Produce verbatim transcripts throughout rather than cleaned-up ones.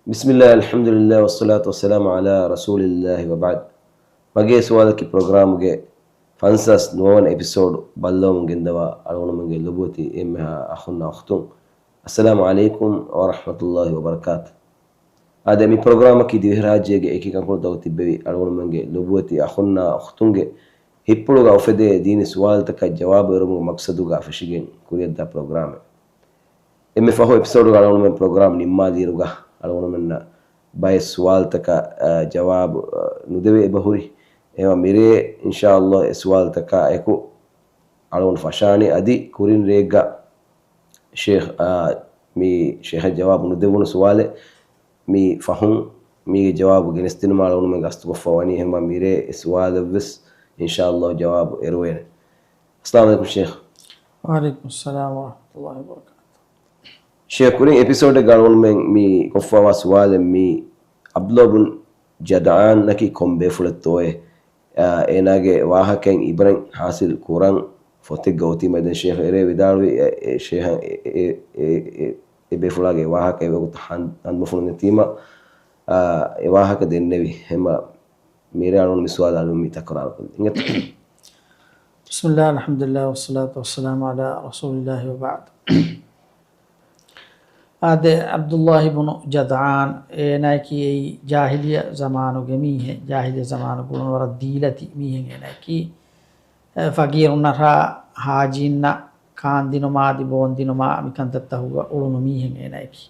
بسم الله، الحمد لله، والصلاة والسلام على رسول الله، وبعد. މަގޭ ސުވާލަކީ ޕްރޮގްރާމުގެ ފަންސާސް ނުވަވަނަ އެޕިސޯޑު ބައްލަވަމުން ގެންދަވާ އަޅުގަނޑުމެންގެ ލޮބުވެތި އެންމެހާ އަޚުންނާ އުޚްތުން، އައްސަލާމު ޢަލައިކުމް ވަރަޙްމަތުﷲި ވަބަރަކާތު. އާދެ، މި ޕްރޮގްރާމަކީ ދިވެހިރާއްޖޭގެ އެކި ކަންކޮޅުތަކުގަ ތިއްބެވި އަޅުގަނޑުމެންގެ ލޮބުވެތި އަޚުންނާ އުޚްތުންގެ ހިތްޕުޅުގަ އުފެދޭ ދީނީ ސުވާލުތަކަށް ޖަވާބު އެރުމުގެ މަޤްޞަދުގަ ފެށިގެން ކުރިއަށްދާ ޕްރޮގްރާމެއް. އެންމެ ފަހު އެޕިސޯޑުގަ އަޅުގަނޑުމެން ޕްރޮގްރާމް ނިންމާލިއިރުގަ އަޅުގަނޑުމެންނަށް ބައެއް ސުވާލުތަކަށް، އަ، ޖަވާބު، އަ، ނުދެވޭ އެބަ ހުރި. އެހެންވީމަ މިރޭ އިންޝާﷲ އެ ސުވާލުތަކާ އެކު އަޅުގަނޑު ފަށާނީ. އަދި ކުރިން ރޭގަ ޝޭޚް، އާ، މި ޝޭޚަށް ޖަވާބު ނުދެވުނު ސުވާލެއް މި ފަހުން މީގެ ޖަވާބު ގެނެސްދިނުމަށް އަޅުގަނޑުމެން ގަސްތުކޮށްފަ ވަނީ. އެހެންވީމަ މިރޭ އެ ސުވާލަށްވެސް އިންޝާﷲ ޖަވާބު އެރުވޭނެ. އައްސަލާމު ޢަލައިކުމް ޝޭޚް. ވަޢަލައިކުމުއްސަލާމް ވަރަޙްމަތުﷲި ވަބަރަކާތު. ޝޭޚް، ކުރިން އެޕިސޯޑެއްގަ އަޅުގަނޑުމެން މި ކޮށްފަވާ ސުވާލެއް މީ ޢަބްދުﷲ ބުން ޖަދްޢާންއަކީ ކޮން ބޭފުޅެއްތޯއޭ؟ އާ، އޭނާގެ ވާހަކައިން ޢިބްރަތް ޙާޞިލް ކުރަން ފޮތެއްގަ އޮތީމަ ދެން ޝޭޚް އެރޭ ވިދާޅުވި އެ، އެ ޝޭޚަށް އެ، އެ، އެ، އެ، އެ ބޭފުޅާގެ ވާހަކަ އެ ވަގުތު ހަން-، ހަނދުމަފުޅު ނެތީމަ، އާ، އެ ވާހަކަ ދެންނެވި. އެހެންވީމަ މިރޭ އަޅުގަނޑު މި ސުވާލު އަލުން މި ތަކުރާރު ކޮށްލި. އިނގޭތަ؟ بسم الله، الحمد لله، والصلاة والسلام على رسول الله، وبعد. އާދެ، ޢަބްދުﷲ ބުނު ޖަދްޢާން، އޭނާއަކީ އެއީ ޖާހިލިއްޔަ ޒަމާނުގެ މީހެއް. ޖާހިލިއްޔަ ޒަމާނުގަ އުޅުނު ވަރަށް ދީލަތި މީހެއް އޭނާއަކީ. އެ، ފަގީރުންނަށާ ޙާޖީންނަށް ކާންދިނުމާ އަދި ބޯންދިނުމާ މިކަންތައްތަކުގަ އުޅުނު މީހެއް އޭނާއަކީ.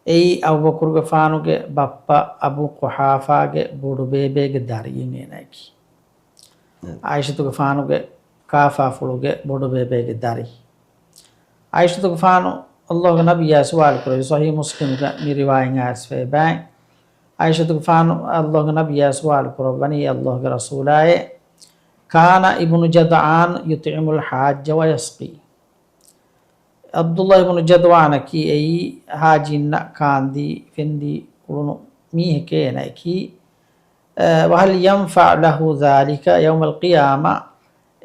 އެއީ އަބޫބަކުރުގެފާނުގެ ބައްޕަ އަބޫ ޤުޙާފާގެ ބޮޑުބޭބޭގެ ދަރިއެއް އޭނާއަކީ. ޢާއިޝަތުގެފާނުގެ ކާފާފުޅުގެ ބޮޑުބޭބޭގެ ދަރި. ޢާއިޝަތުގެފާނު ﷲގެ ނަބިއްޔާ ސުވާލު ކުރެއްވި، ޞަޙީޙު މުސްލިމުގަ މި ރިވާޔަތް އައިސްފައި ބައި. ޢާއިޝަތުގެފާނު ﷲގެ ނަބިއްޔާ ސުވާލު ކުރައްވަނީ، ﷲގެ ރަސޫލާއޭ، كان ابن جدعان يطعم الحاج ويسقي. ޢަބްދުﷲ ބުނު ޖަދްޢާނަކީ އެއީ ޙާޖީންނަށް ކާންދީ ފެންދީ އުޅުނު މީހެކޭ އޭނައަކީ. އަ، وهل ينفع له ذلك يوم القيامة؟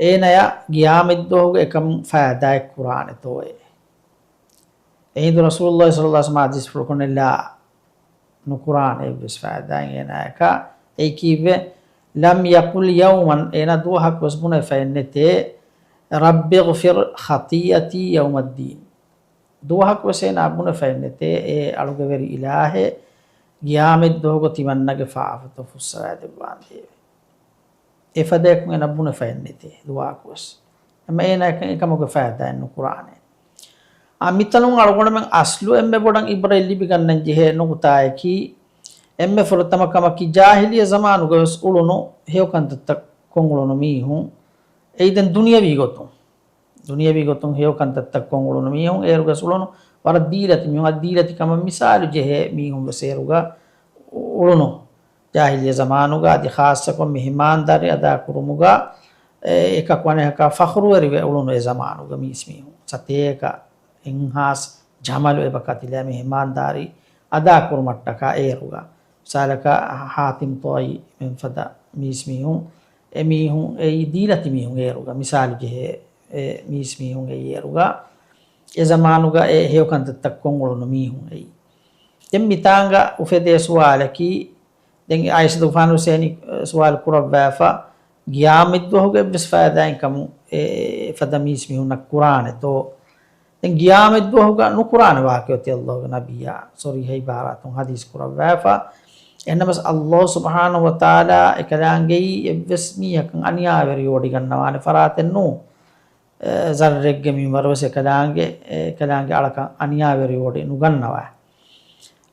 އޭނަޔަށް ޤިޔާމަތްދުވަހުގަ އެކަމުން ފައިދާއެއް ކުރާނެތޯއޭ؟ އެހިނދު ރަސޫލުﷲ ޞައްލަﷲ ޢަލައިހި ވަސައްލަމަ ޙަދީޘްފުޅުކޮށް ނެއްލާ ނުކުރާނެ އެއްވެސް ފައިދާއެއް އޭނާޔަކަށް. އެއީ ކީއްވެ؟ لم يقل يوما، އޭނާ ދުވަހަކުވެސް ބުނެފައެއް ނެތޭ، رب اغفر خطيئتي يوم الدين. ދުވަހަކުވެސް އޭނާ ބުނެފައެއް ނެތޭ، އޭ އަޅުގެވެރި އިލާހޭ، ޤިޔާމަތްދުވަހުގަ ތިމަންނަގެ ފާފަތައް ފުއްސަވައިދެއްވާނދޭވެ. އެފަދައަކުން އޭނާ ބުނެފައެއް ނެތޭ ދުވަހަކުވެސް. އެމަ އޭނާ އެކަ-، އެކަމުގެ ފައިދާއެއް ނުކުރާނެ. އާ، މިތަނުން އަޅުގަނޑުމެން އަސްލު އެންމެ ބޮޑަށް ޢިބްރަތް ލިބިގަންނަން ޖެހޭ ނުކުތާއަކީ، އެންމެ ފުރަތަމަ ކަމަކީ، ޖާހިލިއްޔަ ޒަމާނުގަވެސް އުޅުނު ހެޔޮކަންތައްތައް ކޮށްއުޅުނު މީހުން، އެއީ ދެން ދުނިޔަވީ ގޮތުން. ދުނިޔަވީ ގޮތުން ހެޔޮކަންތައްތައް ކޮށްއުޅުނު މީހުން އޭރުގަސް އުޅުނު ވަރަށް ދީލަތި މީހުން. އަދި ދީލަތި ކަމަށް މިސާލު ޖެހޭ މީހުން ވެސް އޭރުގަ އުޅުނު. ޖާހިލިއްޔަ ޒަމާނުގަ އަދި ޚާއްޞަކޮށް މެހެމާންދާރީ އަދާކުރުމުގަ އެ-، އެކަކު އަނެކަކާ ފަޚުރުވެރިވެ އުޅުނު އެ ޒަމާނުގަ މީސްމީހުން. ސަތޭކަ އެއްހާސް ޖަމަލު އެބަ ކަތިލާ މެހެމާންދާރީ އަދާކުރުމަށްޓަކާ އޭރުގަ. މިސާލަކަށް ޙާތިމް ޠާއީ މެންފަދަ މީސްމީހުން، އެ މީހުން އެއީ ދީލަތި މީހުން އޭރުގަ. މިސާލު ޖެހޭ އެ މީސްމީހުން އެއީ އޭރުގަ. އެ ޒަމާނުގަ އެ ހެޔޮކަންތައްތައް ކޮށްއުޅުނު މީހުން އެއީ. ދެން މިތާނގަ އުފެދޭ ސުވާލަކީ، ދެން ޢާއިޝަތުގެފާނު ވެސް އެހެނި ސުވާލު ކުރައްވާފަ، ޤިޔާމަތްދުވަހުގަ އެއްވެސް ފައިދާއެއް ކަމު އެ، އެ، އެފަދަ މީސްމީހުންނަށް ކުރާނެތޯ؟ ދެން ޤިޔާމަތްދުވަހުގަ ނުކުރާނެ ވާހަކައޮތީ ﷲގެ ނަބިއްޔާ ޞަރީޙަ ޢިބާރާތުން ޙަދީޘް ކުރައްވާފަ. އެހެންނަމަވެސް ﷲ ސުބްޙާނަހޫ ވަތަޢާލާ އެކަލާނގެއީ އެއްވެސް މީހަކަށް އަނިޔާވެރިވޮޑިގަންނަވާނެ ފަރާތެއް ނޫން. އެ، ޒައްރެއްގެ މިންވަރުވެސް އެކަލާނގެ، އެކަލާނގެ އަޅަކަށް އަނިޔާވެރިވޮޑި ނުގަންނަވާ.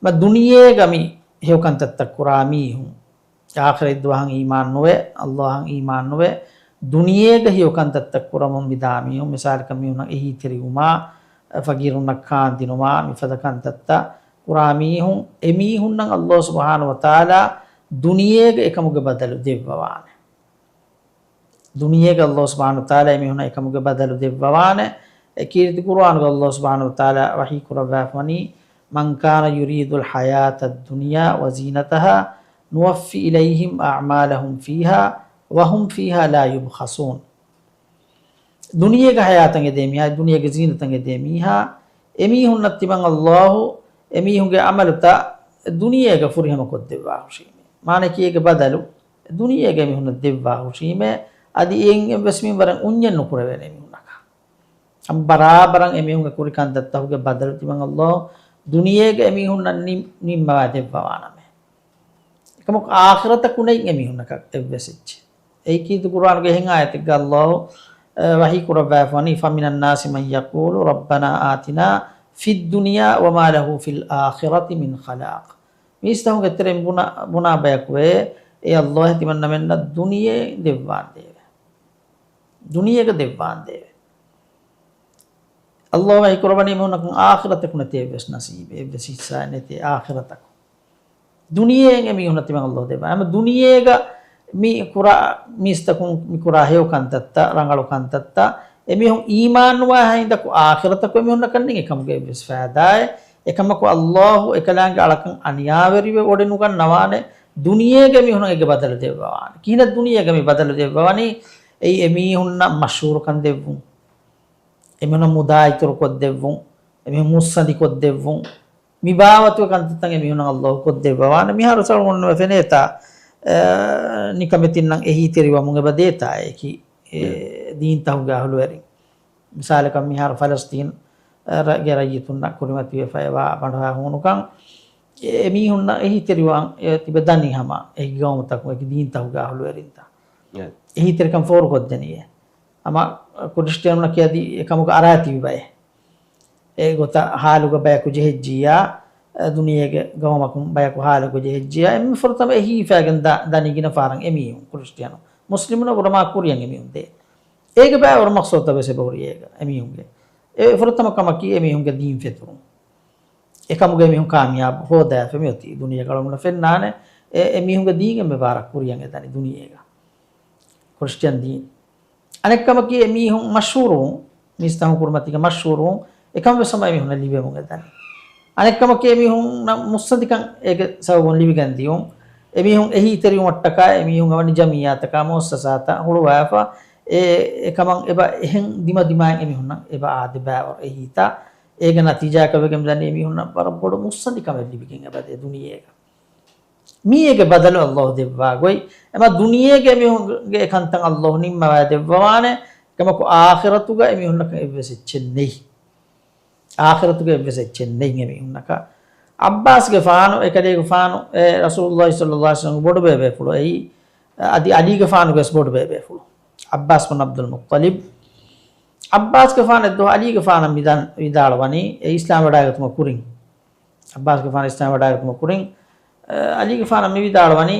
މަ ދުނިޔޭގަ މި ހެޔޮކަންތައްތައް ކުރާ މީހުން، އާޚިރަތްދުވަހަށް އީމާން ނުވެ، ﷲއަށް އީމާން ނުވެ، ދުނިޔޭގަ ހެޔޮކަންތައްތައް ކުރަމުން ވިދާ މީހުން، މިސާލަކަށް މީހުންނަށް އެހީތެރިވުމާ، ފަގީރުންނަށް ކާންދިނުމާ، މިފަދަ ކަންތައްތައް ކުރާ މީހުން، އެމީހުންނަށް ﷲ ސުބްޙާނަހޫ ވަތަޢާލާ ދުނިޔޭގަ އެކަމުގެ ބަދަލު ދެއްވަވާނެ. ދުނިޔޭގަ ﷲ ސުބްޙާނަހޫ ވަތަޢާލާ އެމީހުންނަށް އެކަމުގެ ބަދަލު ދެއްވަވާނެ. އެ ކީރިތި ޤުރުއާނުގަ ﷲ ސުބްޙާނަހޫ ވަތަޢާލާ ވަޙީ ކުރައްވާފަވަނީ، مَنْ كَانَ يُرِيدُ الْحَيَاةَ الدُّنْيَا وَزِينَتَهَا نُوَفِّ إِلَيْهِمْ أَعْمَالَهُمْ فِيهَا وَهُمْ فِيهَا لَا يُبْخَسُونَ. ދުނިޔޭގެ ޙަޔާތަށް އެދޭ މީހާ، ދުނިޔޭގެ ޒީނަތަށް އެދޭ މީހާ، އެމީހުންނަށް ތިމަން ﷲ އެމީހުންގެ ޢަމަލުތައް ދުނިޔޭގަ ފުރިހަމަ ކޮށްދެއްވާ ހުށީމޭ. މާނައަކީ އޭގެ ބަދަލު ދުނިޔޭގަ މީހުންނަށް ދެއްވާ ހުށީމޭ. އަދި އެއިން އެއްވެސް މިންވަރެއް އުންޏެއް ނުކުރެވޭނެ މީހުންނަކަށް. އަން ބަރާބަރަށް އެމީހުންގެ ކުރި ކަންތައްތަކުގެ ބަދަލު ތިމަން ﷲ ދުނިޔޭގަ އެމީހުންނަށް ނިން-، ނިންމަވާ ދެއްވަވާނަމޭ. އެކަމަކު އާޚިރަތަކު ނެތް އެމީހުންނަކަށް އެއްވެސް އެއްޗެއް. އެއީ ކީރިތި ޤުރްއާނުގެ އެހެން އާޔަތެއްގަ ﷲ، އަ، ވަޙީ ކުރައްވާފަވަނީ، فَمِنَ النَّاسِ مَن يَقُولُ رَبَّنَا آتِنَا فِي الدُّنْيَا وَمَا لَهُ فِي الْآخِرَةِ مِنْ خَلَاقٍ. މީސްތަކުންގެ ތެރެއިން ބުނާ، ބުނާ ބަޔަކު ވޭ، އޭ ﷲ ތިމަންނަމެންނަށް ދުނިޔެ ދެއްވާނދޭވެ. ދުނިޔޭގަ ދެއްވާނދޭވެ. ﷲ ވަޙީ ކުރައްވަނީ އެމީހުންނަކަށް އާޚިރަތަކު ނެތޭ އެއްވެސް ނަސީބެއް، އެއްވެސް ހިއްސާއެއް ނެތޭ އާޚިރަތަކު. ދުނިޔެއިން އެމީހުންނަށް ތިމަން ﷲ ދެއްވާ. ހަމަ ދުނިޔޭގަ މި ކުރާ މީސްތަކުން މި ކުރާ ހެޔޮ ކަންތައްތައް، ރަނގަޅު ކަންތައްތައް، އެމީހުން އީމާން ނުވާ ހިނދަކު އާޚިރަތަކު އެމީހުންނަކަށް ނެތް އެކަމުގެ އެއްވެސް ފައިދާއެއް. އެކަމަކު ﷲ އެކަލާނގެ އަޅަކަށް އަނިޔާވެރިވެ ވޮޑި ނުގަންނަވާނެ. ދުނިޔޭގަ މީހުންނަށް އޭގެ ބަދަލު ދެއްވަވާނެ. ކިހިނެއް ދުނިޔޭގަ މި ބަދަލު ދެއްވަވަނީ؟ އެއީ އެމީހުންނަށް މަޝްހޫރުކަން ދެއްވުން. އެމީހުންނަށް މުދާ އިތުރު ކޮށްދެއްވުން، އެމީހުން މުއްސަނދި ކޮށްދެއްވުން، މި ބާވަތުގެ ކަންތައްތައް އެމީހުންނަށް ﷲ ކޮށްދެއްވަވާނެ. މިހާރު ސަޅުން އޮންނަ ފެނޭތާ، އަ، ނިކަމެތިންނަށް އެހީތެރިވަމުން އެބަ ދޭތާ އެކި، އެ، ދީންތަކުގެ އަހުލުވެރިން. މިސާލަކަށް މިހާރު ފަލަސްތީން، އަ، ރަ-، ގެ ރައްޔިތުންނަށް ކުރިމަތިވެފައިވާ ބަނޑުހައި ހޫނުކަން، އެ، އެމީހުންނަށް އެހީތެރިވާން އެ ތިބެ ދަނީ ހަމަ އެކި ގައުމުތަކުން އެކި ދީންތަކުގެ އަހުލުވެރިންތައް. އެ. އެހީތެރިކަން ފޯރުކޮށްދެނީ އެ. ހަމަ ކްރިސްޓިއަނުންނަކީ އަދި އެކަމުގަ އަރާތިބި ބައެއް. އެގޮތަށް ހާލުގަ ބަޔަކު ޖެހެއްޖިއްޔާ، އަ، ދުނިޔޭގެ ގައުމަކުން ބަޔަކު ހާލުގަ ޖެހެއްޖިއްޔާ، އެންމެ ފުރަތަމަ އެހީފައިގެން ދަ-، ދަނީ ގިނަ ފަހަރަށް އެމީހުން ކްރިސްޓިއަނު. މުސްލިމުންނަށް ވުރެ މާ ކުރިއަށް އެމީހުން ދޭ. އޭގެ ބައި ވަރު މަޤްޞަދުތައް ވެސް އެބަހުރި އޭގަ އެމީހުންގެ. އެ ފުރަތަމަ ކަމަކީ އެމީހުންގެ ދީން ފެތުރުން. އެކަމުގަ އެމީހުން ކާމިޔާބު ހޯދާފަ މިއޮތީ ދުނިޔޭގަ އަޅުގަނޑު ފެންނާނެ. އެ، އެމީހުންގެ ދީން އެންމެ ބާރަށް ކުރިއަށް އެދަނީ ދުނިޔޭގަ. ކްރިސްޓިއަން ދީން. އަނެއްކަމަކީ އެމީހުން މަޝްހޫރުވުން، މީސްތަކުން ކުރިމަތީގަ މަޝްހޫރުވުން، އެކަމަށް ވެސް ހަމަ އެމީހުންނަށް ލިބެމުން އެދަނީ. އަނެއްކަމަކީ އެމީހުންނަށް މުއްސަނދިކަން އޭގެ ސަބަބުން ލިބިގެން ދިޔުން. އެމީހުން އެހީތެރިވުމަށްޓަކާ އެމީހުން އަވަނި ޖަމިއްޔާތަކާ މުއައްސަސާތައް ހުޅުވާފަ، އެ، އެކަމަށް އެބަ އެހެން ދިމަދިމާއިން އެމީހުންނަށް އެބަ އާދެ ބައިވަރު އެހީތާ. އޭގެ ނަތީޖާއަކަށް ވެގެން ދަނީ އެމީހުންނަށް ވަރަށް ބޮޑު މުއްސަނދިކަމެއް ލިބިގެން އެބަދޭ ދުނިޔޭގަ. މީ އޭގެ ބަދަލު ﷲ ދެއްވާ ގޮތް. އެމަ ދުނިޔޭގަ އެމީހުންގެ އެކަންތައް ﷲ ނިންމަވާ ދެއްވަވާނެ. އެކަމަކު އާޚިރަތުގަ އެމީހުންނަކަށް އެއްވެސް އެއްޗެއް ނެތް. އާޚިރަތުގަ އެއްވެސް އެއްޗެއް ނެތް އެމީހުންނަކަށް. ޢައްބާސްގެފާނު، އެކަލޭގެފާނު، އެ ރަސޫލުﷲ ޞައްލަﷲ ޢަލައިހި ވަސައްލަމްގެ ބޮޑުބޭބޭފުޅު އެއީ، އަދި ޢަލީގެފާނުގެ ވެސް ބޮޑުބޭބޭފުޅު. ޢައްބާސް ބުން ޢަބްދުލް މުއްޠަލިބް. ޢައްބާސްގެފާނު އެއްދުވަހު ޢަލީގެފާނަށް މިދަން ވިދާޅުވަނީ، އެ އިސްލާމް ވެޑާގަތުމަށް ކުރިން. ޢައްބާސްގެފާނު އިސްލާމް ވެޑާގަތުމަށް ކުރިން، އަ، ޢަލީގެފާނަށް މި ވިދާޅުވަނީ،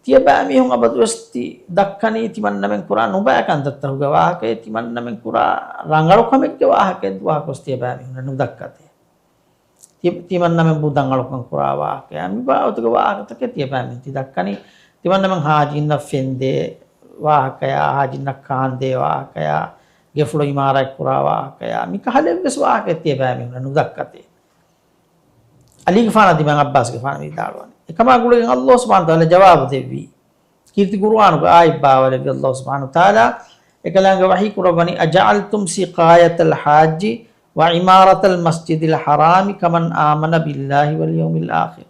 ތިޔަބައިމީހުން އަބަދުވެސް ތި ދައްކަނީ ތިމަންނަމެން ކުރާ ނުބައި ކަންތައްތަކުގެ ވާހަކައެއް، ތިމަންނަމެން ކުރާ ރަނގަޅު ކަމެއްގެ ވާހަކައެއް ދުވަހަކުވެސް ތިޔަބައިމީހުންނަށް ނުދައްކަތޭ. ތި-، ތިމަންނަމެން ބުދަނގަޅުކަން ކުރާ ވާހަކައާ، މި ބާވަތުގެ ވާހަކަތަކެއް ތިޔަބައިމީހުން ތި ދައްކަނީ، ތިމަންނަމެން ހާޖީންނަށް ފެންދޭ ވާހަކަޔާ، ހާޖީންނަށް ކާންދޭ ވާހަކަޔާ، ގެފުޅު އިމާރާތް ކުރާ ވާހަކަޔާ، މި ކަހަލަ އެއްވެސް ވާހަކައެއް ތިޔަބައިމީހުންނަށް ނުދައްކަތޭ. ޢަލީގެފާނާ ދިމާއަށް ޢައްބާސްގެފާނު ވިދާޅުވަނީ. އެކަމާ ގުޅިގެން ﷲ ސުބްޙާނަހޫ ވަތަޢާލާ ޖަވާބު ދެއްވީ. ކީރިތި ޤުރުއާނުގަ އާޔަތް ބާވަލެއްވި ﷲ ސުބްޙާނަހޫ ވަތަޢާލާ އެކަލާނގެ ވަޙީ ކުރައްވަނީ، أَجَعَلْتُمْ سِقَايَةَ الْحَاجِّ وَعِمَارَةَ الْمَسْجِدِ الْحَرَامِ كَمَنْ آمَنَ بِاللَّهِ وَالْيَوْمِ الْآخِرِ.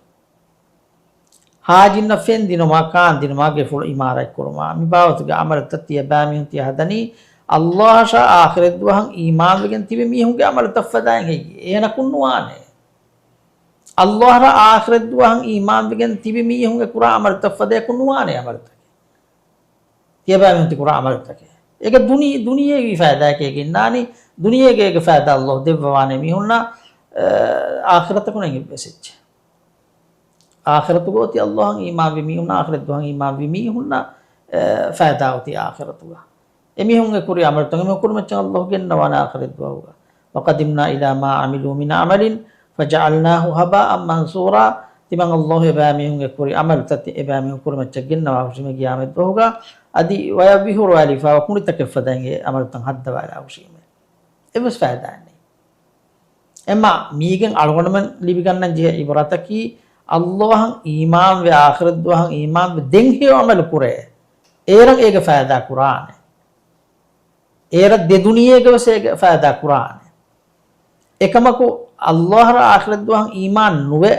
ހާޖީންނަށް ފެންދިނުމާ، ކާންދިނުމާ، ގެފުޅު އިމާރާތްކުރުމާ، މި ބާވަތުގެ ޢަމަލުތައް ތިޔަބައިމީހުން ތިޔަ ހަދަނީ، ﷲ އަށާ އާޚިރަތްދުވަހަށް އީމާންވެގެން ތިބި މީހުންގެ ޢަމަލުތައް ފަދައިން ހެއްޔޭ؟ އެހެނަކުން ނުވާނެ. ﷲ އަށާ އާޚިރަތްދުވަހަށް އީމާންވެގެން ތިބި މީހުންގެ ކުރާ ޢަމަލުތައް ފަދައަކުން ނުވާނެ ޢަމަލުތަކެއް. ތިޔަބައިމީހުން ތި ކުރާ ޢަމަލުތަކެއް. އޭގެ ދުނި-، ދުނިޔެވީ ފައިދާއެކޭ އިންނާނީ، ދުނިޔޭގެ އޭގެ ފައިދާ ﷲ ދެއްވަވާނެ މީހުންނަށް، އަ، އާޚިރަތަކުން އެއްވެސް އެއްޗެއް. އާޚިރަތުގަ އޮތީ ﷲ އަށް އީމާންވި މީހުންނަށް، އާޚިރަތްދުވަހަށް އީމާންވި މީހުންނަށް، އެ، ފައިދާ އޮތީ އާޚިރަތުގަ. އެމީހުންގެ ކުރި ޢަމަލުތައް އެމީހުން ކުރިމައްޗަށް ﷲ ގެންނަވާނެ އާޚިރަތްދުވަހުގަ. وَقَدِمْنَا إِلَىٰ مَا عَمِلُوا مِنْ عَمَلٍ فَجَعَلْنَاهُ هَبَاءً مَنْثُورًا. ތިމަން ﷲ އެބައިމީހުންގެ ކުރި ޢަމަލުތައް ތި-، އެބައިމީހުން ކުރިމައްޗަށް ގެންނަވާ ހުށީމޭ ޤިޔާމަތްދުވަހުގަ، އަދި ވަޔަށް ވިހުރުވާލިފާވާ ކުނޑިތަކެއް ފަދައިން އެ ޢަމަލުތައް ހައްދަވާލާ ހުށީމޭ. އެއްވެސް ފައިދާއެއް ނެތް. އެމާ މީގެން އަޅުގަނޑުމެން ލިބިގަންނަން ޖެހޭ ޢިބްރަތަކީ، ﷲ އަށް އީމާންވެ، އާޚިރަތްދުވަހަށް އީމާންވެ، ދެން ހެޔޮ ޢަމަލު ކުރޭ، އޭރަށް އޭގެ ފައިދާ ކުރާނެ. އޭރަށް ދެ ދުނިޔޭގަވެސް އޭގެ ފައިދާ ކުރާނެ. އެކަމަކު، ﷲ އަށާ އާޚިރަތްދުވަހަށް އީމާން ނުވެ،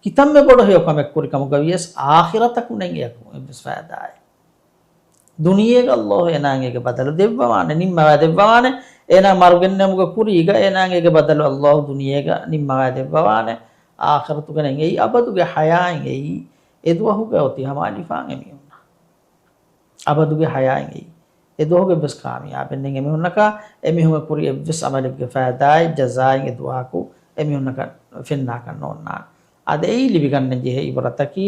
ކިތަންމެ ބޮޑު ހެޔޮ ކަމެއް ކުރި ކަމުގަ ވިޔަސް، އާޚިރަތަކުން އެއަކު އެއްވެސް ފައިދާއެއް. ދުނިޔޭގަ ﷲ އޭނާއަށް އޭގެ ބަދަލު ދެއްވަވާނެ، ނިންމަވާ ދެއްވަވާނެ. އޭނާ މަރުގެންނެވުމުގެ ކުރީގަ އޭނާއަށް އޭގެ ބަދަލު ﷲ ދުނިޔޭގަ ނިންމަވާ ދެއްވަވާނެ. އާޚިރަތުގަ ނެތް. އެއީ އަބަދުގެ ޙަޔާތް އެއީ. އެ ދުވަހުގަ އޮތީ ހަމަ އަލިފާން އެމީހުންނަށް. އަބަދުގެ ޙަޔާތް އެއީ. އެ ދުވަހުގެ އެއްވެސް ކާމިޔާބެއް ނެތް އެމީހުންނަކަށް. އެމީހުންގެ ކުރި އެއްވެސް ޢަމަލެއްގެ ފައިދާއެއް ޖަޒާއެއް އެ ދުވަހަކު އެމީހުންނަކަށް ފެންނާކަށް ނޯންނާނެ. އާދެ، އެއީ ލިބިގަންނަން ޖެހޭ ޢިބްރަތަކީ.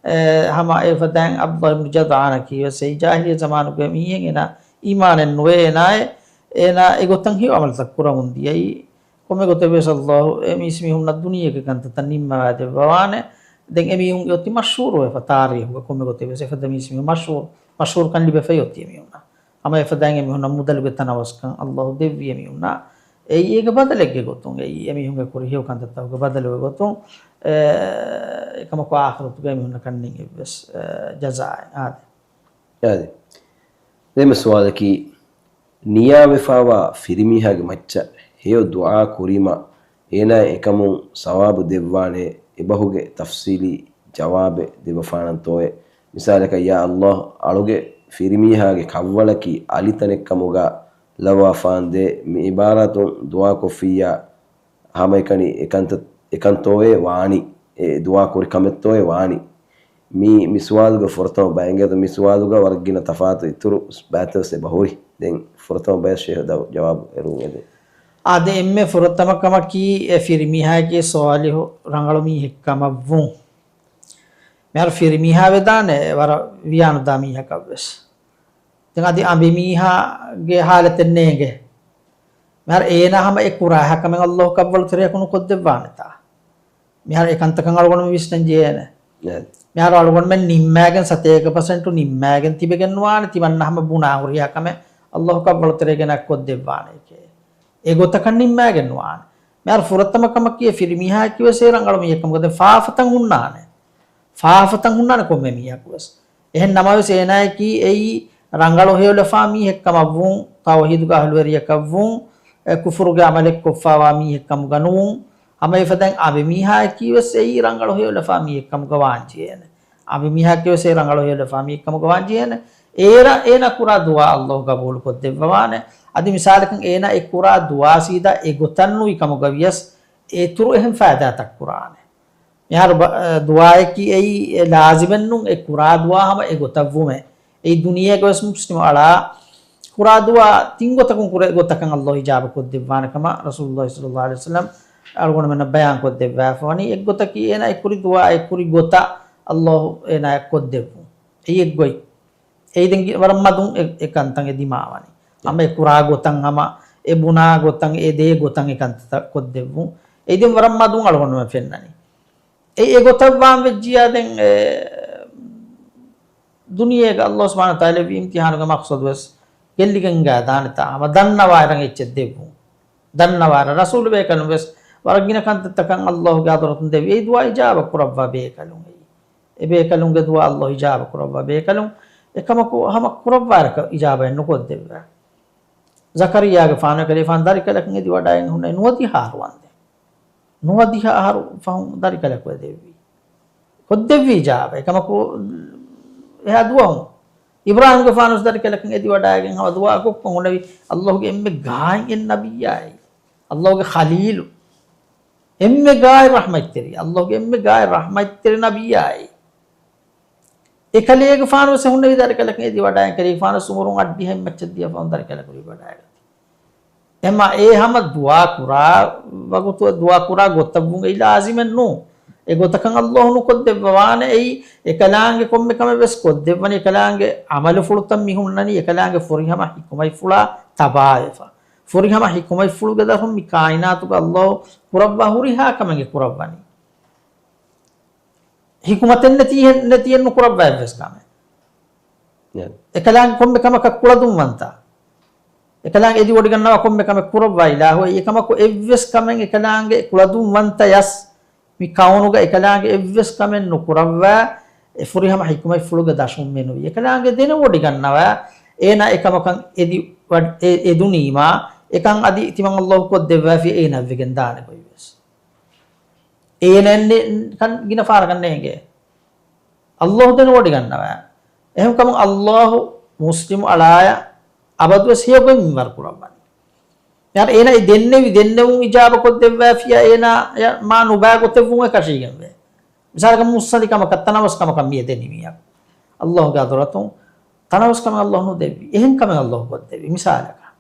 އެ، ހަމަ އެފަދައިން ޢަބްދުﷲ އިބްނު ޖަދްޢާނަކީ ވެސް އެއީ ޖާހިލިއްޔަ ޒަމާނުގެ މީހެއް، އޭނާ އީމާނެއް ނުވޭ، އޭނާއެ، އޭނާ އެގޮތަށް ހެޔޮ ޢަމަލުތައް ކުރަމުން ދިޔައީ. ކޮންމެ ގޮތެއް ވެސް ﷲ އެ މީސްމީހުންނަށް ދުނިޔޭގެ ކަންތައްތައް ނިންމަވާ ދެއްވަވާނެ. ދެން އެމީހުން އޮތީ މަޝްހޫރުވެފަ ތާރީޚުގަ. ކޮންމެ ގޮތެއް ވެސް އެފަދަ މީސްމީހުން މަޝްހޫރު، މަޝްހޫރުކަން ލިބެފައި އޮތީ އެމީހުންނަށް. ހަމަ އެފަދައިން އެމީހުންނަށް މުދަލުގެ ތަނަވަސްކަން ﷲ ދެއްވި އެމީހުންނަށް. އެއީ އޭގެ ބަދަލެއްގެ ގޮތުން، އެއީ އެމީހުންގެ ކުރި ހެޔޮ ކަންތައްތަކުގެ ބަދަލުގެ ގޮތުން، އެ، އެކަމަކު އާޚިރަތުގަ އެމީހުންނަކަށް ނެތް އެއްވެސް، އެ، ޖަޒާއެއް. އާދެ. އާދެ. ދެންމެ ސުވާލަކީ، ނިޔާވެފައިވާ ފިރިމީހާގެ މައްޗަށް ހެޔޮ ދުޢާ ކުރީމަ، އޭނާއަށް އެކަމުން ސަވާބު ދެއްވާނެ އެބަހުގެ ތަފްސީލީ ޖަވާބެއް ދެއްވަފާނަންތޯއޭ؟ މިސާލަކަށް، ޔާ ﷲ، އަޅުގެ ފިރިމީހާގެ ކަށްވަޅަކީ އަލިތަނެއްކަމުގަ ލައްވާފާނދޭ، މި ޢިބާރާތުން ދުޢާކޮށްފިއްޔާ، ހަމައެކަނި އެކަންތައް، އެކަންތޯއޭ ވާނީ؟ އެ ދުޢާ ކުރި ކަމެއްތޯއޭ ވާނީ؟ މި، މި ސުވާލުގެ ފުރަތަމަ ބައެއްގެ މި ސުވާލުގަ ވަރަށް ގިނަ ތަފާތު އިތުރު ބައިތައް ވެސް އެބަ ހުރި. ދެން ފުރަތަމަ ބަޔަށް ޝޭޚް ދަ، ޖަވާބު އެރުވުން އެދެން. އާދެ، އެންމެ ފުރަތަމަ ކަމަކީ އެ ފިރިމީހާއަކީ ޞާލިޙު ރަނގަޅު މީހެއް ކަމަށްވުން. މިހާރު ފިރިމީހާ ވެދާނެ ވަރަށް ވިޔާނުދާ މީހަކަށްވެސް. ދެން އަދި އަނބިމީހާގެ ޙާލަތެއް ނޭނގެ. މިހާރު އޭނާ ހަމަ އެ ކުރާހާ ކަމެއް ﷲ ކަށްވަޅު ތެރެއަކު ނުކޮށްދެއްވާނެތާ؟ މިހާރު އެ ކަންތަކަށް އަޅުގަނޑު ވިސްނަން ޖެހޭނެ. އެ. މިހާރު އަޅުގަނޑުމެން ނިންމާގެން ސަތޭކަ ޕަސެންޓު ނިންމާގެން ތިބެގެން ނުވާނެ، ތިމަންނަ ހަމަ ބުނާ ހުރިހާ ކަމެއް ﷲ ކަށްވަޅު ތެރޭގަ ނައްކޮށްދެއްވާނެކޭ. އެ ގޮތަކަށް ނިންމާގެން ނުވާނެ. މިހާރު ފުރަތަމަ ކަމަކީ އެ ފިރިމީހާއަކީ ވެސް އެ ރަނގަޅު މީހެއް ކަމުގަ ދެން ފާފަތައް ހުންނާނެ. ފާފަތައް ހުންނާނެ ކޮންމެ މީހަކު ވެސް. އެހެން ނަމަވެސް އޭނާއަކީ އެއީ ރަނގަޅު ހެޔޮލަފާ މީހެއް ކަމަށްވުން، ތައުޙީދުގެ އަހުލުވެރިޔަކަށްވުން، އެ ކުފުރުގެ ޢަމަލެއް ކޮށްފާވާ މީހެއް ކަމުގަ ނުވުން، ހަމަ އެފަދައިން އަނބިމީހާއަކީ ވެސް އެއީ ރަނގަޅު ހެޔޮލަފާ މީހެއް ކަމުގަ ވާންޖެހޭނެ. އަނބިމީހާއަކީ ވެސް އެ ރަނގަޅު ހެޔޮލަފާ މީހެއް ކަމުގަ ވާންޖެހޭނެ. އޭރަށް އޭނާ ކުރާ ދުޢާ ﷲ ގަބޫލުކޮށްދެއްވަވާނެ. އަދި މިސާލަކަށް އޭނާ އެ ކުރާ ދުޢާ ސީދާ އެ ގޮތަށް ނުވި ކަމުގަ ވިޔަސް އެ އިތުރު އެހެން ފައިދާތައް ކުރާނެ. މިހާރު ބަ-، އަ، ދުޢާއަކީ އެއީ އެ ލާޒިމެއްނޫން އެ ކުރާ ދުޢާ ހަމަ އެ ގޮތަށްވުމޭ. އެއީ ދުނިޔޭގަ ވެސް މުސްލިމު އަޅާ ކުރާ ދުޢާ ތިން ގޮތަކުން ކުރޭ ގޮތަކަށް ﷲ އިޖާބަ ކޮށްދެއްވާނެ ކަމަށް ރަސޫލުﷲ ޞައްލަﷲ ޢަލައިހި ވަސައްލަމް އަޅުގަނޑުމެންނަށް ބަޔާން ކޮށްދެއްވާފަ ވަނީ. އެއްގޮތަކީ އޭނާ އެ ކުރި ދުޢާ އެ ކުރި ގޮތަށް ﷲ އޭނާއަށް ކޮށްދެއްވުން. އެއީ އެއްގޮތް. އެއީ ދެން ގި-، ވަރަށް މަދުން އެ، އެ ކަންތައް އެ ދިމާވަނީ. ހަމަ އެ ކުރާ ގޮތަށް ހަމަ އެ ބުނާ ގޮތަށް އެ ދޭ ގޮތަށް އެ ކަންތައް ކޮށްދެއްވުން. އެއީ ދެން ވަރަށް މަދުން އަޅުގަނޑުމެން ފެންނަނީ. އެ، އެ ގޮތަށް ވާން ވެއްޖިޔާ ދެން އެ ދުނިޔޭގަ ﷲ ސުބްޙާނަހޫ ވަތަޢާލާ އެ ވީމްތިޙާނުގެ މަޤްޞަދު ވެސް ގެއްލިގެން ގާދާނެތާ ހަމަ ދަންނަވާއިރަށް އެއްޗެއް ދެއްވުން. ދަންނަވާއިރަށް ރަސޫލު ބޭކަލުން ވެސް ވަރަށް ގިނަ ކަންތައްތަކަށް ﷲ ގެ ޙަޟްރަތުން ދެއްވި. އެ ދުޢާ އިޖާބަ ކުރައްވާ ބޭކަލުން އެއީ. އެ ބޭކަލުންގެ ދުޢާ ﷲ އިޖާބަ ކުރައްވާ ބޭކަލުން. އެކަމަކު ހަމަ ކުރައްވާއިރަކަށް އިޖާބައެއް ނުކޮށްދެއްވާ. ޒަކަރިއްޔާގެފާނު އެކަލޭގެފާނު ދަރިކަލަކަށް އެދިވަޑައިގެން ހުންނަ ނުވަދިހަ އަހަރު ވަންދެން. ނުވަދިހަ އަހަރު ފަހުން ދަރިކަލަކު އެދެއްވި. ކޮށްދެއްވި އިޖާބަ. އެކަމަކު އެހާ ދުވަހު އިބްރާހީމްގެފާނު ވެސް ދަރިކަލަކަށް އެދިވަޑައިގެން ހަމަ ދުޢާ ކޮށްކޮށް ހުންނެވި. ﷲ ގެ އެންމެ ގާތް އެއް ނަބިއްޔާއޭ. ﷲ ގެ ޚަލީލު. އެންމެ ގާތް ރަޙްމަތްތެރި. ﷲ ގެ އެންމެ ގާތް ރަޙްމަތްތެރި ނަބިއްޔާއޭ. އެކަލޭގެފާނު ވެސް ހުންނެވި ދަރިކަލަކަށް އެދިވަޑައިގެން ކަލޭގެފާނު ވެސް އުމުރުން އަށްޑިހަ މައްޗަށް ދިޔަ ފަހުން ދަރިކަލަކު އެދިވަޑައިގަތީ. އެމާ އެ ހަމަ ދުޢާ ކުރާ ވަގުތު ދުޢާ ކުރާ ގޮތަށްވުން އެއީ ލާޒިމެއް ނޫން. އެ ގޮތަކަށް ﷲ ނުކޮށްދެއްވަވާނެ. އެއީ އެކަލާނގެ ކޮންމެ ކަމެއް ވެސް ކޮށްދެއްވަނީ އެކަލާނގެ ޢަމަލުފުޅުތައް މި ހުންނަނީ އެކަލާނގެ ފުރިހަމަ ޙިކުމަތްފުޅާ ތަބާވެފަ. ފުރިހަމަ ޙިކުމަތްފުޅުގެ ދަށުން މި ކާއިނާތުގަ ﷲ ކުރައްވާ ހުރިހާ ކަމެއް އެ ކުރައްވަނީ. ޙިކުމަތެއް ނެތި، ނެތިއެއް ނުކުރައްވާ އެއްވެސް ކަމެއް. އެކަލާނގެ ކޮންމެ ކަމަކަށް ކުޅަދުންވަންތަ. އެކަލާނގެ އެދިވޮޑިގަންނަވާ ކޮންމެ ކަމެއް ކުރައްވާ އިލާހު. އެކަމަކު އެއްވެސް ކަމެއް އެކަލާނގެ ކުޅަދުންވަންތަޔަސް މި ކައުނުގަ އެކަލާނގެ އެއްވެސް ކަމެއް ނުކުރައްވާ އެ ފުރިހަމަ ޙިކުމަތްފުޅުގެ ދަށުން މެނުވީ. އެކަލާނގެ ދެނެވޮޑިގަންނަވާ އޭނާ އެކަމަކަށް އެދި ވަޑް-، އެ-، އެދުނީމާ އެކަން އަދި ތިމަން ﷲ ކޮށްދެއްވާފި އޭނާ ވެގެން ދާނެ ގޮތްވެސް. އޭނައެއް ނެ-، ކަން ގިނަ ފާރަކަށް ނޭނގޭ. ﷲ ދެނެވޮޑިގަންނަވާ. އެހެންކަމުން ﷲ މުސްލިމު އަޅާޔަށް އަބަދުވެސް ހެޔޮގޮތް މިންވަރު ކުރައްވަނީ. މިހާރު އޭނަ އެ ދެންނެވި ދެންނެވުން އިޖާބަ ކޮށްދެއްވާފިޔާ އޭނާ މާ ނުބާ ގޮތެއްވުން އެކަށީގެންވޭ. މިސާލަކަށް މުއްސަނދިކަމަކަށް ތަނަވަސްކަމަކަށް މިއެ ދެނީ މީހަކު. ﷲގެ ޙަޟްރަތުން ތަނަވަސްކަމެއް ﷲ ނުދެއްވި. އެހެން ކަމެއް ﷲ ކޮށްދެއްވި. މިސާލަކަށް.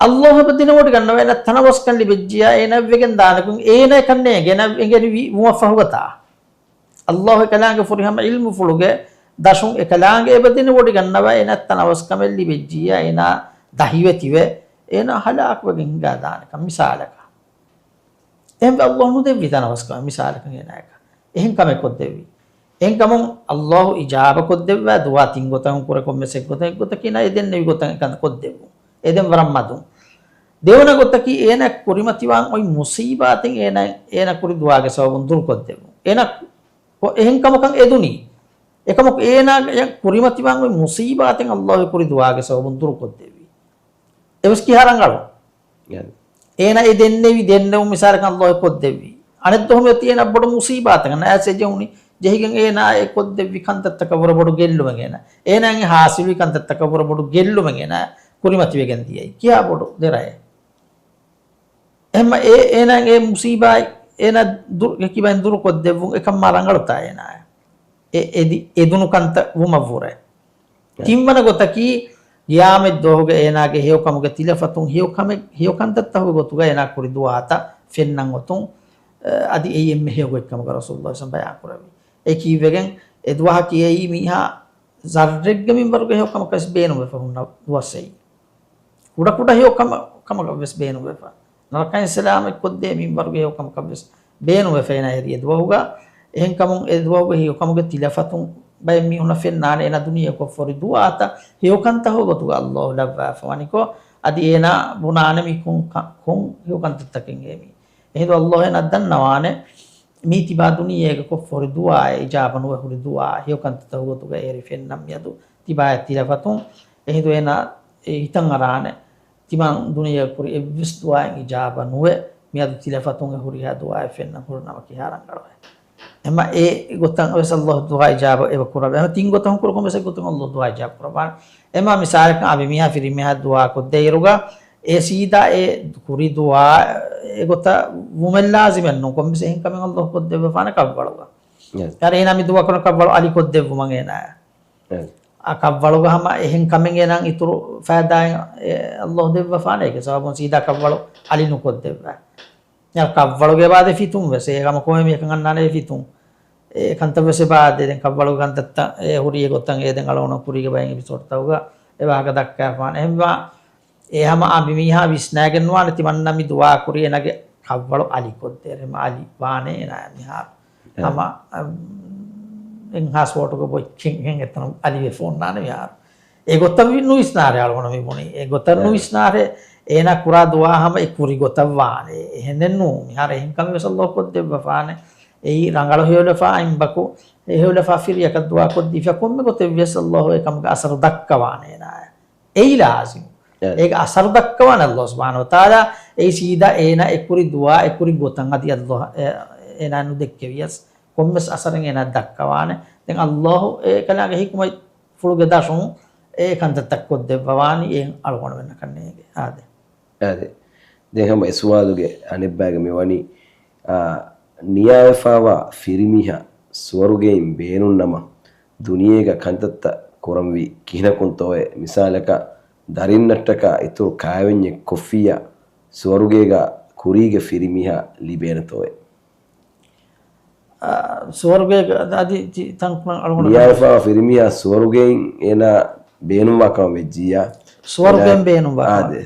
ﷲ އެބަ ދެނެވޮޑިގަންނަވާ އޭނަ ތަނަވަސްކަން ލިބެއްޖިޔާ އޭނަ ވެގެން ދާނެކުން އޭނަ ކަންނޭނގެ އޭނަ އެނގެނިވި ވުމަށް ފަހުގަތާ. ﷲ އެކަލާނގެ ފުރިހަމަ ޢިލްމުފުޅުގެ ދަށުން އެކަލާނގެ އެބަ ދެނެވޮޑިގަންނަވާ އޭނަ ތަނަވަސްކަމެއް ލިބެއްޖިޔާ އޭނަ ދަހިވެތިވެ އޭނަ ހަލާކުވެގެން ހިނގާ ދާނެކަން މިސާލަކަށް. އެހެންވެ ﷲ ނުދެއްވި ތަނަވަސްކަމެއް މިސާލަކަށް އޭނާޔަކަށް. އެހެން ކަމެއް ކޮށްދެއްވި. އެހެންކަމުން ﷲ އިޖާބަ ކޮށްދެއްވާ ދުޢާ ތިން ގޮތަކުން ކުރެ ކޮންމެސް އެއްގޮތަކަށް އެއްގޮތަކީ އޭނާ އެ ދެންނެވި ގޮތަށް އެކަން ކޮށްދެއްވުން. އެ ދެން ވަރަށް މަދުން. ދެވަނަ ގޮތަކީ އޭނާ ކުރިމަތިވާން އޮތް މުޞީބާތެއް އޭނާ، އޭނާ ކުރި ދުޢާގެ ސަބަބުން ދުރުކޮށްދެއްވުން. އޭނާ ކޮ-، އެހެން ކަމަކަށް އެދުނީ. އެކަމަކު އޭނާ ކުރިމަތިވާން އޮތް މުޞީބާތެއް ﷲ ކުރި ދުޢާގެ ސަބަބުން ދުރުކޮށްދެއްވި. އެވެސް ކިހާ ރަނގަޅު. އެ. އޭނާ އެ ދެންނެވި ދެންނެވުން މިސާލަކަށް ﷲ ކޮށްދެއްވި. އަނެއް ދޮހު މިއޮތީ އޭނާ ބޮޑު މުޞީބާތަކަށް ނައިސް އެ ޖެހުނީ. ޖެހިގެން އޭނާ އެ ކޮށްދެއްވި ކަންތައްތަކަށް ވުރެ ބޮޑު ގެއްލުމެއް އޭނާ. އޭނާއަށް އެ ހާސިލުވި ކަންތައްތަކަށް ވުރެ ބޮޑު ގެއްލުމެއް އޭނާ ކުރިމަތިވެގެން ދިޔައީ. ކިހާ ބޮޑު ދެރައެއް. އެހެންމަ އެ އޭނާ އެ މުޞީބާތް އޭނާ ދު-، ކިބައިން ދުރުކޮށްދެއްވުން އެކަން މާ ރަނގަޅުތާ އޭނާއަށް. އެ އެދި-، އެދުނު ކަންތައް ވުމަށްވުރެ. ތިންވަނަ ގޮތަކީ، ޤިޔާމަތް ދުވަހުގަ އޭނާގެ ހެޔޮކަމުގެ ތިލަފަތުން ހެޔޮ ކަމެއް، ހެޔޮ ކަންތައްތަކުގެ ގޮތުގަ އޭނާ ކުރި ދުޢާތައް ފެންނަން އޮތުން، އަދި އެއީ އެންމެ ހެޔޮ ގޮތްކަމުގަ ރަސޫލުﷲ ޞައްލަﷲ ޢަލައިހި ވަސައްލަމަ ބަޔާން ކުރެއްވި. އެ ކީއްވެގެން އެ ދުވަހަކީ އެއީ މީހާ ޒައްރެއްގެ މިންވަރުގެ ހެޔޮ ކަމަކަށް ވެސް ބޭނުންވެފަ ހުންނަ ދުވަސް އެއީ. ކުޑަ ކުޑަ ހެޔޮ ކަމަ-، ކަމަކަށް ވެސް ބޭނުންވެފަ. ނަރަކައިން ސަލާމަތް ކޮށްދޭ މިންވަރުގެ ހެޔޮ ކަމަކަށް ވެސް ބޭނުންވެފަ އޭނާ އެރި އެ ދުވަހުގަ. އެހެންކަމުން އެ ދުވަހުގެ ހެޔޮ ކަމުގެ ތިލަފަތުން ބައެއް މީހުންނަށް ފެންނާނެ އޭނާ ދުނިޔެ ކޮށްފަ ހުރި ދުޢާތައް ހެޔޮ ކަންތަކުގެ ގޮތުގަ ﷲ ލައްވާފަ ވަނިކޮށް، އަދި އޭނާ ބުނާނެ މި ކޮން ކަ-، ކޮން ހެޔޮ ކަންތައްތަކެއް އެ މީ. އެހިނދު ﷲ އޭނާ ދަންނަވާނެ މީ ތިބާ ދުނިޔޭގަ ކޮށްފަ ހުރި ދުޢާއެއް އިޖާބަ ނުވެ ހުރި ދުޢާ ހެޔޮ ކަންތައްތަކުގެ ގޮތުގަ އެރި ފެންނަން މިއަދު ތިބާއަށް ތިލަފަތުން. އެހިނދު އޭނާ އެ ހިތަށް އަރާނެ. ތިމަން ދުނިޔޭގަ ކުރި އެއްވެސް ދުޢާއެއް އިޖާބަ ނުވެ، މިއަދު ތިލަފަތުން އެ ހުރިހާ ދުޢާއެއް ފެންނަން ހުރި ނަމަ ކިހާ ރަނގަޅުވޭ. އެމަ އެ ގޮތަށް ވެސް ﷲ ދުޢާ އިޖާބަ އެބަ ކުރައްވާ. އެމަ ތިން ގޮތަކުން ކުރި ކޮންމެސް އެއް ގޮތަކުން ﷲ ދުޢާ އިޖާބަ ކުރައްވާނެ. އެމަ މިސާލަކަށް އަނބިމީހާ ފިރިމީހާ ދުޢާ ކޮށްދޭ އިރުގަ އެ ސީދާ އެ ކުރި ދުޢާ އެ ގޮތަށް ވުމެއް ލާޒިމެއް ނޫން. ކޮންމެސް އެހެން ކަމެއް ﷲ ކޮށްދެއްވާފާނެ ކަށްވަޅުގަ. އެ. އަރަ އޭނާ މި ދުޢާ ކުރަން ކަށްވަޅު އަލި ކޮށްދެއްވުމަށް އޭނާ. އެ. އާ، ކަށްވަޅުގަ ހަމަ އެހެން ކަމެއް އޭނާ އިތުރު ފައިދާއެއް، އެ، ﷲ ދެއްވަފާނެ. އޭގެ ސަބަބުން ސީދާ ކަށްވަޅު އަލި ނުކޮށްދެއްވާ. އެ، ކަށްވަޅުގެ އެބައާދޭ ފިތުން ވެސް. އޭ ހަމަ ކޮންމެ މީހަކަށް އަންނާނެ އެ ފިތުން. އެ ކަންތައް ވެސް އެބައާދޭ. ދެން ކަށްވަޅުގެ ކަންތައްތައް އެ ހުރީ އެ ގޮތަށް އޭ ދެން އަޅުގަނޑު ކުރީގެ ބައެއް އެޕިސޯޑްތަކުގަ އެބަ ހަގަ ދައްކާފާނެ. އެހެންވާ އެ ހަމަ އަނބިމީހާ ވިސްނާގެން ނުވާނެ ތިމަންނަ މި ދުޢާ ކުރީ އޭނާގެ ކަށްވަޅު އަލި ކޮށްދޭ. އެހެން އަލި ވާނެ އޭނާ މިހާރު. އެ. ހަމަ، އަ، އެންހާސް ވޯޓުގެ ބޮއްޗެއް އެހެން އެތަނަށް އަލިވެފަ އޮންނާނެ މިހާރު. އެ ގޮތަށް ނުވިސްނާރޭ އަޅުގަނޑު މި ބުނީ. އެ ގޮތަށް އެ. ނުވިސްނާރޭ އޭނާ ކުރާ ދުޢާ ހަމަ އެ ކުރި ގޮތަށް ވާނެ. އެހެނެއް ނޫން. މިހާރު އެހެން ކަމެއް ވެސް ﷲ ކޮށްދެއްވަފާނެ. އެއީ ރަނގަޅު ހެޔޮލަފާ އިން ބަކު، އެ ހެޔޮލަފާ ފިރިއަކަށް ދުޢާ ކޮށްދީފިޔާ ކޮންމެ ގޮތެއް ވިޔަސް ﷲ އެ ކަމުގެ އަސަރު ދައްކަވާނެ އޭނާއަށް. އެއީ ލާޒިމު. އެ. އޭގެ އަސަރު ދައްކަވާނެ ﷲ ސުބްޙާނަހޫ ވަތަޢާލާ. އެއީ ސީދާ އޭނާ އެ ކުރި ދުޢާ، އެ ކުރި ގޮތަށް އަދި ﷲ އެ، އޭނާ ނުދެއްކެވިޔަސް ކޮންމެސް އަސަރެއް އޭނާ ދައްކަވާނެ. ދެން ﷲ އެކަލާނގެ ޙިކުމަތް ފުޅުގެ ދަށުން އެ ކަންތައްތައް ކޮށްދެއްވަވާނީ އެ އަޅުގަނޑުމެންނަކަށް ނޭނގެ. އާދެ. އާދެ. ދެން ހަމަ އެ ސުވާލުގެ އަނެއްބައިގަ މިވަނީ، އާ، ނިޔާވެފާވާ ފިރިމީހާ ސުވަރުގެއިން ބޭނުންނަމަ، ދުނިޔޭގަ ކަންތައްތައް ކުރަންވީ ކިހިނަކުންތޯއޭ؟ މިސާލަކަށް، ދަރިންނަށްޓަކާ އިތުރު ކާވެންޏެއް ކޮށްފިއްޔާ، ސުވަރުގޭގަ ކުރީގެ ފިރިމީހާ ލިބޭނެތޯއޭ؟ އާ، ސުވަރުގޭގަ އަދި ތި-، ތަންކޮޅެއް އަޅުގަނޑު ނިޔާވެފާ ފިރިމީހާ ސުވަރުގެއިން އޭނާ ބޭނުންވާ ކަމަށް ވެއްޖިއްޔާ، ސުވަރުގެއިން އޭނާ، ބޭނުންވާ ކަމަށް. އާދެ.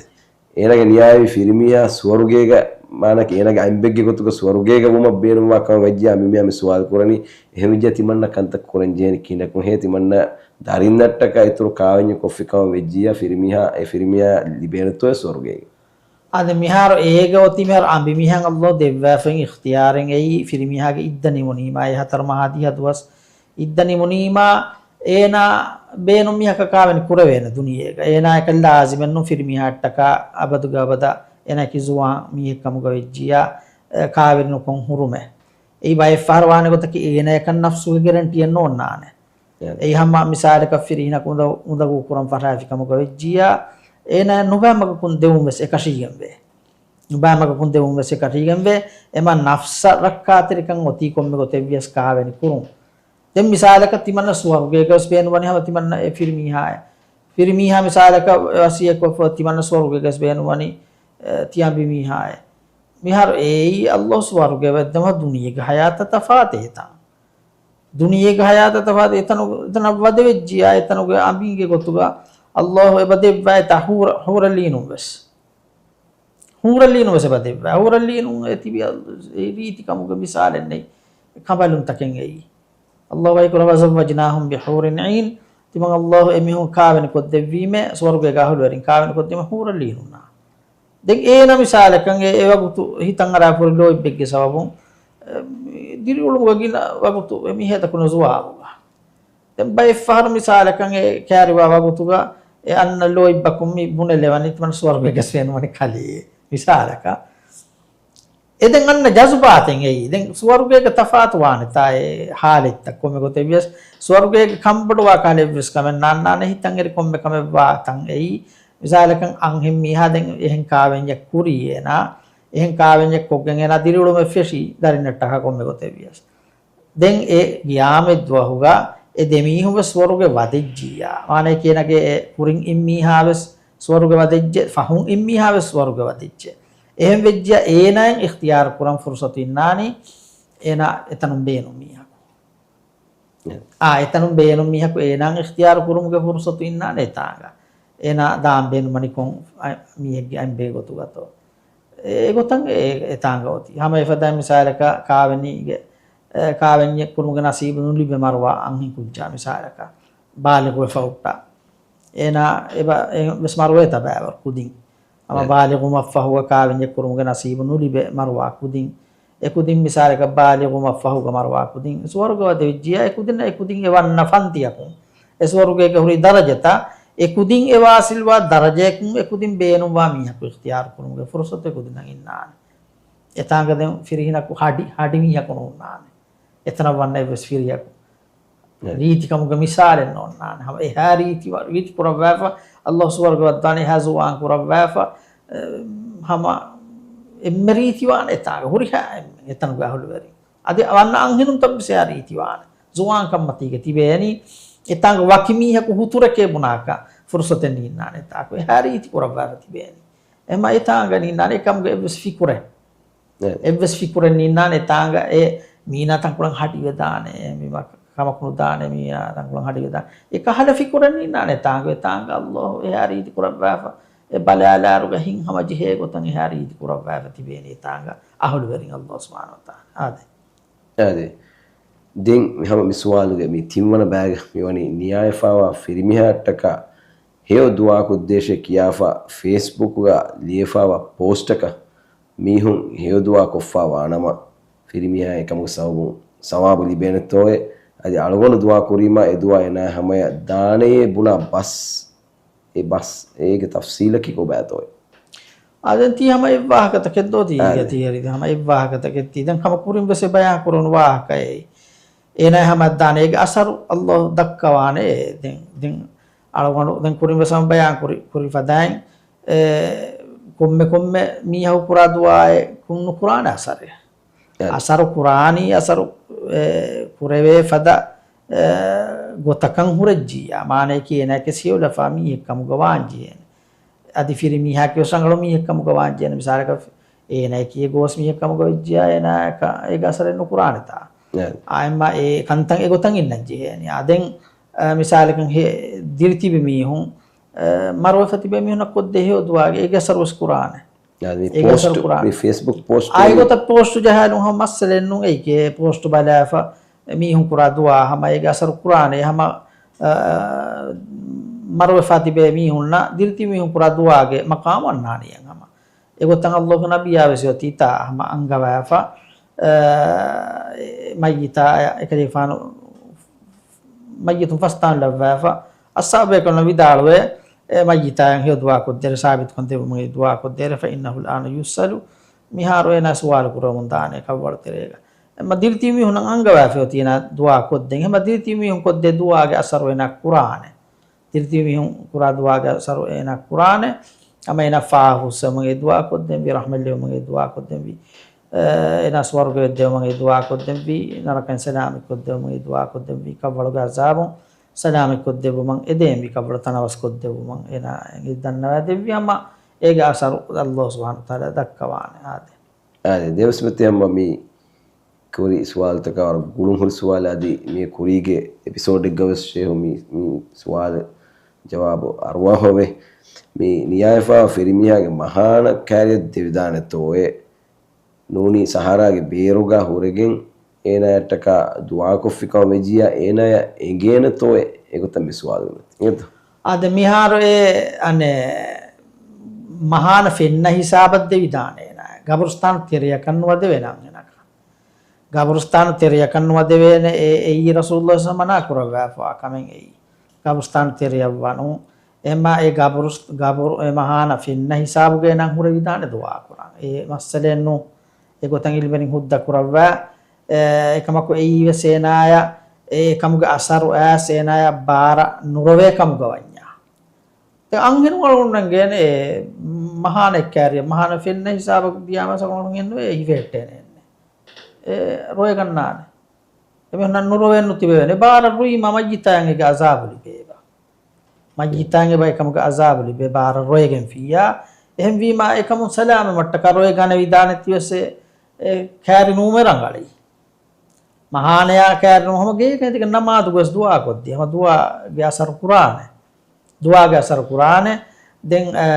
އޭނާގެ ނިޔާވި ފިރިމީހާ ސުވަރުގޭގަ، މާނަކީ އޭނާގެ އަނބެއްގެ ގޮތުގަ ސުވަރުގޭގަ ވުމަށް ބޭނުންވާ ކަމަށް ވެއްޖިއްޔާ، މި މީހާ މި ސުވާލު ކުރަނީ. އެހެންވެއްޖިއްޔާ ތިމަންނަ ކަންތައް ކުރަން ޖެހެނީ ކިހިނަކުން؟ ހޭ، ތިމަންނަ ދަރިންނަށްޓަކާ އިތުރު ކާވެންޏެއް ކޮށްފި ކަމަށް ވެއްޖިއްޔާ، ފިރިމީހާ، އެ ފިރިމީހާ ލިބޭނެތޯއޭ ސުވަރުގޭގަ؟ އާދެ، މިހާރު އޭގަ އޮތީ މިހާރު އަނބިމީހަށް ﷲ ދެއްވާފައި އިޚްތިޔާރެއް އެއީ ފިރިމީހާގެ އިއްދަ ނިމުނީމާ، އެ ހަތަރު މަހާ ދިހަ ދުވަސް އިއްދަ ނިމުނީމާ، އޭނާ ބޭނުން މީހަކަށް ކާވެނި ކުރެވޭނެ ދުނިޔޭގަ. އޭނާ އެކަން ލާޒިމެއް ނޫން ފިރިމީހާއަށްޓަކާ އަބަދުގެ އަބަދަށް އޭނާ ކި ޒުވާން މީހެއް ކަމުގަ ވެއްޖިއްޔާ، އެ، ކާވެނި ނުކޮން ހުރުމެއް. އެއީ ބައެއް ފަހަރު ވާނެ ގޮތަކީ އޭނަޔަކަށް ނަފްސުގެ ގެރެންޓީއެއް ނޯންނާނެ. އެއީ ހަމަ މިސާލަކަށް ފިރިހިނަކު އުނދަ-، އުނދަގޫ ކުރަން ފަށާފި ކަމުގަ ވެއްޖިއްޔާ، އޭނަޔަށް ނުބައި މަގަކުން ދެވުން ވެސް އެކަށީގެންވޭ. ނުބައި މަގަކުން ދެވުން ވެސް އެކަށީގެންވޭ. އެމަ ނަފްސަށް ރައްކާތެރިކަން އޮތީ ކޮންމެ ގޮތެއްވިޔަސް ކާވެނި ކުރުން. ދެން މިސާލަކަށް ތިމަންނަ ސުވަރުގޭގަވެސް ބޭނުންވަނީ ހަމަ ތިމަންނަ އެ ފިރިމީހާއެއް. ފިރިމީހާ މިސާލަކަށް ވަސިއްޔަތްކޮށްފަ ތިމަންނަ ސުވަރުގޭގަވެސް ބޭނުންވަނީ، އެ، ތިޔަނބިމީހާއެއް. މިހާރު އެއީ ﷲ ސުވަރުގޭ ވައްދަމަ ދުނިޔޭގެ ހަޔާތަށް ތަފާތު އެތަން. ދުނިޔޭގެ ހަޔާތަށް ތަފާތު އެތަނު-، އެތަނަށް ވަދެވެއްޖިއްޔާ އެތަނުގެ އަނބިންގެ ގޮތުގަ ﷲ އެބަ ދެއްވައިތާ ހޫރަ-، ހޫރަލީނުން ވެސް. ހޫރަލީނު ވެސް އެބަ ދެއްވާ. ހޫރަލީނު އެ ތިބި އަލް-، އެ ރީތި ކަމުގެ މިސާލެއް ނެތް. ކަނބަލުންތަކެއް އެއީ. ﷲ ވަޙީކުރައްވާ، "وَزَوَّجْنَاهُمْ بِحُورٍ عِينٍ." ތިމަން ﷲ އެމީހުން ކާވެނި ކޮށްދެއްވީމޭ، ސުވަރުގޭގެ އަހުލުވެރިން ކާވެނި ކޮށްދީމަ ހޫރަލީނުންނާ. ދެން އޭނަ މިސާލަކަށް އެ، އެ ވަގުތު ހިތަށް އަރާފަ ހުރި ލޯތްބެއްގެ ސަބަބުން، އެ، ދިރިއުޅުމުގަ ގިނަ ވަގުތު އެ މީހާ ދައްކަނީ ޒުވާގުގަ. ދެން ބައެއް ފަހަރު މިސާލަކަށް އެ ކައިރިވާ ވަގުތުގަ އެ އަންނަ ލޯތްބަކުން މި ބުނެލެވަނީ ތިމަން ސުވަރުގޭގަސް ފެނުމަނި ކަލޭ މިސާލަކަށް. އެ ދެން އަންނަ ޖަޒުބާތެއް އެއީ. ދެން ސުވަރުގޭގަ ތަފާތު ވާނެތާ އެ ހާލަތްތައް ކޮންމެ ގޮތެއްވިޔަސް ސުވަރުގޭގަ ކަންބޮޑުވާ ކަހަލަ އެއްވެސް ކަމެއް ނާންނާނެ ހިތަށް އެރި ކޮންމެ ކަމެއް ވާ ތަން އެއީ. މިސާލަކަށް އަންހެން މީހާ ދެން އެހެން ކާވެންޏެއް ކުރީ އޭނާ. އެހެން ކާވެންޏެއް ކޮށްގެން އޭނާ ދިރިއުޅުމެއް ފެށީ ދަރިންނަށްޓަކާ ކޮންމެ ގޮތެއްވިޔަސް. ދެން އެ ޤިޔާމަތްދުވަހުގަ އެ ދެމީހުން ވެސް ސުވަރުގެ ވަދެއްޖިއްޔާ. މާނައަކީ އޭނަގެ އެ ކުރިން އިން މީހާވެސް ސުވަރުގެ ވަދެއްޖެ، ފަހުން އިން މީހާވެސް ސުވަރުގެ ވަދެއްޖެ. އެހެން ވެއްޖިއްޔާ އޭނާއަށް އިޚްތިޔާރު ކުރަން ފުރުޞަތު އިންނާނީ އޭނާ އެތަނުން ބޭނުން މީހަކު. އެ. އާ، އެތަނުން ބޭނުން މީހަކު އޭނާއަށް އިޚްތިޔާރު ކުރުމުގެ ފުރުޞަތު އިންނާނެ އެތާނގަ. އޭނާ ދާން ބޭނުންވަނިކޮށް އަ-، މީހެއްގެ އަތްބޭ ގޮތުގަތޯ. އެ ގޮތަށް އެ-، އެތާނގަ އޮތީ. ހަމަ އެފަދައިން މިސާލަކަށް ކާވެނީގެ، އެ، ކާވެންޏެއް ކުރުމުގެ ނަސީބު ނުލިބޭ މަރުވާ އަންހެން ކުއްޖާ މިސާލަކަށް ބާލިޣުވެފަ ހުއްޓާ. އޭނާ އެބަ-، އެ ވެސް މަރުވޭތާ ބައިވަރު ކުދިން. ހަމަ އެ. ބާލިޣުވުމަށްފަހުގަ ކާވެންޏެއް ކުރުމުގެ ނަސީބު ނުލިބޭ މަރުވާ ކުދިން. އެ ކުދިން މިސާލަކަށް ބާލިޣުވުމަށްފަހުގަ މަރުވާ ކުދިން ސުވަރުގެ ވަދެވިއްޖިއްޔާ އެ ކުދިންނަށް އެ ކުދިން އެ ވަންނަ ފަންތިއަކުން އެ ސުވަރުގޭގެ ހުރި ދަރަޖަތައް އެ ކުދިން އެ ވާސިލްވާ ދަރަޖަޔަކުން އެ ކުދިން ބޭނުންވާ މީހަކު އިޚްތިޔާރު ކުރުމުގެ ފުރުޞަތު އެ ކުދިންނަށް އިންނާނެ. އެތާނގަ ދެން ފިރިހިނަކު ހަޑި، ހަޑި މީހަކު ނޯންނާނެ. އެތަނަށް ވަންނަ އެއްވެސް ފިރިހަކު. އެ. ރީތިކަމުގެ މިސާލެއް ނޯންނާނެ. ހަމަ އެހާ ރީތި ވަ-، ރީތި ކުރައްވާފަ، ﷲ ސުވަރުގެ ވައްދާނެ އެހާ ޒުވާން ކުރައްވާފަ، އެ، ހަމަ އެންމެ ރީތިވާނެ އެތާނގަ ހުރިހާ އެންމެ އެތަނުގެ އަހުލުވެރިން. އަދި ވަންނަ އަންހެނުންތައް ވެސް އެހާ ރީތިވާނެ. ޒުވާންކަންމަތީގަ ތިބޭނީ. އެތާނގަ ވަކި މީހަކު ހުތުރެކޭ ބުނާކަށް ފުރުޞަތެއް ނީންނާނެ އެތާކު. އެހާ ރީތި ކުރައްވާފަ ތިބޭނީ. އެހެންމަ އެތާނގަ ނީންނާނެ އެކަމުގެ އެއްވެސް ފިކުރެއް. އެ. އެއްވެސް ފިކުރެއް ނީންނާނެ އެތާނގަ އެ މީނާ ތަންކޮޅަށް ހަޑިވެދާނެ، މި މަ-، ކަމަކު ނުދާނެ، މީނާ ތަންކޮޅަށް ހަޑިވެދާނެ. އެ ކަހަލަ ފިކުރެއް ނީންނާނެ އެތާނގަ، އެތާނގަ ﷲ އެހާ ރީތި ކުރައްވާފަ، އެ ބަލާލާރުގަ ހިތް ހަމަޖެހޭ ގޮތަށް އެހާ ރީތި ކުރައްވާފަ ތިބޭނީ އެތާނގަ އަހުލުވެރިން ﷲ ސުބްޙާނަހޫ ވަތަޢާލާ. އާދެ. އާދެ. ދެން މި ހަމަ މި ސުވާލުގެ މި ތިންވަނަ ބައިގަ މިވަނީ ނިޔާވެފައިވާ ފިރިމީހާއަށްޓަކާ ހެޔޮ ދުޢާ ކޮށްދޭށޭ ކިޔާފަ ފޭސްބުކުގަ ލިޔެފައިވާ ޕޯސްޓަކަށް މީހުން ހެޔޮ ދުޢާ ކޮށްފަ ވާނަމަ، ފިރިމީހާ އެކަމުގެ ސަބަބުން ސަވާބު ލިބޭނެތޯއޭ؟ އަދި އަޅުގަނޑު ދުޢާ ކުރީމާ އެ ދުޢާ އޭނާ ހަމަޔަށް ދާނެޔޭ ބުނާ ބަސް، އެ ބަސް އޭގެ ތަފްސީލަކީ ކޮބާތޯއޭ؟ އާ، ދެން ތީ ހަމަ އެއްވާހަކަތަކެއް ދޯ ތީ އާ، އޭގެ ދެ. ތީ ހެރި ހަމަ އެއްވާހަކަތަކެއް ތީ. ދެން ހަމަ ކުރިން ވެސް އެ ބަޔާން ކުރުނު ވާހަކައެއް. އޭނާ ހަމަ ދާނެ އޭގެ އަސަރު ﷲ ދައްކަވާނެ. ދެން، ދެން އަޅުގަނޑު ދެން ކުރިން ވެސް ހަމަ ބަޔާން ކުރި، ކުރި ފަދައިން، އެ، ކޮންމެ ކޮންމެ މީހަކު ކުރާ ދުޢާއެއް ކުން ނުކުރާނެ އަސަރެއް. އަ. އަސަރު ކުރާނީ އަސަރު، އެ، ކުރެވޭ ފަދަ، އެ، ގޮތަކަށް ހުރެއްޖިއްޔާ. މާނައަކީ އޭނާ ކެސިއޮލަފާ މީހެއް ކަމުގަ ވާންޖެހޭނެ. އަދި ފިރިމީހާ ކިޔޮސް ރަނގަޅު މީހެއް ކަމުގަ ވާންޖެހޭނެ. މިސާލަކަށް އޭނާ ކިޔޭ ގޯސް މީހެއް ކަމުގަ ވެއްޖިއްޔާ އޭނާ އެކަ-، އޭގެ އަސަރެއް ނުކުރާނެތާ. އެ. އާއެއްމަ އެ ކަންތައް އެގޮތަށް އިންނަން ޖެހޭނެ. އާ ދެން، އަ، މިސާލަކަށް ހެ-، ދިރިތިބި މީހުން، އަ، މަރުވެފަ ތިބޭ މީހުންނަށް ކޮށްދޭ ހެޔޮ ދުޢާގެ އޭގެ އަސަރު ވެސް ކުރާނެ. އާ، މި އޭގެ އަސަރު ޕޯސްޓް، ކުރާނެ. މި ފޭސްބުކް ޕޯސްޓް އާ، އެ ކުރީ. ގޮތަށް ޕޯސްޓް ޖަހާލުން ހަމަ މައްސަލައެއް ނޫން. އެއީ ޕޯސްޓް ބަލާފަ މީހުން ކުރާ ދުޢާ ހަމަ އޭގެ އަސަރު ކުރާނެ. ހަމަ، އަ، މަރުވެފާ ތިބޭ މީހުންނަށް ދިރިތިބި މީހުން ކުރާ ދުޢާގެ މަޤާމު އަންނާނެ އެއަށް ހަމަ. އެގޮތަށް ﷲގެ ނަބިއްޔާ ވެސް އޮތީތާ ހަމަ އަންގަވާފަ، އަ، މައްޔިތާ އެކަލޭގެފާނު މައްޔިތުން ފަސްދާން ލައްވާފަ، އަޞްޙާބުބޭކަލުން ވިދާޅުވޭ، އެ މައްޔިތާއަށް ހެޔޮ ދުޢާ ކޮށްދޭރޭ، ސާބިތުކަން ދެއްވުމުގެ ދުޢާ ކޮށްދޭރޭ، فإنه الآن يسأل، މިހާރު އޭނާ ސުވާލު ކުރަމުން ދާނެ ކަށްވަޅު ތެރޭގަ. އެމަ ދިރިތިބި މީހުންނަށް އަންގަވާފައި އޮތީ އޭނާ ދުޢާ ކޮށްދޭން. އެމަ ދިރިތިބި މީހުން ކޮށްދޭ ދުޢާގެ އަސަރު އޭނާ ކުރާނެ. ދިރިތިބި މީހުން ކުރާ ދުޢާގެ އަސަރު އޭނާ ކުރާނެ. އަމަ އޭނާ ފާހުސްވުމަށް އެ ދުޢާ ކޮށްދެންވީ، ރަޙްމަތް ލިބުމަށް އެ ދުޢާ ކޮށްދެންވީ، އޭނާ ސުވަރުގެ ވެއްދެވުމަށް އެ ދުޢާ ކޮށްދެންވީ، ނަރަކައިން ސަލާމަތް ކޮށްދެވުމަށް އެ ދުޢާ ކޮށްދެންވީ، ކަށްވަޅުގެ އަޒާބުން ސަލާމަތް ކޮށްދެއްވުމަށް، އެ ދޭންވީ ކަށްވަޅު ތަނަވަސް ކޮށްދެއްވުމަށް އޭނާ އެ ދަންނަވައިދެއްވީ. އަމަ އޭގެ އަސަރު ﷲ ސުބްޙާނަހޫ ވަތަޢާލާ ދައްކަވާނެ. އާދެ. އާދެ، ދެމަސްމެތި ހަމަ މި ކުރި ސުވާލުތަކާ ވަރަށް ގުޅުންހުރި ސުވާލެއް. އަދި މި ކުރީގެ އެޕިސޯޑެއްގަ ވެސް ޝޭހު މި، މި ސުވާލު ޖަވާބު އަރުވާފަވޭ. މި ނިޔާވެފާ ފިރިމީހާގެ މަހާނަ ކާރިއަށް ދެވިދާނެތޯއޭ؟ ނޫނީ ސަހަރާގެ ބޭރުގަ ހުރެގެން އޭނާއަށްޓަކާ ދުޢާކޮށްފިކަމަށް ވެއްޖިއްޔާ އޭނާޔަށް އެނގޭނެތޯއޭ؟ އެގޮތަށް މި ސުވާލު އިނގޭތޯ؟ އާދެ، މިހާރު އެ އަނެއް މަހާނަ ފެންނަ ހިސާބަށް ދެވިދާނެ އޭނާ. ގަބުރުސްތާނު ތެރެޔަކަށް ނުވަދެވޭނެ އަންހެނަކަށް. ގަބުރުސްތާނު ތެރެޔަކަށް ނުވަދެވޭނެ. އެ، އެއީ ރަސޫލުﷲ މަނާ ކުރައްވާފަވާ ކަމެއް އެއީ. ގަބުރުސްތާނު ތެރެޔަށް ވަނުން. އެމާ އެ ގަބުރުސް-، ގަބުރު އެ މަހާނަ ފެންނަ ހިސާބުގައި ނަން ހުރެވިދާނެ ދުޢާ ކުރަން. އެ މައްސަލައެއް ނޫން. އެ ގޮތަށް އިލްމެރިން ހުއްދަ ކުރައްވާ. އެ، އެކަމަކު އެއީ ވެސް އޭނާޔަށް އެ ކަމުގެ އަސަރު އައިސް އޭނާޔަށް ބާރަށް ނުރޮވޭ ކަމުގަ ވަންޏާ. ދެން އަންހެނުން އަޅުގަނޑު ނަންގޭނެ އެ މަހާނަ އެއްކާރިއަށް، މަހާނަ ފެންނަ ހިސާބަށް ދިޔާމަސް އަޅުގަނޑު ހިންނުވޭ އެ ހިފެހެއްޓޭނެ އެންމެ. އެ ރޮވެގަންނާނެ. އެމީހުންނަށް ނުރޮވެން ނުތިބެވޭނެ. ބާރަށް ރުއީމަ މައްޔިތާއަށް އޭގެ އަޒާބު ލިބޭ އެބަ. މައްޔިތާއަށް އެބަ އެކަމުގެ އަޒާބު ލިބޭ ބާރަށް ރޮވެގެންފިއްޔާ. އެހެންވީމަ އެކަމުން ސަލާމަތް މަށްޓަކާ ރޮވެގަނެވިދާނެތީވެސް އެ، އެ ކާރި ނޫމެއް ރަނގަޅީ. މަހާނަޔާ ކާރި ނޫން ހަމަ ގޭގަ އިނދެގެން ނަމާދުގަވެސް ދުޢާ ކޮށްދީ. ހަމަ ދުޢާގެ އަސަރު ކުރާނެ. ދުޢާގެ އަސަރު ކުރާނެ. ދެން، އަ،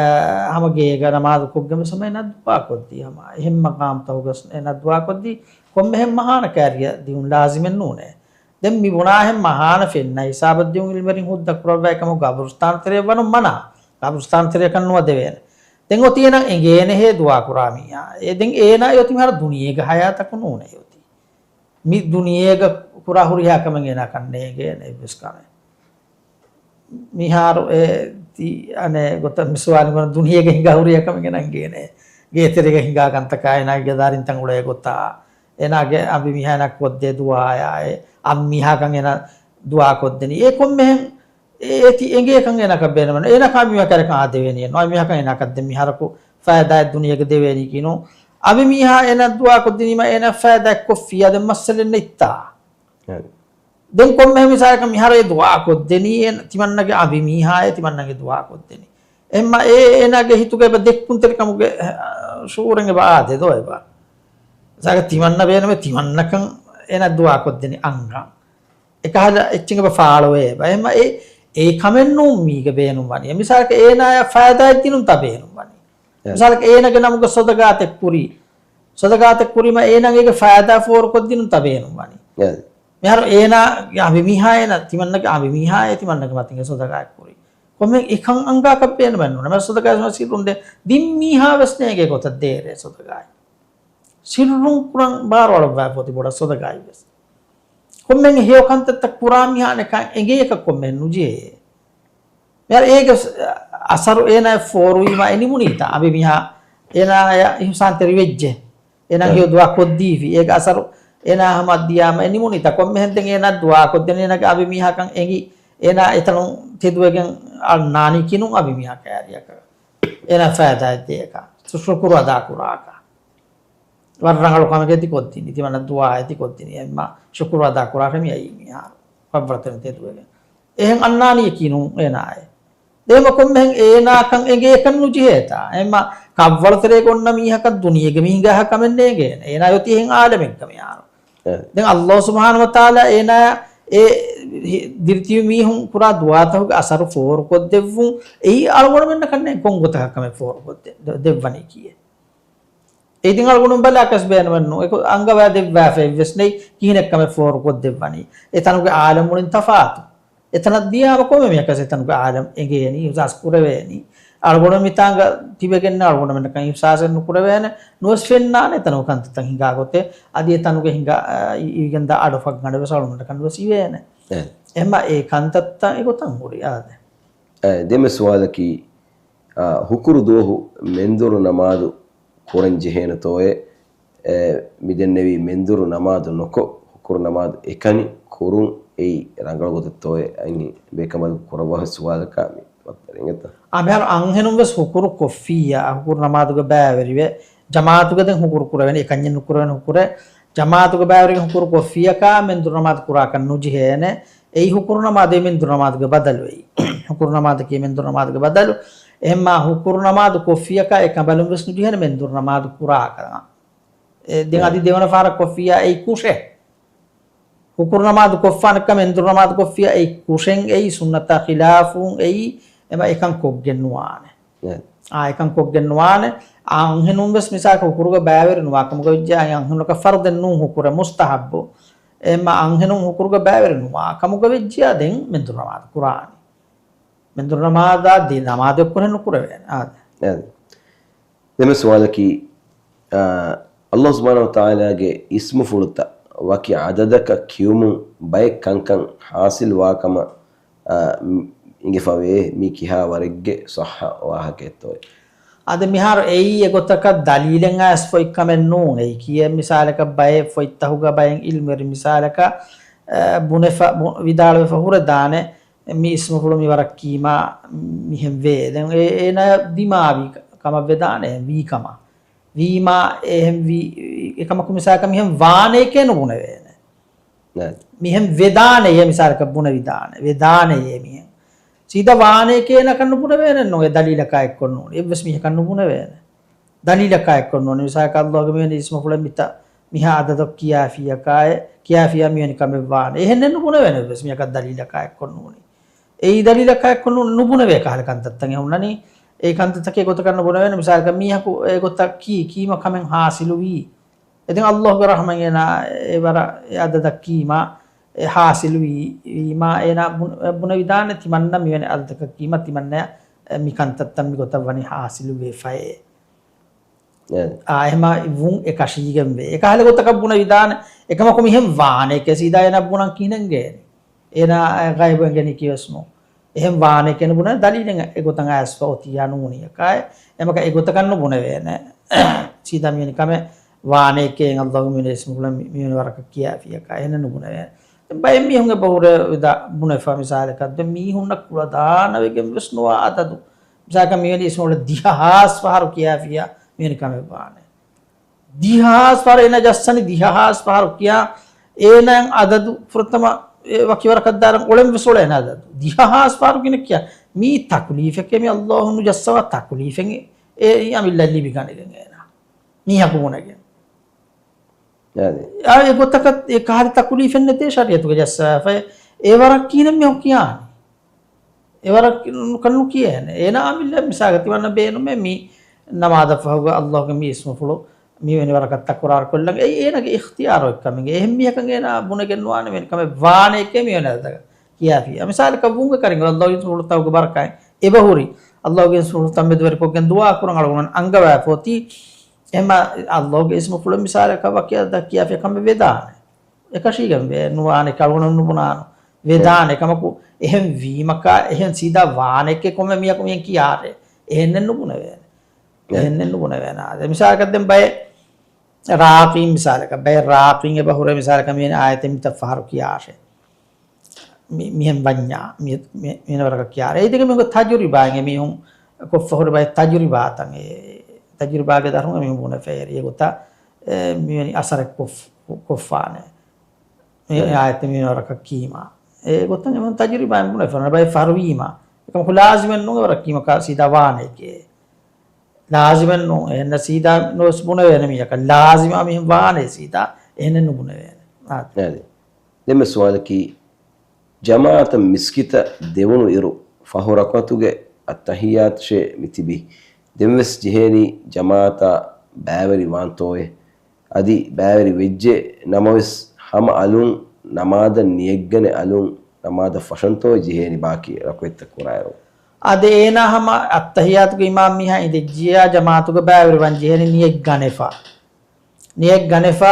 ހަމަ ގޭގަ ނަމާދު ކޮށްގެން ވެސް ހަމަ އޭނާ ދުޢާ ކޮށްދީ. ހަމަ އެހެން މަޤާމްތަކުގަސް އޭނާ ދުޢާ ކޮށްދީ. ކޮންމެހެން މަހާނަ ކާރިއަށް ދިއުން ލާޒިމެއް ނޫނޭ. ދެން މި ބުނާހެން މަހާނަ ފެންނަ ހިސާބަށް ދިއުން އިލްމެރިން ހުއްދަ ކުރައްވާ އެކަމު ގަބުރުސްތާނު ތެރެއަށް ވަނުން މަނާ. ގަބުރުސްތާނު ތެރެއަކަށް ނުވަދެވޭނެ. ދެން އޮތީ އޭނަ އެނގޭނެހޭ ދުޢާ ކުރާ މީހާ. އެ ދެން އޭނާ އޮތީ މިހާރު ދުނިޔޭގަ ހަޔާތަކު ނޫނޭ އޮތީ. މި ދުނިޔޭގަ ކުރާ ހުރިހާ ކަމެއް އޭނާ ކަންނޭނގޭނެ އެއްވެސް ކަމެއް. މިހާރު އެ ތި އަނެއް ގޮތަށް މި ސުވާލު ކުރަން ދުނިޔޭގަ ހިނގާ ހުރިހާ ކަމެއް އެނގޭނެ. ގޭތެރޭގަ ހިނގާ ކަންތަކާ އޭނާގެ ގެދާރިންތައް އުޅޭ ގޮތާ. އޭނާގެ އަނބިމީހާ އޭނާ ކޮށްދޭ ދުޢާޔާ އެ އަނބިމީހާކަން އޭނާ ދުޢާ ކޮށްދެނީ. އެ ކޮންމެހެން އެ އޭތި އެނގޭކަން އޭނާކަށް ބޭނުމެއް ނޫން. އޭނާ ކާ މީހާ ކަރެކަށް އާ ދެވޭނީ ނޯ. އަނބިމީހާކަށް އޭނާކަށް ދެން މިހާރަކު ފައިދާއެއް ދުނިޔޭގަ ދެވޭނީކީ ނޫން. އަނބިމީހާ އޭނާ ދުޢާ ކޮށްދިނީމަ އޭނާ ފައިދާއެއް ކޮށްފިއްޔާ ދެން މައްސަލައެއް ނެތްތާ. އެ. ދެން ކޮންމެހެން މިސާލަކަށް މިހާރު އެ ދުޢާ ކޮށްދެނީ އޭނަ ތިމަންނަގެ އަނބިމީހާއޭ ތިމަންނަގެ ދުޢާ ކޮށްދެނީ. އެހެންމަ އޭ އޭނާގެ ހިތުގަ އެބަ ދެއްކުންތެރިކަމުގެ، އަ، ޝުޢޫރެއް އެބަ އާދޭ ދޯ އެބަ. މިސާލަކަށް ތިމަންނަ ބޭނުމޭ ތިމަންނަކަން އޭނާ ދުޢާ ކޮށްދެނީ އަނގަން. އެކަހަލަ އެއްޗެއް އެބަ ފާޅުވޭ އެބަ. އެހެންމަ އެ، އެ ކަމެއް ނޫން މީގަ ބޭނުން ވަނީ. އެ މިސާލަކަށް އޭނާޔަށް ފައިދާއެއް ދިނުންތާ ބޭނުން ވަނީ. އެ. މިސާލަކަށް އޭނާގެ ނަމުގަ ޞަދަޤާތެއް ކުރީ. ޞަދަޤާތެއް ކުރީމަ އޭނާ އޭގެ ފައިދާ ފޯރުކޮށްދިނުންތާ ބޭނުން ވަނީ. އެ. މިހާރު އޭނާގެ އަނބިމީހާ އޭނާ ތިމަންނަގެ އަނބިމީހާއޭ ތިމަންނަގެ މަތިންގެ ޞަދަޤާތް ކުރީ. ކޮންމެ އެކަން އަނގާކަށް ބޭނުމެއް ނޫން. މި ޞަދަޤާތް ސިއްރުން ދޭ. ދިން މީހާ ވެސް ނޭނގޭ ގޮތަށް ދޭރޭ ޞަދަޤާތް. ސިއްރުން ކުރަން ބާރު އަޅައްވާފަ އޮތީ ބޮޑަށް ޞަދަޤާތް ވެސް. ކޮންމެ ހެޔޮ ކަންތައްތައް ކުރާ މީހާ ނެކަން އެނގޭކަށް ކޮންމެ ނުޖެހޭ. މިހާރު އޭގެ އަސަރު އޭނާއަށް ފޯރުވީމަ އެ ނިމުނީތާ އަނބިމީހާ އޭނާއަށް އިޙްސާންތެރި ވެއްޖެ. އޭނާ އެ. ހެޔޮ ދުޢާ ކޮށްދީފި. އޭގެ އަސަރު އޭނާ ހަމަ ދިޔާމަ އެ ނިމުނީތާ ކޮންމެހެން ދެން އޭނާ ދުޢާ ކޮށްދެނީ އޭނާގެ އަނބިމީހާކަން އެނގި އޭނާ އެތަނުން ތެދުވެގެން އަންނާނީކީ ނޫން އަނބިމީހާ ކައިރިއަކަށް. އޭނާ ފައިދާއެއް ދޭކަށް. ޝުކުރު އަދާ ކުރާކަށް. ވަރަށް ރަނގަޅު ކަމެކޭ ތި ކޮށްދިނީ، ތިމަންނަ ދުޢާއެއް ތި ކޮށްދިނީ، އެހެންމަ ޝުކުރު އަދާ ކުރާށޭ މި އައީ މިހާރު ކަށްވަޅު ތެރެއިން ތެދުވެގެން. އެހެން އަންނާނީއަކީ ނޫން އޭނާއޭ. ދެން ކޮންމެހެން އޭނާކަން އެނގޭކަށް ނުޖެހޭތާ. އެހެންމަ ކަށްވަޅު ތެރޭގަ އޮންނަ މީހަކަށް ދުނިޔޭގެ މީހުންގެ އަހަ ކަމެއް ނޭނގޭނެ. އޭނާ އޮތީ އެހެން އާލަމެއްގަ މިހާރު. އެ. ދެން ﷲ ސުބްޙާނަހޫ ވަތަޢާލާ އޭނާ އެ ހި-، ދިރިތިބި މީހުން ކުރާ ދުޢާތަކުގެ އަސަރު ފޯރުކޮށްދެއްވުން އެއީ އަޅުގަނޑުމެންނަކަށް ނޭނގެ ކޮން ގޮތަކަށް ކަމެއް ފޯރުކޮށްދެ-، ދެ-، ދެއްވަނީކީއެއް. އެއީ ދެން އަޅުގަނޑު ބަލާކަސް ބޭނުމެއް ނޫން. އެކު އަންގަވާ ދެއްވާފައެއްވެސް ނެތް ކިހިނެއް ކަމެއް ފޯރުކޮށްދެއްވަނީ. އެ ތަނުގެ އާލަމް މުޅިން ތަފާތު. އެތަނަށް ދިޔާމަ ކޮންމެ މީހަކަސް އެތަނުގެ އާލަމް އެނގޭނީ، އިޙްސާސް ކުރެވޭނީ. އަޅުގަނޑު މިތާނގަ ތިބެގެން އަޅުގަނޑުމެންނަކަށް އިޙްސާސެއް ނުކުރެވޭނެ. ނުވެސް ފެންނާނެ އެތަނުގެ ކަންތައްތައް ހިނގާ ގޮތެއް. އަދި އެތަނުގެ ހިނގާ، އަ، އި-، އިވިގެންދާ އަޑު ފައްގަނޑެއް ވެސް އަޅުގަނޑަކަށް ނުވެސް އިވޭނެ. އެ. އެހެންމަ އެ ކަންތައްތައް އެގޮތަށް ހުރި އާދެ. އެ، ދެންމެ ސުވާލަކީ، އާ، ހުކުރު ދުވަހު މެންދުރު ނަމާދު ކުރަން ޖެހޭނެތޯއޭ؟ އެ، މިދެންނެވީ މެންދުރު ނަމާދު ނުކޮށް، ހުކުރު ނަމާދު އެކަނި ކުރުން އެއީ ރަނގަޅު ގޮތެއްތޯއޭ؟ އައި ބޭކަނބަލަކު ކުރައްވާ ސުވާލަކާ މި ވައްތަރެއް އެނގޭތަ؟ އާ، މިހާރު އަންހެނުން ވެސް ހުކުރު ކޮށްފިއްޔާ، ހުކުރު ނަމާދުގަ ބައިވެރިވެ، ޖަމާއަތުގަ ދެން ހުކުރު ކުރެވޭނެ، އެކަންޏެއް ނުކުރެވޭނެ ހުކުރެއް، ޖަމާއަތުގަ ބައިވެރިވެ ހުކުރު ކޮށްފިއްޔަކާ މެންދުރު ނަމާދު ކުރާކަށް ނުޖެހޭނެ. އެއީ ހުކުރު ނަމާދު އެ މެންދުރު ނަމާދުގެ ބަދަލު އެއީ. ހުކުރު ނަމާދަކީ މެންދުރު ނަމާދުގެ ބަދަލު. އެހެންމާ ހުކުރު ނަމާދު ކޮށްފިއްޔަކާ އެ ކަނބަލުން ވެސް ނުޖެހޭނެ މެންދުރު ނަމާދު ކުރާކަށް. އެ، ދެން އަދި ދެވަނަ ފަހަރަށް ކޮށްފިއްޔާ އެއީ ކުށެއް. ހުކުރު ނަމާދު ކޮށްފާނެ ކަމެއް މެންދުރު ނަމާދު ކޮށްފިއްޔާ އެއީ ކުށެއް އެއީ، ސުންނަތާ ޚިލާފުން އެއީ، އެމަ އެކަން ކޮށްގެން ނުވާނެ. އެ. އާ، އެކަން ކޮށްގެން ނުވާނެ. އާ، އަންހެނުން ވެސް މިސާލަކަށް ހުކުރުގަ ބައިވެރި ނުވާ ކަމުގަ ވެއްޖެ، އާ، އަންހެނުންނަކަށް ފަރުދެއް ނޫން ހުކުރެއް، މުސްތަހައްބު. އެމަ އަންހެނުން ހުކުރުގަ ބައިވެރި ނުވާ ކަމުގަ ވެއްޖެއާ ދެން މެންދުރު ނަމާދު ކުރާނީ. މެންދުރު ނަމާދާ ދި ނަމާދު އެއްކޮށް ނުކުރެވޭނެ. އާދެ. އެ. ދެން ސުވާލަކީ، އާ، ﷲ ސުބްޙާނަހޫ ވަތަޢާލާގެ އިސްމުފުޅުތައް ވަކި ޢަދަދަކަށް ކިޔުމުން ބައެއް ކަންކަން ޙާޞިލް ވާކަމަށް، އާ، މް، އިނގިފަވޭ، މީ ކިހާ ވަރެއްގެ ޞައްޙަ ވާހަކައެއްތޯއޭ؟ އާދެ، މިހާރު އެއީ އެގޮތަކަށް ދަލީލެއް އައިސް ފޮތް ކަމެއް ނޫން. އެއީ ކިޔޭ މިސާލަކަށް ބައެއް ފޮތްތަހުގަ ބައެއް ޢިލްމުވެރި މިސާލަކަށް، އާ، ބުނެފަ، ބު، ވިދާޅުވެފަ ހުރެދާނެ. މި އިސްމުފުޅު މި ވަރަށް ކީމާ މިހެން ވޭ. ދެން އެ، އޭނާ ދިމާވި ކަމަށް ވެދާނެ ވީ ކަމަށް. ވީމާ އެހެން ވީ، އެކަމަކު މިސާލަކަށް މިހެން ވާނޭކޭ ނުބުނެވޭނެ. ނާ. މިހެން ވެދާނެޔޭ މިސާލަކަށް ބުނެވިދާނެ. ވެދާނެޔޭ މިހެން. ސީދާ ވާނޭކޭ އޭނަކަށް ނުބުނެވޭނެ ނޯ. އެ ދަލީލަކާ އެއްކޮށް ނޫން. އެއްވެސް މީހަކަށް ނުބުނެވޭނެ. ދަލީލަކާ އެއްކޮށް ނޫން. މިސާލަކަށް ﷲގެ މިވެނި އިސްމުފުޅެއް މިތަ، މިހާ އަދަދަކު ކިޔާފިޔަކާއެ، ކިޔާފިޔާ މިވެނި ކަމެއް ވާނެ. އެހެންނެއް ނުބުނެވޭނެ އެއްވެސް މީހަކަށް ދަލީލަކާ އެއްކޮށް ނޫނީ. އެއީ ދަލީލަކާ އެއްކޮށް ނޫ، ނުބުނެވޭ ކަހަލަ ކަންތައްތައް އެ ހުންނަނީ. އެ ކަންތައްތަކެއް ގޮތަކަށް ނުބުނެވޭނެ. މިސާލަކަށް މީހަކު އެ ގޮތަށް ކީ، ކީމަ ކަމެއް ޙާޞިލުވީ. އެދެން ﷲގެ ރަޙްމަތް އޭނާ އެ ވަރަށް އެ އަދަދަށް ކީމާ އެ ޙާޞިލުވީ، ވީމާ އޭނާ ބުނ، ބުނެވިދާނެ ތިމަންނަ މިވެނި އަދަދަކަށް ކީމަ ތިމަންނަ މި ކަންތައްތައް މި ގޮތަށް ވަނީ ޙާޞިލު ވެފައޭ. އެ. އާ، އެހެމާ ވުން އެކަށީގެން ވޭ. އެކަހަލަ ގޮތަކަށް ބުނެވިދާނެ. އެކަމަކު މިހެން ވާނެކޭ ސީދާ އޭނާ ބުނަން ކިހިނެއް އެނގޭނެ؟ އޭނާ ޣައިބު އެނގެނީ ކީވެސް ނޫން. އެހެން ވާނެކޭ ނުބުނެ ދަލީލެއް އެގޮތަށް އައިސްފަ އޮތިއްޔާ ނޫނިއްޔާ ކާއެ. އެމަކަ އެގޮތަކަށް ނުބުނެވޭނެ. ސީދާ މިވެނި ކަމެއް ވާނެކޭ ﷲގެ މިވެނި އިސްމުފުޅަށް މި، މިވެނި ވަރަކަށް ކިޔާފިޔަކާ. އެހެން ނުބުނެވޭނެ. ދެން ބައެއް މީހުން އެބަ ހުރެ ވިދާ ބުނެފަ މިސާލަކަށް ދެން މީހުންނަށް ކުޅަދާނަވެގެން ވެސް ނުވާ އަދަދު. މިސާލަކަށް މިވެނި އިސްމުފުޅަށް ދިހަ ހާސް ފަހަރު ކިޔާފިޔާ މިވެނި ކަމެއް ވާނެ. ދިހަ ހާސް ފަހަރު އޭނަ ޖައްސަނީ، ދިހަ ހާސް ފަހަރު ކިޔާ އޭނައަށް އަދަދު ފުރަތަމަ އެ ވަކި ވަރަކަށް ދާރަން އޮޅެން ވެސް އޮޅޭ އަދަދު. ދިހަ ހާސް ފަހަރު ކިނެ ކިޔާ. މީ ތަކުލީފެކޭ މި ﷲ ނުޖައްސަވާ ތަކުލީފެއް އެ، އެ އަމިއްލަ ލިބިގަނެގެން އޭނަ. މީހަކު ބުނެގެން. އާދެ. އާ، އެ ގޮތަކަށް އެ ކަހަލަ ތަކުލީފެއް ނެތޭ ޝަރީއަތުގަ ޖައްސާފައި. އެ ވަރަށް ކިހިނެއް މިހޮ ކިޔާނީ؟ އެ ވަރަށް ނުކަން ނުކިޔޭނެ. އޭނާ އަމިއްލަ މިސާލަކަށް ތިމަންނަ ބޭނުމޭ މި ނަމާދަށް ފަހުގަ ﷲގެ މި އިސްމުފުޅު މިވެނި ވަރަކަށް ތަކުރާރު ކޮށްލަން. އެއީ އޭނާގެ އިޚްތިޔާރު އޮތް ކަމެއް. އެހެން މީހަކަށް އޭނާ ބުނެގެން ނުވާނެ މިވެނި ކަމެއް ވާނެކޭ މިވެނި އަދަދަކަށް ކިޔާފިޔާ. މިސާލަކަށް ވުންގެ ކަރިން ﷲގެ އިސްމުފުޅުތަކުގެ ބަރަކާތް އެބަހުރި. ﷲގެ އިސްމުފުޅުތައް މެދުވެރިކޮށްގެން ދުޢާ ކުރަން އަޅުގަނޑު އަންގަވާފަ އޮތީ. އެހެންމަ ﷲގެ އިސްމުފުޅެއް މިސާލަކަށް ވަކި އަދަދަކަށް ކިޔާފިޔާ ކަމެއް ވެދާނެ. އެކަށީގެން ވެ، ނުވާނެ ކަޅުގަނޑު ނުބުނާނު. ވެދާނެ ކަމަކު، އެހެން ވީމަކާ، އެހެން ސީދާ ވާނެކޭ ކޮންމެ މީހަކު މިހެން ކިޔާރޭ. އެހެންނެއް ނުބުނެވޭނެ. އެ. އެހެންނެއް ނުބުނެވޭނެ. އާދެ، މިސާލަކަށް ދެން ބައެއް ރާޤީން މިސާލަކަށް، ބައެއް ރާޤީން އެބަ ހުރޭ މިސާލަކަށް މިވެނި އާޔަތެއް މިތައް ފަހަރު ކިޔާށޭ. މި، މިހެން ވަންޏާ، މި، މި، މިހެން ވަރަކަށް ކިޔާރޭ. އެއީ ދެން މިހެން ތަޖުރިބާއިން އެމީހުން ކޮށްފަ ހުރި ބައެއް ތަޖުރިބާތައް އެ، ތަޖުރިބާގެ ދަށުން އެމީހުން ބުނެފައި އެރި އެގޮތަށް، އެ، މިވެނި އަސަރެއް ކޮށް، ކޮށްފާނެ. މި އާޔަތެއް މިވެނި ވަރަކަށް ކީމާ. އެގޮތަށް އެމީހުން ތަޖުރިބާއިން ބުނެފަ ހުރި ބައެއް ފަހަރު ވީމާ. އެކަމަކު ލާޒިމެއް ނޫން އެވަރަށް ކީމަކާ ސީދާ ވާނެކޭ. ލާޒިމެއް ނޫން. އެހެންނަ ސީދާ ނުވެސް ބުނެވޭނެ މީހަކަށް. ލާޒިމާ މިހެން ވާނޭ ސީދާ. އެހެނެއް ނުބުނެވޭނެ. އާ. އާދެ. ދެންމެ ސުވާލަކީ، ޖަމާޢަތަށް މިސްކިތަށް ދެވުނު އިރު، ފަހު ރަކުޢަތުގެ އައްތަޙިއްޔާތުށޭ މިތިބީ. ދެންވެސް ޖެހޭނީ ޖަމާޢަތާ ބައިވެރި ވާންތޯއޭ؟ އަދި ބައިވެރި ވެއްޖެ ނަމަވެސް، ހަމަ އަލުން ނަމާދަށް ނިޔަތްގަނެ އަލުން ނަމާދަށް ފަށަންތޯއޭ ޖެހޭނީ ބާކީ ރަކުޢަތްތައް ކުރާއިރު؟ އާދެ، އޭނާ ހަމަ އައްތަޙިއްޔާތުގެ އިމާމް މީހާ އިނދެއްޖިޔާ ޖަމާޢަތުގަ ބައިވެރިވާން ޖެހޭނެ ނިޔަތް ގަނެފަ. ނިޔަތް ގަނެފަ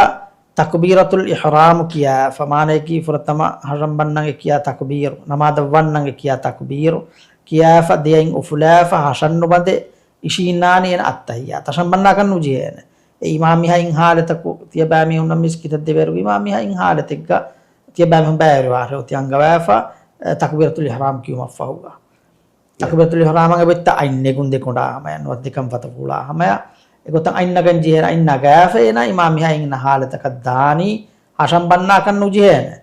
ތަކުބީރަތުލް އިޙްރާމު ކިޔާފަ. މާނަޔަކީ ފުރަތަމަ ޙަށަން ބަންނަން އެ ކިޔާ ތަކުބީރު، ނަމާދަށް ވަންނަން އެ ކިޔާ ތަކުބީރު ކިޔާފަ ދެއަތް އުފުލާފަ ޙަށަން ނުބަނދެ އިށީންނާނީ އޭނަ އައްތަހިއްޔާތަށް ހަށަންބަންނާކަށް ނުޖެހޭނެ. އެ އިމާމް މީހާ އިން ހާލަތަކު ތިޔަބައިމީހުންނަށް މިސްކިތަށް ދެވޭއިރު އިމާމް މީހާ އިން ހާލަތެއްގަ ތިޔަބައިމީހުން ބައިވެރިވާށޭ އޮތީ އަންގަވާފަ، އެ، ތަކުބީރަތުލް އިޙްރާމް ކިޔުމަށްފަހުގަ. ތަކުބީރަތުލް އިޙްރާމަށް އެބައޮތްތަ އަތް ނެގުން ދެކޮނޑާ ހަމަޔަށް ނުވަތަ ދެކަން ފަތަފުޅާ ހަމަޔަށް. އެގޮތަށް އަތް ނަގަން ޖެހޭނެ އަތް ނަގާފަ އޭނާ އިމާމް މީހާ އިންނަ ހާލަތަކަށް ދާނީ ހަށަން ބަންނާކަށް ނުޖެހޭނެ.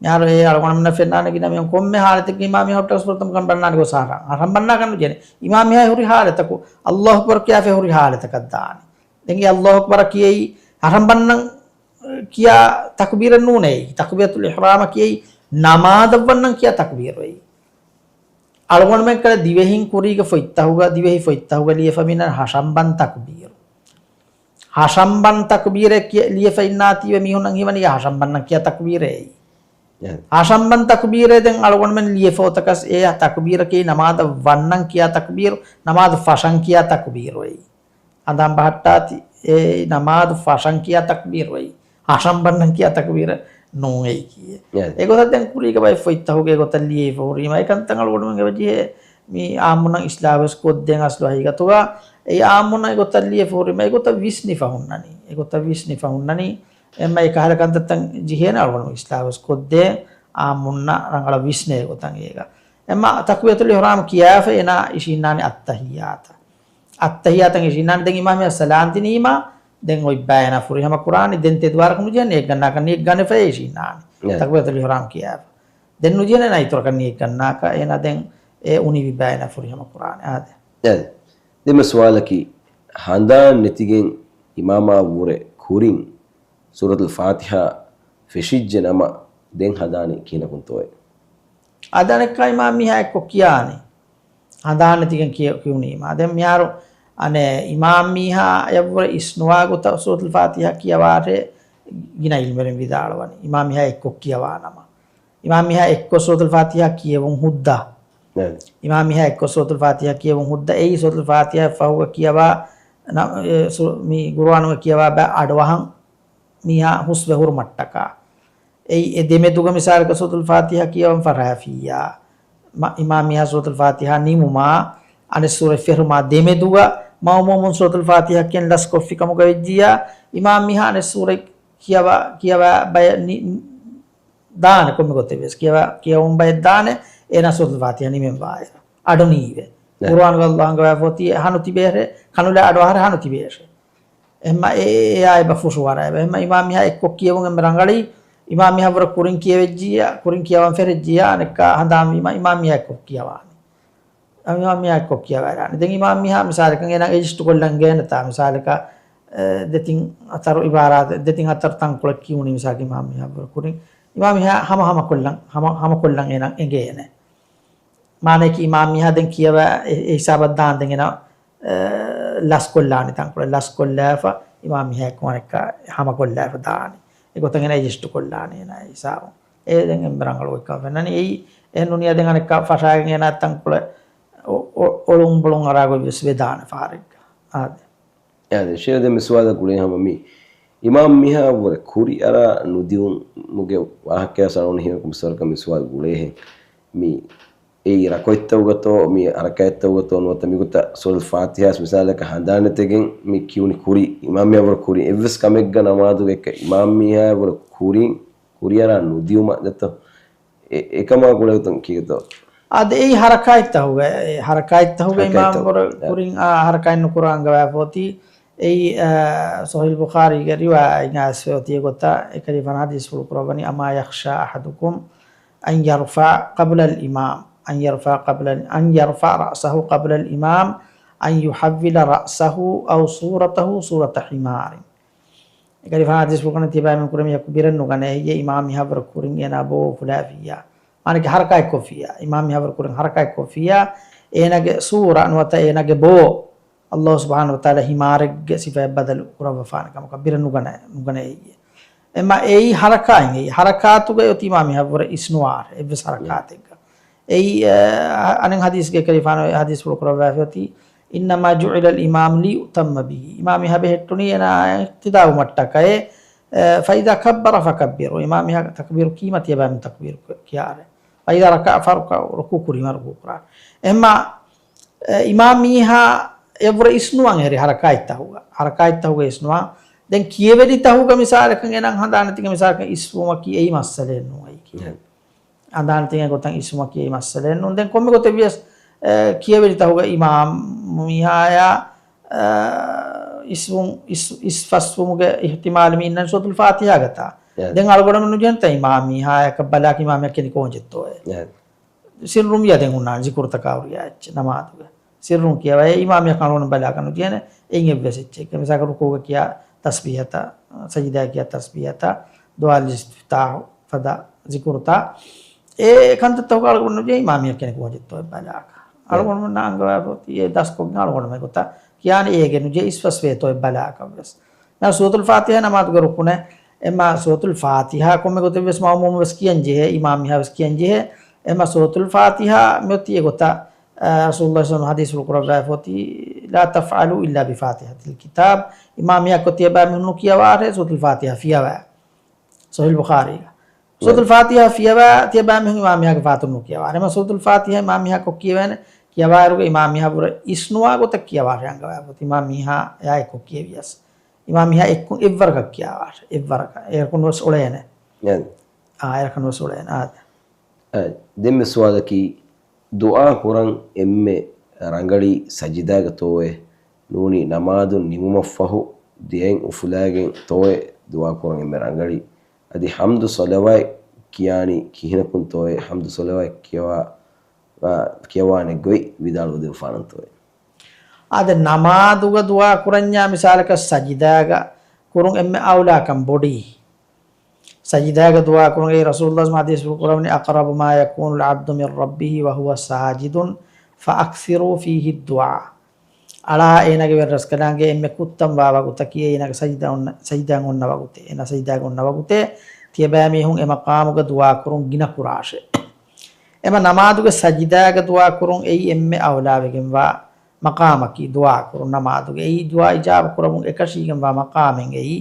މިހާރު އެ އަޅުގަނޑުމެންނަށް ފެންނާނެ ގިނަ މީހުން ކޮންމެ ހާލަތެއްގަ އިމާމް މީހާ ހުއްޓަސް ފުރަތަމަ ކަން ބަންނާނެ ގޮސް ހަށަން، ހަށަން ބަންނާކަށް ނުޖެހޭނެ. އިމާމް މީހާ ހުރި ހާލަތަކު، އައްލާހު އަކްބަރު ކިޔާފަ ހުރި ހާލަތަކަށް ދާނީ. ދެން އެ އައްލާހު އަކްބަރަށް ކިޔައީ ހަށަން ބަންނަން ކިޔާ ތަކުބީރެއް ނޫނޭ. ތަކުބީރަތުލް އިޙްރާމަށް ކިޔައީ ނަމާދަށް ވަންނަން ކިޔާ ތަކުބީރު އެއީ. އަޅުގަނޑުމެން ކަލޭ ދިވެހިން ކުރީގެ ފޮތްތަކުގަ، ދިވެހި ފޮތްތަކުގަ ލިޔެފަ މިނަ ހަށަންބަން ތަކުބީރު. ހަށަންބަން ތަކުބީރެއް ކިޔަ-، ލިޔެފަ އިންނާތީވެ މީހުންނަށް ހީވަނީ ހަށަންބަންނަން ކިޔާ ތަކުބީރޭ. އެ. ހަށަންބަން ތަކުބީރޭ ދެން އަޅުގަނޑުމެން ލިޔެފަ އޮތަކަސް އެ ތަކުބީރަކީ ނަމާދަށް ވަންނަން ކިޔާ ތަކުބީރު، ނަމާދު ފަށަން ކިޔާ ތަކުބީރު އެއީ. ހަނދާން ބަހައްޓާތި، އެ ނަމާދު ފަށަން ކިޔާ ތަކުބީރު އެއީ. ހަށަން ބަންނަން ކިޔާ ތަކުބީރެއް ނޫން އެއީކީއެއް. އެ. އެގޮތަށް ދެން ކުރީގެ ބައެއް ފޮތްތަކުގެ އެގޮތަށް ލިޔެފަ ހުރީމަ އެކަންތައް އަޅުގަނޑުމެން އެބަ ޖެހޭ މި އާއްމުންނަށް އިސްލާހުވެސް ކޮށްދޭން އަސްލު ހަގީގަތުގަ. އެ އާއްމުންނަށް އެގޮތަށް ލިޔެފަ ހުރީމަ އެގޮތަށް ވިސްނިފަ ހުންނަނީ. އެގޮތަށް ވިސްނިފަ ހުންނަނީ. އެންމެ އެކަހަލަ ކަންތައްތައް ޖެހޭނެ އަޅުގަނޑު އިސްލާހުވެސް ކޮށްދޭން އާއްމުންނަށް ރަނގަޅަށް ވިސްނޭ ގޮތަށް އޭގަ. އެންމެ ތަކުބީރަތުލް އިޙްރާމް ކިޔާފަ އޭނާ އިށީންނާނީ އައްތަހިއްޔާތަށް. އައްތަހިއްޔާތަށް އިށީންނާނީ. ދެން އިމާމް މީހާ ސަލާން ދިނީމާ، ދެން އޮތް ބައި އޭނާ ފުރިހަމަ ކުރާނީ. ދެން ތެދުވާރަކަށް ނުޖެހޭނެ އެއްގަންނާކަށް ނިޔަތް ގަނެފަ އޭ އިށީންނާނީ. ތަކުބީރަތުލް އިޙްރާމް ކިޔާފަ. ދެން ނުޖެހޭނެ އޭނާ އިތުރަކަށް ނިޔަތް ގަންނާކަށް. އޭނާ ދެން އެ އުނިވި ބައި އޭނާ ފުރިހަމަ ކުރާނެ. އާދެ. އާދެ. ދެންމެ ސުވާލަކީ، ހަނދާން ނެތިގެން އިމާމާ ވުރެ ކުރިން ސޫރަތުލް ފާތިޙާ ފެށިއްޖެ ނަމަ، ދެން ހަނދާނީ ކިހިނަކުންތޯއޭ؟ އަދަނެއްކާ އިމާމް މީހާ އެއްކޮށް ކިޔާނީ. ހަނދާން ނެތިގެން ކިޔެ-، ކިޔުނީމާ. ދެން މިހާރު އަނެއް އިމާމް މީހާ އެއަށްވުރެ އިސްނުވާ ގޮތަށް ސޫރަތުލް ފާތިޙާ ކިޔަވާށޭ ގިނަ ޢިލްމުވެރިން ވިދާޅުވަނީ. އިމާމް މީހާ އެއްކޮށް ކިޔަވާ ނަމަ. އިމާމް މީހާ އެއްކޮށް ސޫރަތުލް ފާތިޙާ ކިޔެވުން ހުއްދަ. އެ. އިމާމް މީހާ އެއްކޮށް ސޫރަތުލް ފާތިޙާ ކިޔެވުން ހުއްދަ. އެއީ ސޫރަތުލް ފާތިޙާ ފަހުގަ ކިޔަވާ ނަ-، އެ ސު-، މި ޤުރުއާނުގަ ކިޔަވާ ބައި އަޑުއަހަން މީހާ ހުސްވެ ހުރުމަށްޓަކާ. އެއީ އެ ދެމެދުގަ މިސާލަކަށް ސޫރަތުލް ފާތިޙާ ކިޔަވަން ފަށާފިއްޔާ. މަ-، އިމާމް މީހާ ސޫރަތުލް ފާތިޙާ ނިމުމާ، އަނެއް ސޫރަތް ފެށުމާ ދެމެދުގަ މައުމޫމުން ސޫރަތުލް ފާތިޙާއެއް ލަސްކޮށްފި ކަމުގަ ވެއްޖިއްޔާ، އިމާމް މީހާ އަނެއް ސޫރަތް ކިޔަވާ، ކިޔަވާ ބަޔަށް ނި-، ދާނެ ކޮންމެ ގޮތެއް ވެސް. ކިޔަވާ، ކިޔަވަމުން ބަޔަށް ދާނެ، އޭނާ ސޫރަތުލް ފާތިޙާ ނިމެން ވާއިރަށް. އަޑު ނީވެ. ނަ. ޤުރުއާނުގަ ﷲ އަންގަވާފަ އޮތީ ހަނު ތިބޭށޭ، ކަނުލާ އަޑު އަހަރެއް ހަނު ތިބޭށޭ. އެހެންމަ އެ، އެ، އެއާ އެބަ ފުށުވަރައެވެ. އެހެންމަ އިމާމް މީހާ އެއްކޮށް ކިޔެވުން އެންމެ ރަނގަޅީ، އިމާމް މީހާ ވުރެ ކުރިން ކިޔެވެއްޖިއްޔާ، ކުރިން ކިޔަވަން ފެށިއްޖިއްޔާ، އަނެއްކާ ހަނދާން ވީމަ އިމާމް މީހާ އެއްކޮށް ކިޔަވާނެ. އިމާމް މީހާ އެއްކޮށް ކިޔަވާލާނެ. ދެން އިމާމް މީހާ މިސާލަކަށް އޭނާ އެޖަސްޓު ކޮށްލަން ގޭނެތާ، މިސާލަކަށް، އެ، ދެތިން ހަތަރު އިބާރާތެއް، ދެތިން ހަތަރު ތަންކޮޅެއް ކިޔުނީ މިސާލަކަށް އިމާމް މީހާ ވުރެ ކުރިން. އިމާމް މީހާ ހަމަ ހަމަ ކޮށްލަން، ހަމަ، ހަމަ ކޮށްލަން އޭނާ އެނގޭނެ. މާނައަކީ އިމާމް މީހާ ދެން ކިޔަވާ އެ، އެ ހިސާބަށް ދާން ދެން އޭނާ، އެ، ލަސްކޮށްލާނީ ތަންކޮޅެއް. ލަސްކޮށްލާފަ އިމާމް މީހާ އެއްކޮށް އަނެއްކާ ހަމަކޮށްލާފަ ދާނީ. އެގޮތަށް އޭނާ އެޖަސްޓު ކޮށްލާނީ އޭނާ ހިސާބުން. އެ ދެން އެންމެ ރަނގަޅު ގޮތްކަން ފެންނަނީ. އެއީ އެހެން ނޫނިއްޔާ ދެން އަނެއްކާ ފަށާގެން އޭނާ ތަންކޮޅެއް އޮ-، އޮ-، އޮޅުން ބޮޅުން އަރާގޮތް ވެސް ވެދާނެ ފަހަރެއްގަ. އާދެ. އާދެ، ޝޭޚް ދެން މި ސުވާލަށް ގުޅޭ ހަމަ މި އިމާމް މީހާ ވުރެ ކުރި އަރާ ނުދިއުމުގެ ވާހަކަޔާ ސަޅުން ހިނގު މިސްވަރަކަށް މި ސުވާލު ގުޅޭހެން. މި އެއީ ރަކުޢަތްތަކުގަތޯ، މި ހަރަކާތްތަކުގަތޯ ނުވަތަ މިގޮތަށް ސޫރަތުލް ފާތިޙާ މިސާލަކަށް ހަނދާން ނެތިގެން މި ކިޔުނި ކުރި، އިމާމް މީހާ ވުރެ ކުރި، އެއްވެސް ކަމެއްގަ ނަމާދުގަ އެކަ އިމާމް މީހާ ވުރެ ކުރިން، ކުރިއަރާ ނުދިއުމަށް ދެއްތޯ؟ އެ-، އެކަމާ ގުޅޭގޮތުން ކީގަތޯ؟ އާދެ، އެއީ ހަރަކާތްތަކުގަ، އެ ހަރަކާތްތަކުގަ އިމާމް ހަރަކާތްތަކު. ވުރެ އާ. ކުރިން، އާ، ހަރަކާތް ނުކުރާ އަންގަވާފަ އޮތީ. އެއީ، އާ، ސަހީޙުލް ބުޚާރީގެ ރިވާޔަތް އައިސްފަ އޮތީ އެގޮތަށް، އެކަލޭގެފާނު ޙަދީޘްފުޅު ކުރައްވަނީ، أما يخشى أحدكم أن يرفع قبل الإمام، أن يرفع قبل، أن يرفع رأسه قبل الإمام، أن يحول رأسه أو صورته صورة حمار. އެކަލޭގެފާނު ޙަދީޘްފުޅު ކުރަނީ ތިޔަބައިމީހުން ކުރިން މީހަކު ބިރެއް ނުގަނޭ، އެއީ އިމާމް މީހާ ވުރެ ކުރިން އޭނާ ބޯ ފުލާފިއްޔާ. މާނައަކީ ހަރަކާތްކޮށްފިއްޔާ. އިމާމް މީހާ ވުރެ ކުރިން ހަރަކާތްކޮށްފިއްޔާ. އޭނާގެ ސޫރަ ނުވަތަ އޭނާގެ ބޯ ﷲ ސުބްޙާނަހޫ ވަތަޢާލާ ހިމާރެއްގެ ސިފައަށް ބަދަލު ކުރައްވަފާނެ ކަމަކަށް ބިރެއް ނުގަނޭ، ނުގަނޭ އެއީ. އެމަ އެއީ ހަރަކާތް، އެއީ ހަރަކާތުގައި އޮތީ އިމާމް މީހާ ވުރެ އިސްނުވާށޭ އެއްވެސް ހަރަކާތެއްގަ. އެއީ، އަ، އަނެއް ޙަދީޘްގައި ކަލޭގެފާނު ޙަދީޘްފުޅު ކުރައްވާފަ އޮތީ، إنما جعل الإمام ليؤتم به. އިމާމް މީހާ ބެހެއްޓުނީ އޭނާ އިޤްތިދާ ވުމަށްޓަކައި، އަ، فإذا كبر فكبروا. އިމާމް މީހާ ތަކްބީރު ކީމަ ތިޔަބައިމީހުން ތަކްބީރު ކިޔާށޭ. فإذا ركع فاركعوا، ރުކޫޢު ކުރީމަ ރުކޫޢު ކުރާށޭ. އެހެންމަ، އެ، އިމާމް މީހާ، އެއަށްވުރެ އިސްނުވާން އެހެރީ ޙަރަކާތްތަހުގަ. ޙަރަކާތްތަހުގަ އިސްނުވާން. ދެން ކިޔެވެނިތަހުގަ މިސާލަކަށް އޭނާ ހަނދާން ނެތިގެން މިސާލަކަށް އިސްވުމަކީ އެއީ މައްސަލައެއް ނޫން އައިކީ. ހެ. ހަނދާން ނެތިގެން ގޮތަށް އިސްވުމަކީ އެއީ މައްސަލައެއް ނޫން. ދެން ކޮންމެ ގޮތެއް ވިޔަސް، އެ، ކިޔެވެނިތަހުގަ އިމާމް މީހާޔާ، އެ، އިސްވުން، އިސް، އިސް ފަސްވުމުގެ އިޙްތިމާލު މި އިންނަނީ ސޫރަތުލް ފާތިޙާގަތާ. އެ. ދެން އަޅުގަނޑުމެން ނުޖެހެންތަ އިމާމް މީހާޔަކަށް ބަލާކި އިމާމް މީހާ ކިޔަނީ ކޯން ޖެއްތޯއޭ؟ އެ. ސިއްރުން ވިޔަ ދެން ހުންނާނެ ޒިކުރުތަކާ ހުރިހާ އެއްޗެއް ނަމާދުގަ. ސިއްރުން ކިޔަވައޭ އިމާމް މީހާ ކަން ބަލާކަށް ނުޖެހޭނެ. އެއިން އެއްވެސް އެއްޗެއް. މިސާލަކަށް ރުކޫގަ ކިޔާ ތަސްބީހަތައް، ސަޖިދާ ކިޔާ ތަސްބީހަތައް، ދުޢާ ލިސްތިފްތާޙު ފަދަ ޒިކުރުތައް. އެ ކަންތައްތަކުގަ އަޅުގަނޑު ނުޖެހޭ އިމާމް މީހާ ކިޔަނީ ކޯން ޖެއްތޯއޭ ބަލާކަށް. އަޅުގަނޑުމެންނަށް އަންގަވާފަ އޮތީ އެ ދަސްކޮށްގެން އަޅުގަނޑުމެން ގޮތަށް ކިޔާނީ އޭގެ ނުޖެހި އިސްފަސް ވޭތޯއޭ ބަލާކަށް ވެސް. ނަމަ ސޫރަތުލް ފާތިޙާ ނަމާދުގެ ރުކުނެއް. އެމަ ސޫރަތުލް ފާތިޙާ ކޮންމެ ގޮތެއް ވެސް މައުމޫމު ވެސް ކިޔަން ޖެހޭ، އިމާމް މީހާ ވެސް ކިޔަން ޖެހޭ. އެމަ ސޫރަތުލް ފާތިޙާ މިއޮތީ އެ ގޮތަށް، އަ، ރަސޫލުﷲ ޞައްލަﷲު ޢަލައިހި ވަސައްލަމަ ޙަދީޘްފުޅު ކުރައްވާފަ އޮތީ، "لا تفعلوا إلا بفاتحة الكتاب." އިމާމް މީހަކު ތިޔަބައިމީހުން ނުކިޔަވާށޭ ސޫރަތުލް ފާތިޙާ ފިޔަވާ. ޞަޙީޙުލް ބުޚާރީގަ. ސޫރަތުލް ފާތިޙާ ފިޔަވާ ތިޔަބައިމީހުން އިމާމް މީހާގެ ފާތުން ނުކިޔަވާށޭ. އެމަ ސޫރަތުލް ފާތިޙާ އިމާމް މީހާ ކޮށް ކިޔެވޭނެ. ކިޔަވާއިރުގަ އިމާމް މީހާ ވުރެ އިސްނުވާ ގޮތަށް ކިޔަވާށޭ އަންގަވާފަ އޮތީ. އިމާމް މީހާ އެއާ އެއްކޮށް ކިޔެވިޔަސް. އިމާމް މީހާ އެއްކޮށް އެއްވަރަކަށް ކިޔާވާށޭ. އެއްވަރަކަށް. އޭރަކުން ވެސް އުޅޭނެ. އެ. އާ، އޭރަކުން ވެސް އުޅޭނެ. އާދެ. އެ، ދެންމެ ސުވާލަކީ، ދުޢާ ކުރަން އެންމެ ރަނގަޅީ ސަޖިދާގަ ތޯއޭ؟ ނޫނީ ނަމާދު ނިމުމަށްފަހު ދެއަތް އުފުލާގެން ތޯއޭ ދުޢާ ކުރަން އެންމެ ރަނގަޅީ؟ އަދި ޙަމްދު ޞަލަވާތް ކިޔާނީ ކިހިނަކުން ތޯއޭ؟ ޙަމްދު ޞަލަވާތް ކިޔަވާ، އާ، ކިޔަވާނެ ގޮތް ވިދާޅުވެދެއްވާނަން ތޯއޭ؟ އާދެ، ނަމާދުގަ ދުޢާ ކުރަންޏާ މިސާލަކަށް ސަޖިދާގަ ކުރުން އެންމެ އައުލާކަން ބޮޑީ. ސަޖިދާގަ ދުޢާ ކުރުމުގައި ރަސޫލުﷲ ޙަދީޘްފުޅު ކުރައްވަނީ، "أقرب ما يكون العبد من ربه وهو ساجد فأكثروا فيه الدعاء." އަޅާ އޭނާގެ ވެރިރަސްކަލާނގެ އެންމެ ކުއްތަން ވާ ވަގުތަކީ އޭނާގެ ސަޖިދާ އޮންނަ، ސަޖިދާ އޮންނަ ވަގުތޭ. އޭނާ ސަޖިދާގަ އޮންނަ ވަގުތޭ. ތިޔަބައިމީހުން އެ މަޤާމުގަ ދުޢާ ކުރުން ގިނަ ކުރާށޭ. އެމަ ނަމާދުގެ ސަޖިދާގަ ދުޢާ ކުރުން އެއީ އެންމެ އައުލާވެގެންވާ މަޤާމަކީ ދުޢާ ކުރުން. ނަމާދުގެ އެއީ ދުޢާ އިޖާބަ ކުރަމުން އެކަށީގެންވާ މަޤާމެއް އެއީ.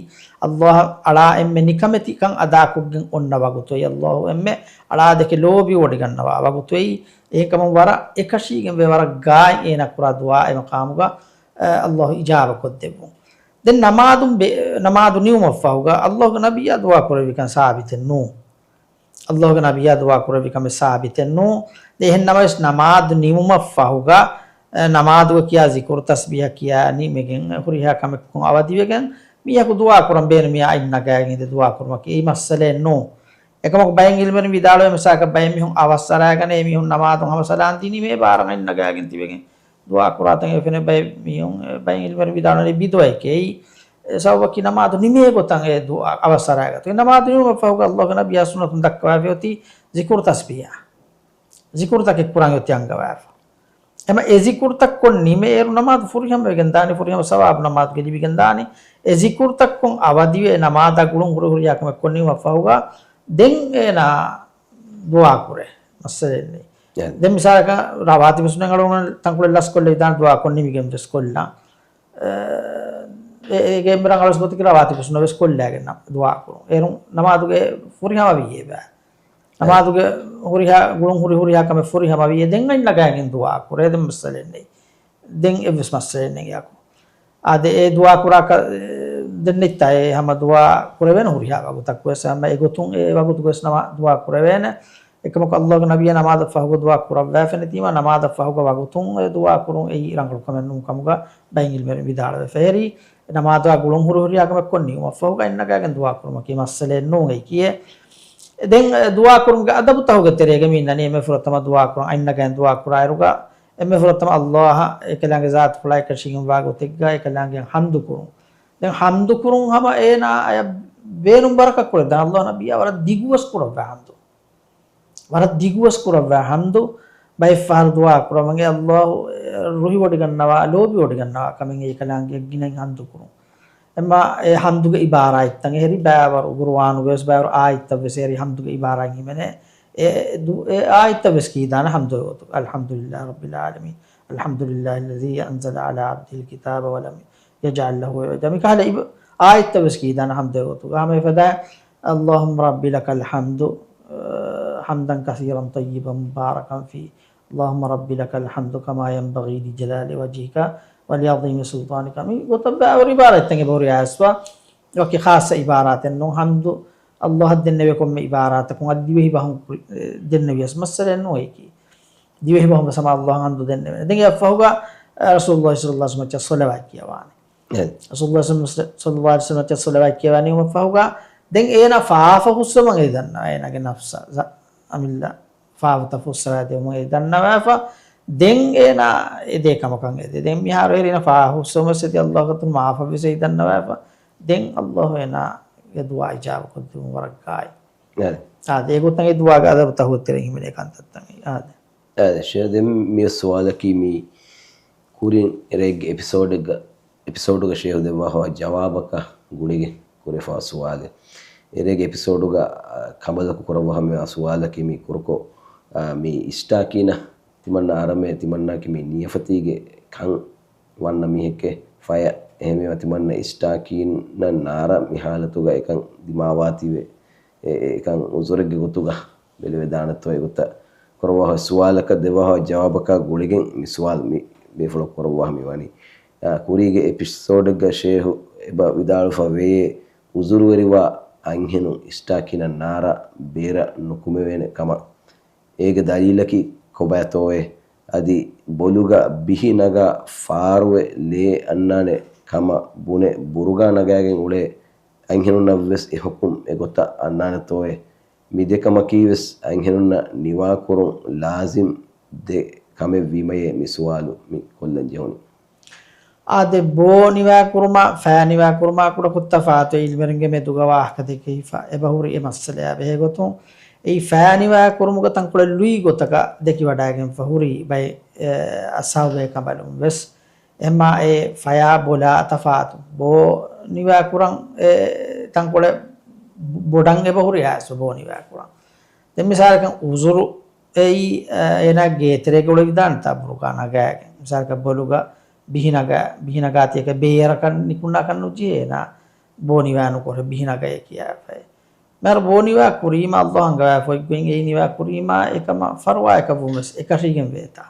ﷲ އަޅާ އެންމެ ނިކަމެތިކަން އަދާކޮށްގެން އޮންނަ ވަގުތު އެއީ. ﷲ އެންމެ އަޅާ ދެކެ ލޯބިވޮޑިގަންނަވާ ވަގުތު އެއީ. އެހެންކަމުން ވަރަށް އެކަށީގެންވޭ، ވަރަށް ގާތް އޭނާ ކުރާ ދުޢާ އެ މަޤާމުގަ، އަ، ﷲ އިޖާބަ ކޮށްދެއްވުން. ދެން ނަމާދުން ބެ-، ނަމާދު ނިމުމަށްފަހުގަ ﷲގެ ނަބިއްޔާ ދުޢާ ކުރެއްވިކަން ސާބިތެއް ނޫން. ﷲގެ ނަބިއްޔާ ދުޢާ ކުރެއްވި ކަމެއް ސާބިތެއް ނޫން. ދެ އެހެން ނަމަވެސް ނަމާދު ނިމުމަށްފަހުގަ، އެ، ނަމާދުގަ ކިޔާ ޒިކުރު ތަސްބީޙަ ކިޔާ ނިމިގެން ހުރިހާ ކަމެއްކުން އަވަދިވެގެން މީހަކު ދުޢާ ކުރަން ބޭނުމިޔާ އަތް ނަގާގެން ދެ ދުޢާ ކުރުމަކީ އެއީ މައްސަލައެއް ނޫން. އެކަމަކު ބައެއް ޢިލްމުވެރިން ވިދާޅުވޭ މިސާލަކަށް ބައެއް މީހުން އަވަސް އަރާގަނެ އެ މީހުން ނަމާދުން ހަމަ ސަލާން ދީނީ މޭ ބާރަށް އަތް ނަގާގެން ތިބެގެން ދުޢާ ކުރާތަން އެ ފެނޭ ބައެއް މީހުން، އެ ބައެއް ޢިލްމުވެރިން ވިދާޅުވަނީ ބިދުޢައެކޭ. އެ ސަބަބަކީ ނަމާދު ނިމޭ ގޮތަށް އެ ދުޢާ އަވަސް އަރާގަތު. އެ ނަމާދު ނިމުމަށްފަހުގަ ﷲގެ ނަބިއްޔާ ސުންނަތުން ދައްކަވާފައި އޮތީ ޒިކުރު ތަސްބީޙާ. ޒިކުރުތަކެއް ކުރަން އޮތީ އަންގަވާފަ. އެމަ އެ ޒިކުރުތައްކޮށް ނިމޭއިރު ނަމާދު ފުރިހަމަވެގެން ދާނީ، ފުރިހަމަ ސަވާބު ނަމާދުގެ ލިބިގެން ދާނީ. އެ ޒިކުރުތައްކޮށް އަވަދިވެ އެ ނަމާދާ ގުޅުން ހުރި ހުރިހާ ކަމެއް ކޮށް ނިމުމަށްފަހުގަ ދެން އޭނާ ދުޢާ ކުރޭ. މައްސަލައެއް ނެތް. އެ. ދެން މިސާލަކަށް ރަވާތިބު ސުންނަތް އަޅުގަނޑު ތަންކޮޅެއް ލަސްކޮށްލެވިދާނެ ދުޢާ ކޮށް ނިމިގެން ވެސް ކޮށްލާ. އެ، އެ، އޭގެ އެންމެ ރަނގަޅު ގޮތަކީ ރަވާތިބު ސުންނަތް ވެސް ކޮށްލާގެން ނަމާ-، ދުޢާ ކުރުން. އޭރުން ނަމާދުގެ ފުރިހަމަ ވީއޭ ބާ. އެ. ނަމާދުގެ ހުރިހާ ގުޅުން ހުރި ހުރިހާ ކަމެއް ފުރިހަމަ ވީއޭ ދެން އަތް ނަގާގެން ދުޢާ ކުރޭ ދެން މައްސަލައެއް ނެތް. ދެން އެއްވެސް މައްސަލައެއް ނެތް އެއާކު. އާދެ، އެ ދުޢާ ކުރާކަށް، އެ، ދެން ނެތްތާ އެ ހަމަ ދުޢާ ކުރެވޭނެ ހުރިހާ ވަގުތަކުވެސް ހަމަ އެގޮތުން އެ ވަގުތުގަވެސް ނަމާ-، ދުޢާ ކުރެވޭނެ. އެކަމަކު ﷲގެ ނަބިއްޔާ ނަމާދަށް ފަހުގަ ދުޢާ ކުރައްވާފަ ނެތީމަ، ނަމާދަށް ފަހުގަ ވަގުތުން އެ ދުޢާ ކުރުން އެއީ ރަނގަޅު ކަމެއް ނޫން ކަމުގަ ބައެއް ޢިލްމުވެރިން ވިދާޅުވެފަ ހެރީ. ނަމާދާ ގުޅުން ހުރި ހުރިހާ ކަމެއް ކޮށް ނިމުމަށްފަހުގަ އަތް ނަގާގެން ދުޢާ ކުރުމަކީ މައްސަލައެއް ނޫން އެއީ ކިޔޭ. ދެން އެ ދުޢާ ކުރުމުގެ އަދަބުތަހުގެ ތެރޭގަ މި އިންނަނީ އެންމެ ފުރަތަމަ ދުޢާ ކުރުން، އަތް ނަގާގެން ދުޢާ ކުރާއިރުގަ އެންމެ ފުރަތަމަ ﷲ އާ އެކަލާނގެ ޒާތުފުޅާ އެކަށީގެންވާ ގޮތެއްގަ އެކަލާނގެ ޙަމްދު ކުރުން. ދެން ޙަމްދު ކުރުން ހަމަ އޭނާ އަޔަށް ބޭނުން ވަރަކަށް ކުރެއްވި. ﷲ ނަބިއްޔާ ވަރަށް ދިގުވެސް ކުރައްވާ ޙަމްދު. ވަރަށް ދިގުވެސް ކުރައްވާ ޙަމްދު. ބައެއް ފަހަރު ދުޢާ ކުރަމުން އެ ﷲ ރުހިވޮޑިގަންނަވާ، ލޯބިވޮޑިގަންނަވާ ކަމެއް އެކަލާނގެ ގިނައިން ޙަމްދު ކުރުން. އެމަ އެ ޙަމްދުގެ ޢިބާރާތްތައް އެހެރީ ބައިވަރު ޤުރުއާނުގަވެސް ބައިވަރު އާޔަތްތައްވެސް އެހެރީ ޙަމްދުގެ ޢިބާރާތް ހިމެނޭ. އެ ދު-، އެ އާޔަތްތައްވެސް ކީދާނެ ޙަމްދުގެ ގޮތުގަ. الحمد لله رب العالمين. الحمد لله الذي أنزل على عبده الكتاب ولم يجعل له عوجا. މިކަހަލަ އިބ-، އާޔަތްތައްވެސް ކީދާނެ ޙަމްދުގެ ގޮތުގަ. ހަމަ އެފަދަ اللهم رب لك الحمد، އަ، حمدا كثيرا طيبا مباركا فيه. اللهم رب لك الحمد كما ينبغي لجلال وجهك ވަލިޢަޒީމި ސުލްޠާނިކަ. މި ގޮތަށް ބައިވަރު އިބާރާތްތައް އެބަހުރި އައިސްފަ، ވަކި ޚާއްޞަ އިބާރާތެއް ނޫން. ޙަމްދު ﷲ އަށް ދެންނެވޭ ކޮންމެ އިބާރާތަކުން އަދި ދިވެހި ބަހުން ކުރި-، އެ، ދެންނެވިޔަސް މައްސަލައެއް ނޫން އެކީ. ދިވެހި ބަހުން ވެސް ހަމަ ﷲ އަށް ޙަމްދު ދެންނެވޭނެ. ދެން އެއަށްފަހުގަ، އަ، ރަސޫލުﷲ ޞައްލަﷲ ޢަލައިހި ވަސައްލަމަށް ސޮލަވާތް ކިޔަވާނެ. އެ. ރަސޫލުﷲ ޞައްލަﷲ ޢަލައިހި ވަސައްލަމަށް ސޮލަވާތް ކިޔަވާނީމަ ފަހުގަ، ދެން އޭނާ ފާފަ ހުއްސަވަން އެ ދަންނަވާ، އޭނާގެ ނަފްސަށް ޒަ-، އަމިއްލަ ފާފަތައް ފުއްސަވާދެވުމުން އެ ދަންނަވާފަ، ދެން އޭނާ އެދޭ ކަމަކަށް އެދޭ. ދެން މިހާރު އޭނާ ފާފަ ހުއްސަވުމަށް އެދި ﷲ ގެ އަތުން މާފަށް ވެސް އެ ދަންނަވާފަ، ދެން ﷲ އޭނާގެ ދުޢާ އިޖާބަކޮށްދެވުން ވަރަށް ގާތް. އާދެ. އާދެ، އެގޮތަށް އެ ދުޢާގެ އަދަބުތައް ހުއްޓިރެން ހިމެނޭ ކަންތައްތައް. އާދެ. އާދެ، ޝޭޚް ދެން މި ސުވާލަކީ މި ކުރިން އެރޭގެ އެޕިސޯޑެއްގަ އެޕިސޯޑުގަ ޝޭހު ދެއްވާފަ ޖަވާބަކަށް ގުޅިގެން ކުރެފާ ސުވާލެއް. އެރޭގެ އެޕިސޯޑުގަ، އަ، ކަނބަލަކު ކުރައްވާ ހަމަ ސުވާލަކީ މި ކުރުކޮށް، އަ، މި އިސްޓާކީނަށް ތިމަންނަ އަރަމޭ ތިމަންނައަކީ މި ނިޔަފަތީގެ ކަން ވަންނަ މީހެއްކޭ ފަޔަށް. އެހެންވީމަ ތިމަންނަ އިސްޓާކީނަށް ނާރަ މި ހާލަތުގަ އެކަން ދިމާވާތީވެ. އެ، އެ، އެކަން އުޒުރެއްގެ ގޮތުގަ ބެލެވެދާނެތޯ އެގޮތަށް ކުރައްވާ ސުވާލަކަށް ދެއްވާ ޖަވާބަކާ ގުޅިގެން މި ސުވާލު މި ބޭފުޅަށް ކުރައްވާ މި ވަނީ. އާ، ކުރީގެ އެޕިސޯޑެއްގަ ޝޭހު އެބަ ވިދާޅުވެފަ ވޭ، އުޒުރުވެރިވާ އަންހެނުން އިސްޓާކީނަށް ނާރަ ބޭރަށް ނުކުމެވޭނެ ކަމަށް. އޭގެ ދަލީލަކީ ކޮބާތޯއޭ؟ އަދި ބޮލުގަ ބިހި ނަގާ ފާރުވެ ލޭ އަންނާނެ ކަމަށް ބުނެ ބުރުގާ ނަގާގެން އުޅޭ އަންހެނުންނަށްވެސް އެ ޙުކުމް އެގޮތަށް އަންނާނެތޯއޭ؟ މި ދެ ކަމަކީވެސް އަންހެނުންނަށް ނިވާކުރުން ލާޒިމް ދެ ކަމެއްވީމަޔޭ މި ސުވާލު މި ކޮށްލަން ޖެހުނީ. އާދެ، ބޯ ނިވާކުރުމާ ފައި ނިވާކުރުމާ ކުޑަކޮށް ތަފާތު އިލްމެރިންގެ މެދުގަ ވާހަކަ ދެކެވިފަ އެބަހުރި އެ މައްސަލަޔާ ބެހޭގޮތުން، އެއީ ފައި ނިވާކުރުމުގަ ތަންކޮޅެއް ލުއި ގޮތަކަށް ދެކިވަޑައިގެންފަ ހުރި ބައެއް، އެ، އަސްހާބު ބޭކަނބަލުން ވެސް. އެމާ އެ ފަޔާ ބޮލާ ތަފާތު. ބޯ ނިވާކުރަން އެ ތަންކޮޅެއް ބޮޑަށް އެބަހުރި އައިސް ބޯ ނިވާކުރަން. ދެން މިސާލަކަށް އުޒުރު އެއީ، އޭނާ ގޭތެރޭގަ އުޅެވިދާނެތާ ބުރުގާ ނަގާގެން. މިސާލަކަށް ބޮލުގަ ބިހި ނަގާ، ބިހި ނަގާތީ އެކަ ބޭރަކަށް ނިކުންނާކަށް ނުޖެހޭ އޭނާ ބޯ ނިވާ ނުކުރެ ބިހި ނަގައޭ ކިޔާފައި. މިހާރު ބޯ ނިވާ ކުރީމާ ﷲ އަންގަވާފައި ގޮތްގޮތް އެއީ ނިވާ ކުރީމާ އެކަމަށް ފަރުވާއަކަށްވުމަށް އެކަށީގެން ވޭތާ.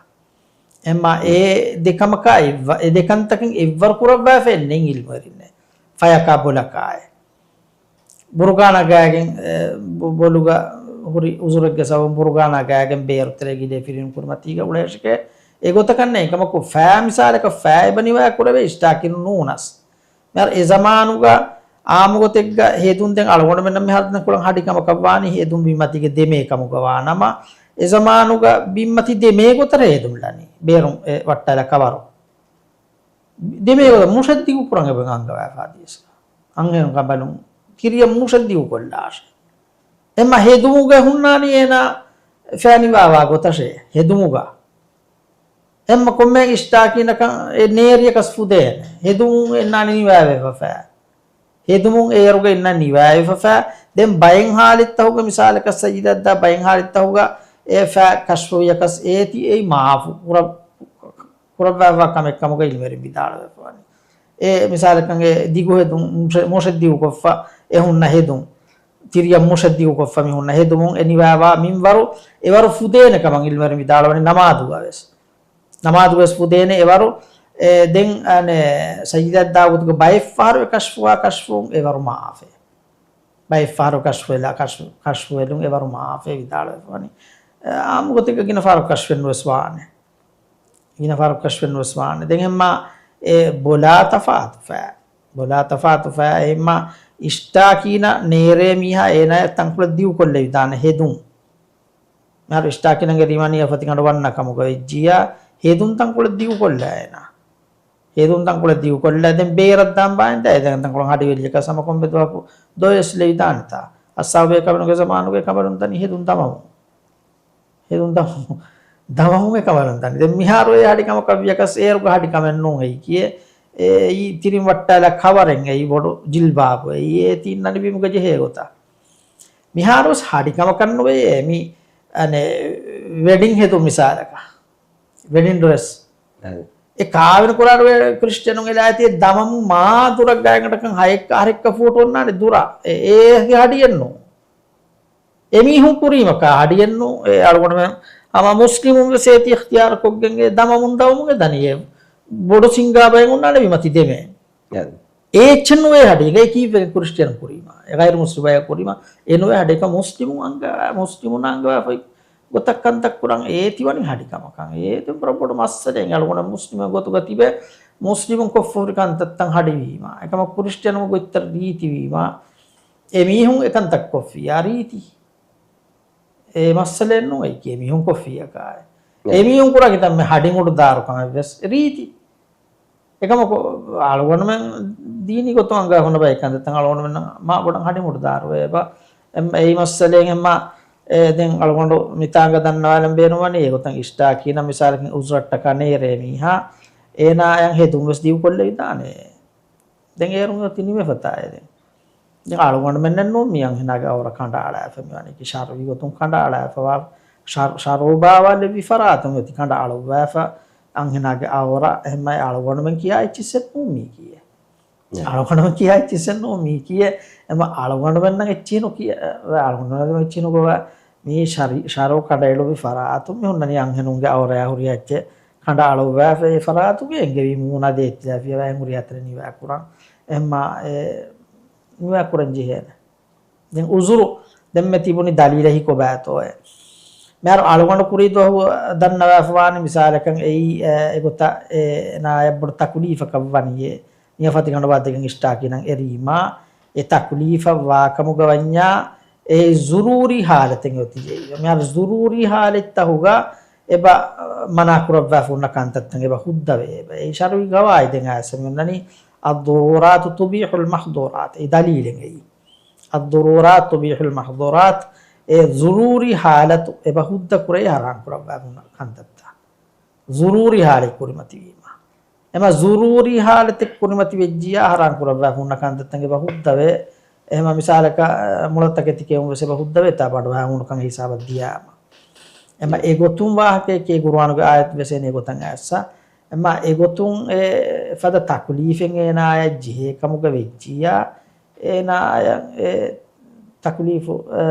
އެމާ އެ ދެ ކަމަކާ އެއްވަ-، އެ ދެ ކަންތަކެއް އެއްވަރު ކުރައްވާފައެއް ނެތް އިލްމުވެރިންނެއް. ފަޔަކާ ބޮލަކާއެ. ބުރުގާ ނަގާގެން، އެ، ބޮ-، ބޮލުގަ ހުރި އުޒުރެއްގެ ސަބަބުން ބުރުގާ ނަގާގެން ބޭރު ތެރޭ ގިލޭ ފިރިހެން ކުރިމަތީގަ އުޅޭށެކޭ. އެގޮތަކަށް ނެތް އެކަމަކު ފައި މިސާލަކަށް ފައި އެބަ ނިވާ ކުރެވޭ އިސްޓާކީނު ނޫނަސް. މިހާރު އެ ޒަމާނުގަ އާއްމު ގޮތެއްގަ ހެދުން ދެން އަޅުގަނޑުމެންނަށް މިހާރު ދެން ކުޅަން ހަޑި ކަމަކަށް ވާނީ ހެދުން ބިންމަތީގެ ދެމޭ ކަމުގަ ވާ ނަމަ، އެ ޒަމާނުގަ ބިންމަތި ދެމޭ ގޮތަށް ހެދުން ލަނީ. ބޭރުން އެ ވައްޓާލާ ކަވަރު. ދެމޭ ގޮތަށް މުށެއް ދިގު ކުރަން އެބަ އަންގަވާފާ ދިޔަސް. އަންހެން ކަނބަލުން ތިރިއަށް މުށެއް ދިގު ކޮށްލާށޭ. އެމަ ހެދުމުގަ ހުންނާނީ އޭނާ ފައި ނިވާވާ ގޮތަށޭ ހެދުމުގަ. އެންމެ ކޮންމެ އިސްޓާކީނަކަށް އެ ނޭރިޔަކަސް ފުދޭނެ. ހެދުމުން އެންނާނެ ނިވާވެފަ ފައި. ހެދުމުން އޭރުގަ އިންނަ ނިވާވެފަ ފައި. ދެން ބައެއް ހާލަތްތަކުގަ މިސާލަކަށް ސަޖިދައަށްދާ ބައެއް ހާލަތްތަކުގަ އެ ފައި ކަޝްފުވިޔަކަސް އޭތި އެއީ މާފު ކުރަ-، ކުރައްވާފާ ކަމެއް ކަމުގަ އިލްމުވެރިން ވިދާޅުވެފަވަނީ. އެ މިސާލަކަށް އެ ދިގު ހެދުން، މުށެ-، މުށެއް ދިގުކޮށްފަ އެ ހުންނަ ހެދުން. ތިރިއަށް މުށެއް ދިގުކޮށްފަ މި ހުންނަ ހެދުމުން އެ ނިވާވާ މިންވަރު އެވަރު ފުދޭނެ ކަމަށް އިލްމުވެރިން ވިދާޅުވަނީ ނަމާދުގަ ވެސް. ނަމާދު ވެސް ފުދޭނެ އެވަރު، އެ، ދެން، އަނެ، ސަޖިދައަށް ދާ ގޮތުގަ ބައެއް ފަހަރު އެ ކަޝްފުވާ ކަޝްފުވުން އެވަރު މާފޭ. ބައެއް ފަހަރު ކަޝްފުވެލާ، ކަޝްފު-، ކަޝްފުވެލުން އެވަރު މާފޭ ވިދާޅުވެފަވަނީ. އެ، އާއްމު ގޮތެއްގަ ގިނަ ފަހަރު ކަޝްފެއް ނުވެސް ވާނެ. ގިނަ ފަހަރު ކަޝްފެއް ނުވެސް ވާނެ. ދެން އެމާ އެ ބޮލާ ތަފާތު ފައި. ބޮލާ ތަފާތު ފައި އެމާ އިސްޓާކީނަށް ނޭރޭ މީހާ އޭނާ ތަންކޮޅެއް ދިގުކޮށްލެވިދާނެ ހެދުން. މިހާރު އިސްޓާކީނަގެ ރިމަނި އަފަތިގަނޑު ވަންނަ ކަމުގަ ވެއްޖިއްޔާ، ހެދުން ތަންކޮޅެއް ދިގުކޮށްލާ އޭނާ. ހެދުން ތަންކޮޅެއް ދިގުކޮށްލާ ދެން ބޭރަށް ދާން ބާއިން ދާ އެދެން ތަންކޮޅުން ހަޑިވެލިޔަކަސް ހަމަ ކޮންމެ ދުވަހަކު ދޮވެސް ލެވިދާނެތާ. އައްސާބޭ ކަމެނުގެ ޒަމާނުގެ ކަމެނުން ދަނީ ހެދުން ދަމަމުން. ހެދުން ދަމަމުން. ދަމަމުން އެ ކަމެނުން ދަނީ. ދެން މިހާރު އެ ހަޑި ކަމަކަށް ވިޔަކަސް އޭރުގަ ހަޑި ކަމެއް ނޫން އެއީ ކިޔޭ. އެއީ ތިރިން ވައްޓާލާ ކަވަރެއް އެއީ ބޮޑު ޖިލްބާބު އެއީ އޭތި އިންނަނި ބިމުގަ ޖެހޭ ގޮތަށް. މިހާރުވެސް ހަޑި ކަމަކަށް ނުވެޔޭ މި، އަނެ، ވެޑިން ހެދުން މިސާލަކަށް. ވެޑިން ޑްރެސް. އެ ކާވެނި ކުރާ ކްރިސްޓިއަނުން އެލާތީ ދަމަމު މާ ދުރަށް ގާތްގަނޑަކަށް ހައެއްކަ އަހަރެއްކަ ފޫޓް އޮންނާނެ ދުރަށް. އެ، އޭގެ ހަޑިއެއްނު. އެމީހުން ކުރީމަކާ ހަޑިއެއްނު. އެ އަޅުގަނޑުމެން ހަމަ މުސްލިމުން ވެސް އޭތި އިޚްތިޔާރު ކޮށްގެން އެ ދަމަމުން ދަމަމުން އެ ދަނީ އެ ބޮޑު ސިނގާބައެއް އޮންނާނެ ބިމަތި ދެމޭ. އެ. އޭ އެއްޗެއް ނުވޭ ހަޑި. އެ ކީއްވެގެން ކުރިސްޓިއަނު ކުރީމާ؟ އެ ޣައިރު މުސްލިމް ބަޔަކު ކުރީމާ؟ އެ ނުވޭ ހަޑި. އެކަމަ މުސްލިމުން އަންގަ-، މުސްލިމުން އަންގަވާފައި ގޮތަށް ކަންތައް ކުރަން އޭ ތިވަނީ ހަޑި ކަމަކަށް. އޭ ދެން ބޮޑު ބޮޑު މައްސަލައެއް. އަޅުގަނޑު މުސްލިމެއް ގޮތުގަ ތިބެ މުސްލިމުން ކޮށްފަހުރި ކަންތައްތައް ހަޑިވީމާ. އެކަމަ ކުރިސްޓިއަނު ގޮތްތައް ރީތިވީމާ. އެ މީހުން އެކަންތައް ކޮށްފިއްޔާ ރީތި. އެ މައްސަލައެއް ނޫން އެއީކީ. އެ މީހުން ކޮށްފިއްޔާ ކާއެއް. އެ އެ. މީހުން ކުރާ ކިތަންމެ ހަޑި މުޑު ދާރު ކަމެއް ވެސް ރީތި. އެކަމަކު އަޅުގަނޑުމެން ދީނީ ގޮތުން އަންގާ ހުންނަ ބައެއް ކަންތައްތައް އަޅުގަނޑުމެންނަށް މާ ބޮޑަށް ހަޑި މުޑު ދާރުވޭ އެބަ. އެ-، އެއީ މައްސަލައެއް އެއްމާ. އެ، ދެން އަޅުގަނޑު މިތާނގަ ދަންނަވާލަން ބޭނުންވަނީ އެގޮތަށް އިޝްޓާކީނަށް މިސާލަކަށް އުޒުރަށްޓަކާ ނޭރޭ މީހާ އޭނާއަށް ހެދުން ވެސް ދިގުކޮށްލެވިދާނެ. ދެން އޭރުން އޮތީ ނިމެފަތާއޭ ދެން. ދެން އަޅުގަނޑުމެންނެއް ނޫން މި އަންހެނާގެ އައުރަ ކަނޑައަޅާފަ މިވަނީކީ ޝަރުޢީ ގޮތުން ކަނޑައަޅާފަވާ، ޝަރު-، ޝަރުޢު ބާވާލެއްވި ފަރާތުން އޮތީ ކަނޑައަޅުއްވާފަ އަންހެނާގެ އައުރަ. އެހެންމަ އަޅުގަނޑުމެން ކިޔާ އެއްޗިއްސެއް ނޫން މީކީއެއް. އެ. އަޅުގަނޑުމެން ކިޔާ އެއްޗިއްސެއް ނޫން މީކީއެއް. އެމަ އަޅުގަނޑުމެންނަށް އެއްޗިހި ނުކިޔަ-، އަޅުގަނޑުމެންނަށް އެއްޗިހި ނުގޮވާ މީ ޝަރި-، ޝަރުޢު ކަނޑައެޅުއްވި ފަރާތުން މި ހުންނަނީ އަންހެނުންގެ އައުރަޔާ ހުރި އެއްޗެއް ކަނޑައަޅުއްވާފަ އެ ފަރާތުގެ އެންގެވީ މޫނާ ދޭތިލާފިޔަވާ އެން ހުރިހާ ތަނެއް ނިވާކުރަން. އެހެންމާ އެ ނިވާކުރަން ޖެހޭނެ. ދެން އުޒުރު ދެންމެ ތިބުނި ދަލީލެއް ހިކޮބާތޯއޭ. މިހާރު އަޅުގަނޑު ކުރީ ދުވަހު ދަންނަވާފަވާނެ މިސާލަކަށް އެއީ، އެ، އެގޮތަށް އެ ނާޔަށް ބޮޑު ތަކުލީފަކަށް ވަނީއޭ. ނިޔަފަތި ކަނޑު ބާއްދެގެން އިޝްޓާކީނަށް އެރީމާ އެ ތަކުލީފަށް ވާކަމުގަ ވަންޏާ އެ ޒުރޫރީ ހާލަތެއް އޮތިއޭ. މިހާރު ޒުރޫރީ ހާލަތްތަހުގަ އެބަ މަނާކުރައްވާފަ ހުންނަ ކަންތައްތައް އެބަ ހުއްދަވޭ. އެބަ އެ ޝަރުޢީ ގަވާއިދެއް އައިސް މި އޮންނަނީ الضرورات تبيح المحظورات. އެ ދަލީލެއް އެއީ. الضرورات تبيح المحظورات، އެ ޒުރޫރީ ހާލަތު އެބަ ހުއްދަ ކުރޭ ހަރާން ކުރައްވާ ހުންނަ ކަންތައްތައް. ޒުރޫރީ ހާލަތް ކުރިމަތިވީމަ. އެމަ ޒުރޫރީ ހާލަތެއް ކުރިމަތި ވެއްޖިޔާ ހަރާން ކުރައްވާ ހުންނަ ކަންތައްތައް އެބަ ހުއްދަވޭ. އެހެމަ މިސާލަކަށް، މުޅަ ތަކެތި ކެއުން ވެސް އެބަ ހުއްދަވޭ ތާ ބަނޑުހާ ހުންނަ ކަން ހިސާބަށް ދިޔާމަ. އެމަ އެގޮތުން ވާހަކައެކޭ ގުރުއާނުގެ އާޔަތު ވެސް އޭނެ ގޮތަށް އައިއްސަ. އެމަ އެގޮތުން އެ ފަދަ ތަކުލީފެއް އޭނާޔަށް ޖެހޭ ކަމުގަ ވެއްޖިޔާ، އޭނާޔަށް އެ ތަކުލީފު، އެ،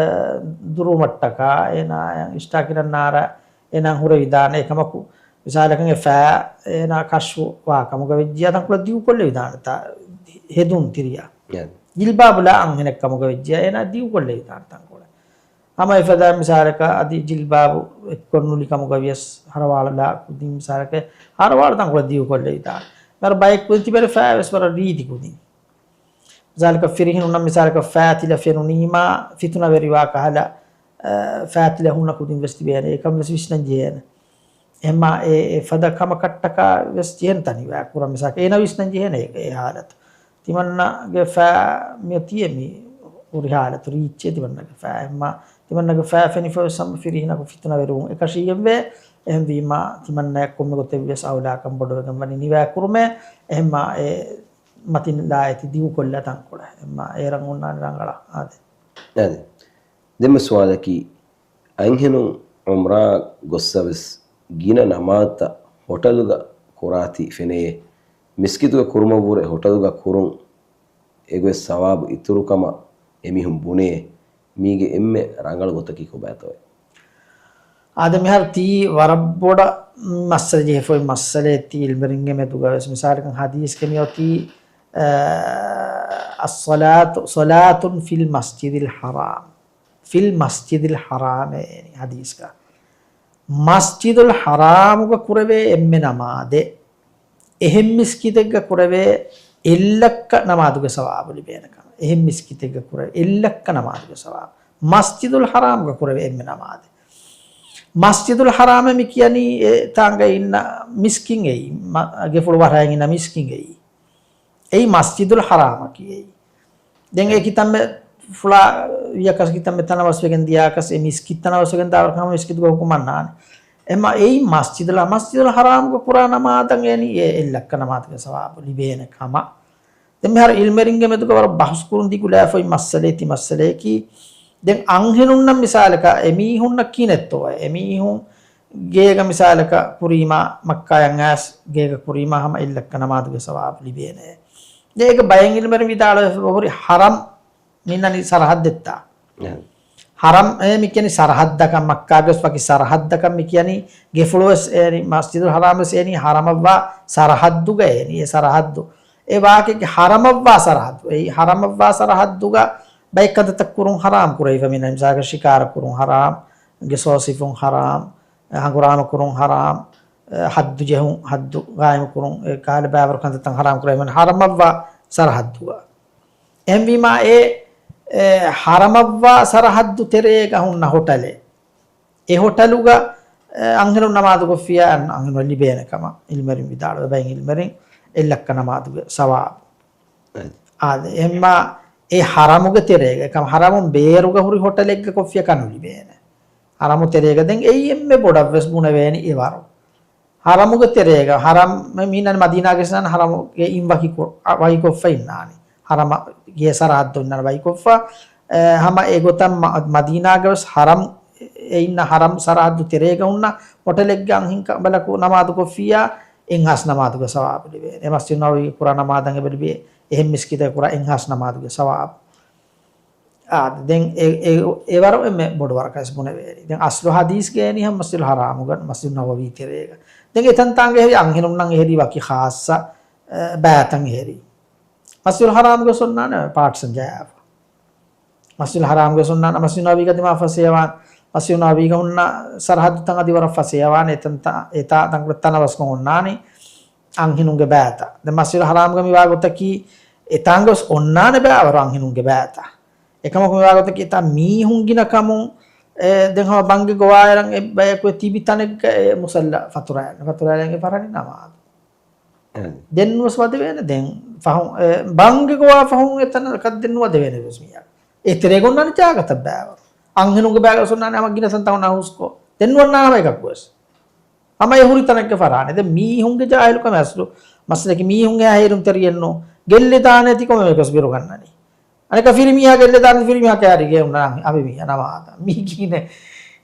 ދުރުވުމަށްޓަކާ އޭނާޔަށް އިޝްޓާކިރަން ނާރާ އޭނާ ހުރެވިދާނެ. އެކަމަކު މިސާލަކަށް އެ ފައި އޭނާ ކަޝްފު ވާ ކަމުގަ ވެއްޖިޔާ ތަންކޮޅެއް ދިގުކޮށްލެވިދާނެތާ ހެދުން ތިރިޔާ. އެ. ޖިލްބާބު ލާ އަންހެނެއް ކަމުގަ ވެއްޖިޔާ އޭނާ ދިގުކޮށްލެވިދާނެ ތަންކޮޅެއް. ހަމަ އެފަދަ މިސާލަކަށް އަދި ޖިލްބާބު އެއްކޮށްނުލި ކަމުގަ ވިޔަސް ހަރަވާޅު ލާ ކުދިން މިސާލަކަށް ހަރަވާޅު ތަންކޮޅެއް ދިގުކޮށްލެވިދާނެ. މިހާރު ބައެއް ކުދިން ތިބޭނެ ފައި ވެސް ވަރަށް ރީތި ކުދިން. މިސާލަކަށް ފިރިހެނުންނަށް މިސާލަކަށް ފައިތިލަ ފެނުނީމާ ފިތުނަވެރިވާ ކަހަލަ، އަ، ފައިތިލަ ހުންނަ ކުދިން ވެސް ތިބޭނެ. އެކަން ވެސް ވިސްނަން ޖެހޭނެ. އެހެންމާ އެ، އެ ފަދަ ކަމަކަށްޓަކާ ވެސް ޖެހޭނެ ތަނިވާ ކުރަން މިސާލަކަށް އޭނަ ވިސްނަން ޖެހޭނެ އެ، އެ ހާލަތު. ތިމަންނަގެ ފައި މިއޮތީ މި ހުރި ހާލަތު ރީއްޗޭ ތިމަންނަގެ ފައި. އެހެންމާ ތިމަންނަގެ ފައި ފެނިފަ ވެސް ހަމަ ފިރިހެނަކު ފިތުނަވެރިވުން އެކަށީގެންވޭ. އެހެންވީމާ ތިމަންނައަށް ކޮންމެ ގޮތެއް ވިޔަސް އައުލާކަން ބޮޑުވެގެން ވަނީ ނިވާ ކުރުމޭ. އެހެންމާ އެ މަތިން ލާ އެތި ދިގުކޮށްލާ ތަންކޮޅެއް. އެމާ އޭރަށް އޮންނާނެ ރަނގަޅަށް އާދެ. އާދެ. ދެންމެ ސުވާލަކީ، އަންހެނުން ޢުމްރާ ގޮއްސަވެސް ގިނަ ނަމާދުތައް ހޮޓަލުގަ ކުރާތީ ފެނެޔޭ. މިސްކިތުގަ ކުރުމަށްވުރެ ހޮޓަލުގަ ކުރުން އެގޮތް ސަވާބު އިތުރުކަމަށް އެމީހުން ބުނެޔޭ. މީގެ އެންމެ ރަނގަޅު ގޮތަކީ ކޮބާތޯއޭ؟ އާދެ، މިހާރު ތީ ވަރަށް ބޮޑަށް މައްސަލަ ޖެހިފައި މައްސަލައެއް ތީ އިލްމެރިންގެ މެދުގަ ވެސް. މިސާލަކަށް ހަދީސްގެ މިއޮތީ، އަ، الصلاة، صلاة في المسجد الحرام، في المسجد الحرام އޭނި ހަދީސްގަ. މަސްޖިދުލް ޙަރާމުގަ ކުރެވޭ އެންމެ ނަމާދެއް، އެހެން މިސްކިތެއްގަ ކުރެވޭ އެއްލައްކަ ނަމާދުގެ ސަވާބު ލިބޭނެ ކަމަށް. އެހެން މިސްކިތެއްގަ ކުރެވޭ އެއްލައްކަ ނަމާދުގެ ސަވާބު. މަސްޖިދުލް ޙަރާމުގަ ކުރެވޭ އެންމެ ނަމާދެއް. މަސްޖިދުލް ޙަރާމެއް މި ކިޔަނީ އެ ތާނގަ އިންނަ މިސްކިތް އެއީ، މަ-، ގެފުޅު ވަރަށް އިންނަ މިސްކިތް އެއީ. އެއީ މަސްޖިދުލް ޙަރާމަކީ އެއީ. ދެން އެ ކިތަންމެ ފުޅާ ވިޔަކަސް ކިތަންމެ ތަނަވަސްވެގެން ދިޔާކަސް އެ މިސްކިތް ތަނަވަސްވެގެން ދާވަރަކަށް ހަމަ މިސްކިތުގަ ހުކުމަށް ނާނެ. އެމަ އެއީ މަސްޖިދުލް، މަސްޖިދުލް ޙަރާމުގަ ކުރާ ނަމާދަށް އެނީ އެ އެއްލައްކަ ނަމާދުގެ ސަވާބު ލިބޭނެ ކަމަށް. ދެން މިހާރު އިލްމެރިންގެ މެދުގަ ވަރަށް ބަހުސް ކުރުން ދިގު ލާފައި މައްސަލައެއް ތި މައްސަލަޔަކީ، ދެން އަންހެނުންނަށް މިސާލަކަށް އެމީހުންނަށް ކިހިނެއްތޯ އެމީހުން ގޭގަ މިސާލަކަށް ކުރީމާ، މައްކާޔަށް އައިސް ގޭގަ ކުރީމާ ހަމަ އެއްލައްކަ ނަމާދުގެ ސަވާބު ލިބޭނެ. ދެން އޭގެ ބައެއް އިލްމެރިން ވިދާޅުވެފަ ހުރި ޙަރަމް މިންނަނީ ސަރަޙައްދެއްތާ. އެހެން. ހަރަމް އޭ މި ކިޔަނީ ސަރަހައްދަކަށް، މައްކާގެ ވެސް ވަކި ސަރަހައްދަކަށް މި ކިޔަނީ، ގެފުޅު ވެސް އޭނި މަސްޖިދުލް ހަރާމް ވެސް އޭނި ހަރަމަށްވާ ސަރަހައްދުގަ އޭނި އެ ސަރަހައްދު. އެ ވާހަކައެއްގެ ހަރަމަށްވާ ސަރަހައްދު. އެއީ ހަރަމަށްވާ ސަރަހައްދުގަ ބައެއް ކަންތައްތައް ކުރުން ހަރާމް ކުރެވިފަ މިނަ މިސާލަކަށް ޝިކާރަ ކުރުން ހަރާމް، ގެ ސޯސިފުން ހަރާމް، ހަނގުރާމަ ކުރުން ހަރާމް، ހައްދު ޖެހުން، ހައްދު ގާއިމު ކުރުން، އެ ކާލަ ބާވަރު ކަންތައްތައް ހަރާމް ކުރެވި މިނަ ހަރަމަށްވާ ސަރަހައްދުގަ. އެހެންވީމާ އެ، އެ، ހަރަމަށްވާ ސަރަހައްދު ތެރޭގަ ހުންނަ ހޮޓަލެއް. އެ ހޮޓަލުގަ، އެ، އަންހެނުން ނަމާދު ކޮށްފިޔާ އަން-، އަންހެނުން ލިބޭނެ ކަމަށް އިލްމެރިން ވިދާޅުވެ ބައިން އިލްމެރިން އެއްލައްކަ ނަމާދުގެ ސަވާބު. އަދި. އާދެ، އެހެންމާ އެ ހަރަމުގެ ތެރޭގަ، އެކަމް ހަރަމުން ބޭރުގަ ހުރި ހޮޓަލެއްގަ ކޮށްފިޔަކަށް ނުލިބޭނެ. ހަރަމު ތެރޭގަ ދެން އެއީ އެންމެ ބޮޑަށްވެސް ބުނެވޭނެ އެވަރު. ހަރަމުގެ ތެރޭގަ، ހަރަމް މީނަން މަދީނާގެ ސަން ހަރަމުގެ އިން ވަކިކޮ-، އަ، ވަކިކޮށްފަ އިންނާނެ. ހަރަމަ ގޭ ސަރަހައްދު އިންނާނެ ވަކިކޮށްފަ. އެ، ހަމަ އެގޮތަށް މަ-، މަދީނާގަވެސް ހަރަމް އެ އިންނަ ހަރަމް ސަރަހައްދު ތެރޭގަ ހުންނަ ހޮޓަލެއްގަ އަންހެން ކަނބަލަކު ނަމާދު ކޮށްފިއްޔާ، އެއްހާސް ނަމާދުގެ ސަވާބު ލިބޭ. އެ މަސްޖިދު ނަބަވީގެ ކުރާ ނަމާދަށް އެބަ ލިބޭ، އެހެން މިސްކިތަކަށް ކުރާ އެއްހާސް ނަމާދުގެ ސަވާބު. އާ، ދެން އެ، އެ، އެވަރު އެންމެ ބޮޑު ވަރަކަށް ވެސް ބުނެވޭނީ. ދެން އަސްލު ހަދީސްގައި އެނީ ހަމަ މަސްޖިދުލް ހަރާމުގަ، މަސްޖިދު ނަބަވީ ތެރޭގަ. ދެން އެތަންތާނގަ އެހެރީ އަންހެނުންނަށް އެހެރީ ވަކި ޚާއްޞަ، އެ، ބައިތައް އެހެރީ. މަސްޖިދުލް ހަރާމުގަ ވެސް އޮންނާނެ ޕާޓްސް ޖައާފަ. މަސްޖިދުލް ހަރާމުގަ ވެސް އޮންނާނެ، މަސްޖިދު ނަބަވީގަ ދިމާ ފަސޭހަވާނެ. މަސްޖިދު ނަބަވީގަ ހުންނަ ސަރަހައްދުތައް އަދި ވަރަށް ފަސޭހަވާނެ، އެތަންތަ-، އެތާ ތަންކޮޅެއް ތަނަވަސްކޮށް އޮންނާނީ އަންހެނުންގެ ބައިތައް. ދެން މަސްޖިދުލް ހަރާމުގަ މިވާ ގޮތަކީ، އެތާނގަ ވެސް އޮންނާނެ ބައިވަރު އަންހެނުންގެ ބައިތައް. އެކަމަކު މިވާ ގޮތަކީ އެތާ މީހުން ގިނަ ކަމުން، އެ، ދެން ހަމަ ބަންގެ ގޮވާއިރަށް އެ ބަޔަކު ތިބި ތަނެއްގަ އެ މުސައްލަ ފަތުރައިން، ފަތުރައިން އެ ފަރާނީ ނަމާދު. އެ. ދެން ނުވެސް ވަދެވޭނެ. ދެން ފަހުން، އެ، ބަންގެ ގޮވާ ފަހުން އެތަނަކަށް ދެން ނުވަދެވޭނެ ވެސް މީހާ. އެތެރޭގަ އޮންނާނެ ޖާގަތައް ބައިވަރު. އަންހެނުންގެ ބައިގަ ވެސް އޮންނާނެ ހަމަ ގިނަ ތަންތަން އޮންނާ ހުސްކޮށް. ދެން ނުވަންނާނެ ހަމަ އެކަކު ވެސް. ހަމަ އެ ހުރި ތަނެއްގަ ފަރާނެ. ދެން މީހުންގެ ޖާހިލުކަމެއް އަސްލު. މަސަލަކީ މީހުން އެހާ ހޭރުން ތެރިއެއްނު. ގެއްލި ދާނެތި ކޮންމެ މީހަކު ވެސް ބިރުގަންނަނީ. އަނެކާ ފިރިމީހާ ގެއްލި ދާނެ ފިރިމީހާ ކައިރީގަ އޮންނާނެ އަނބިމީހާ ނަމާދަށް. މީ ކިހިނެއް؟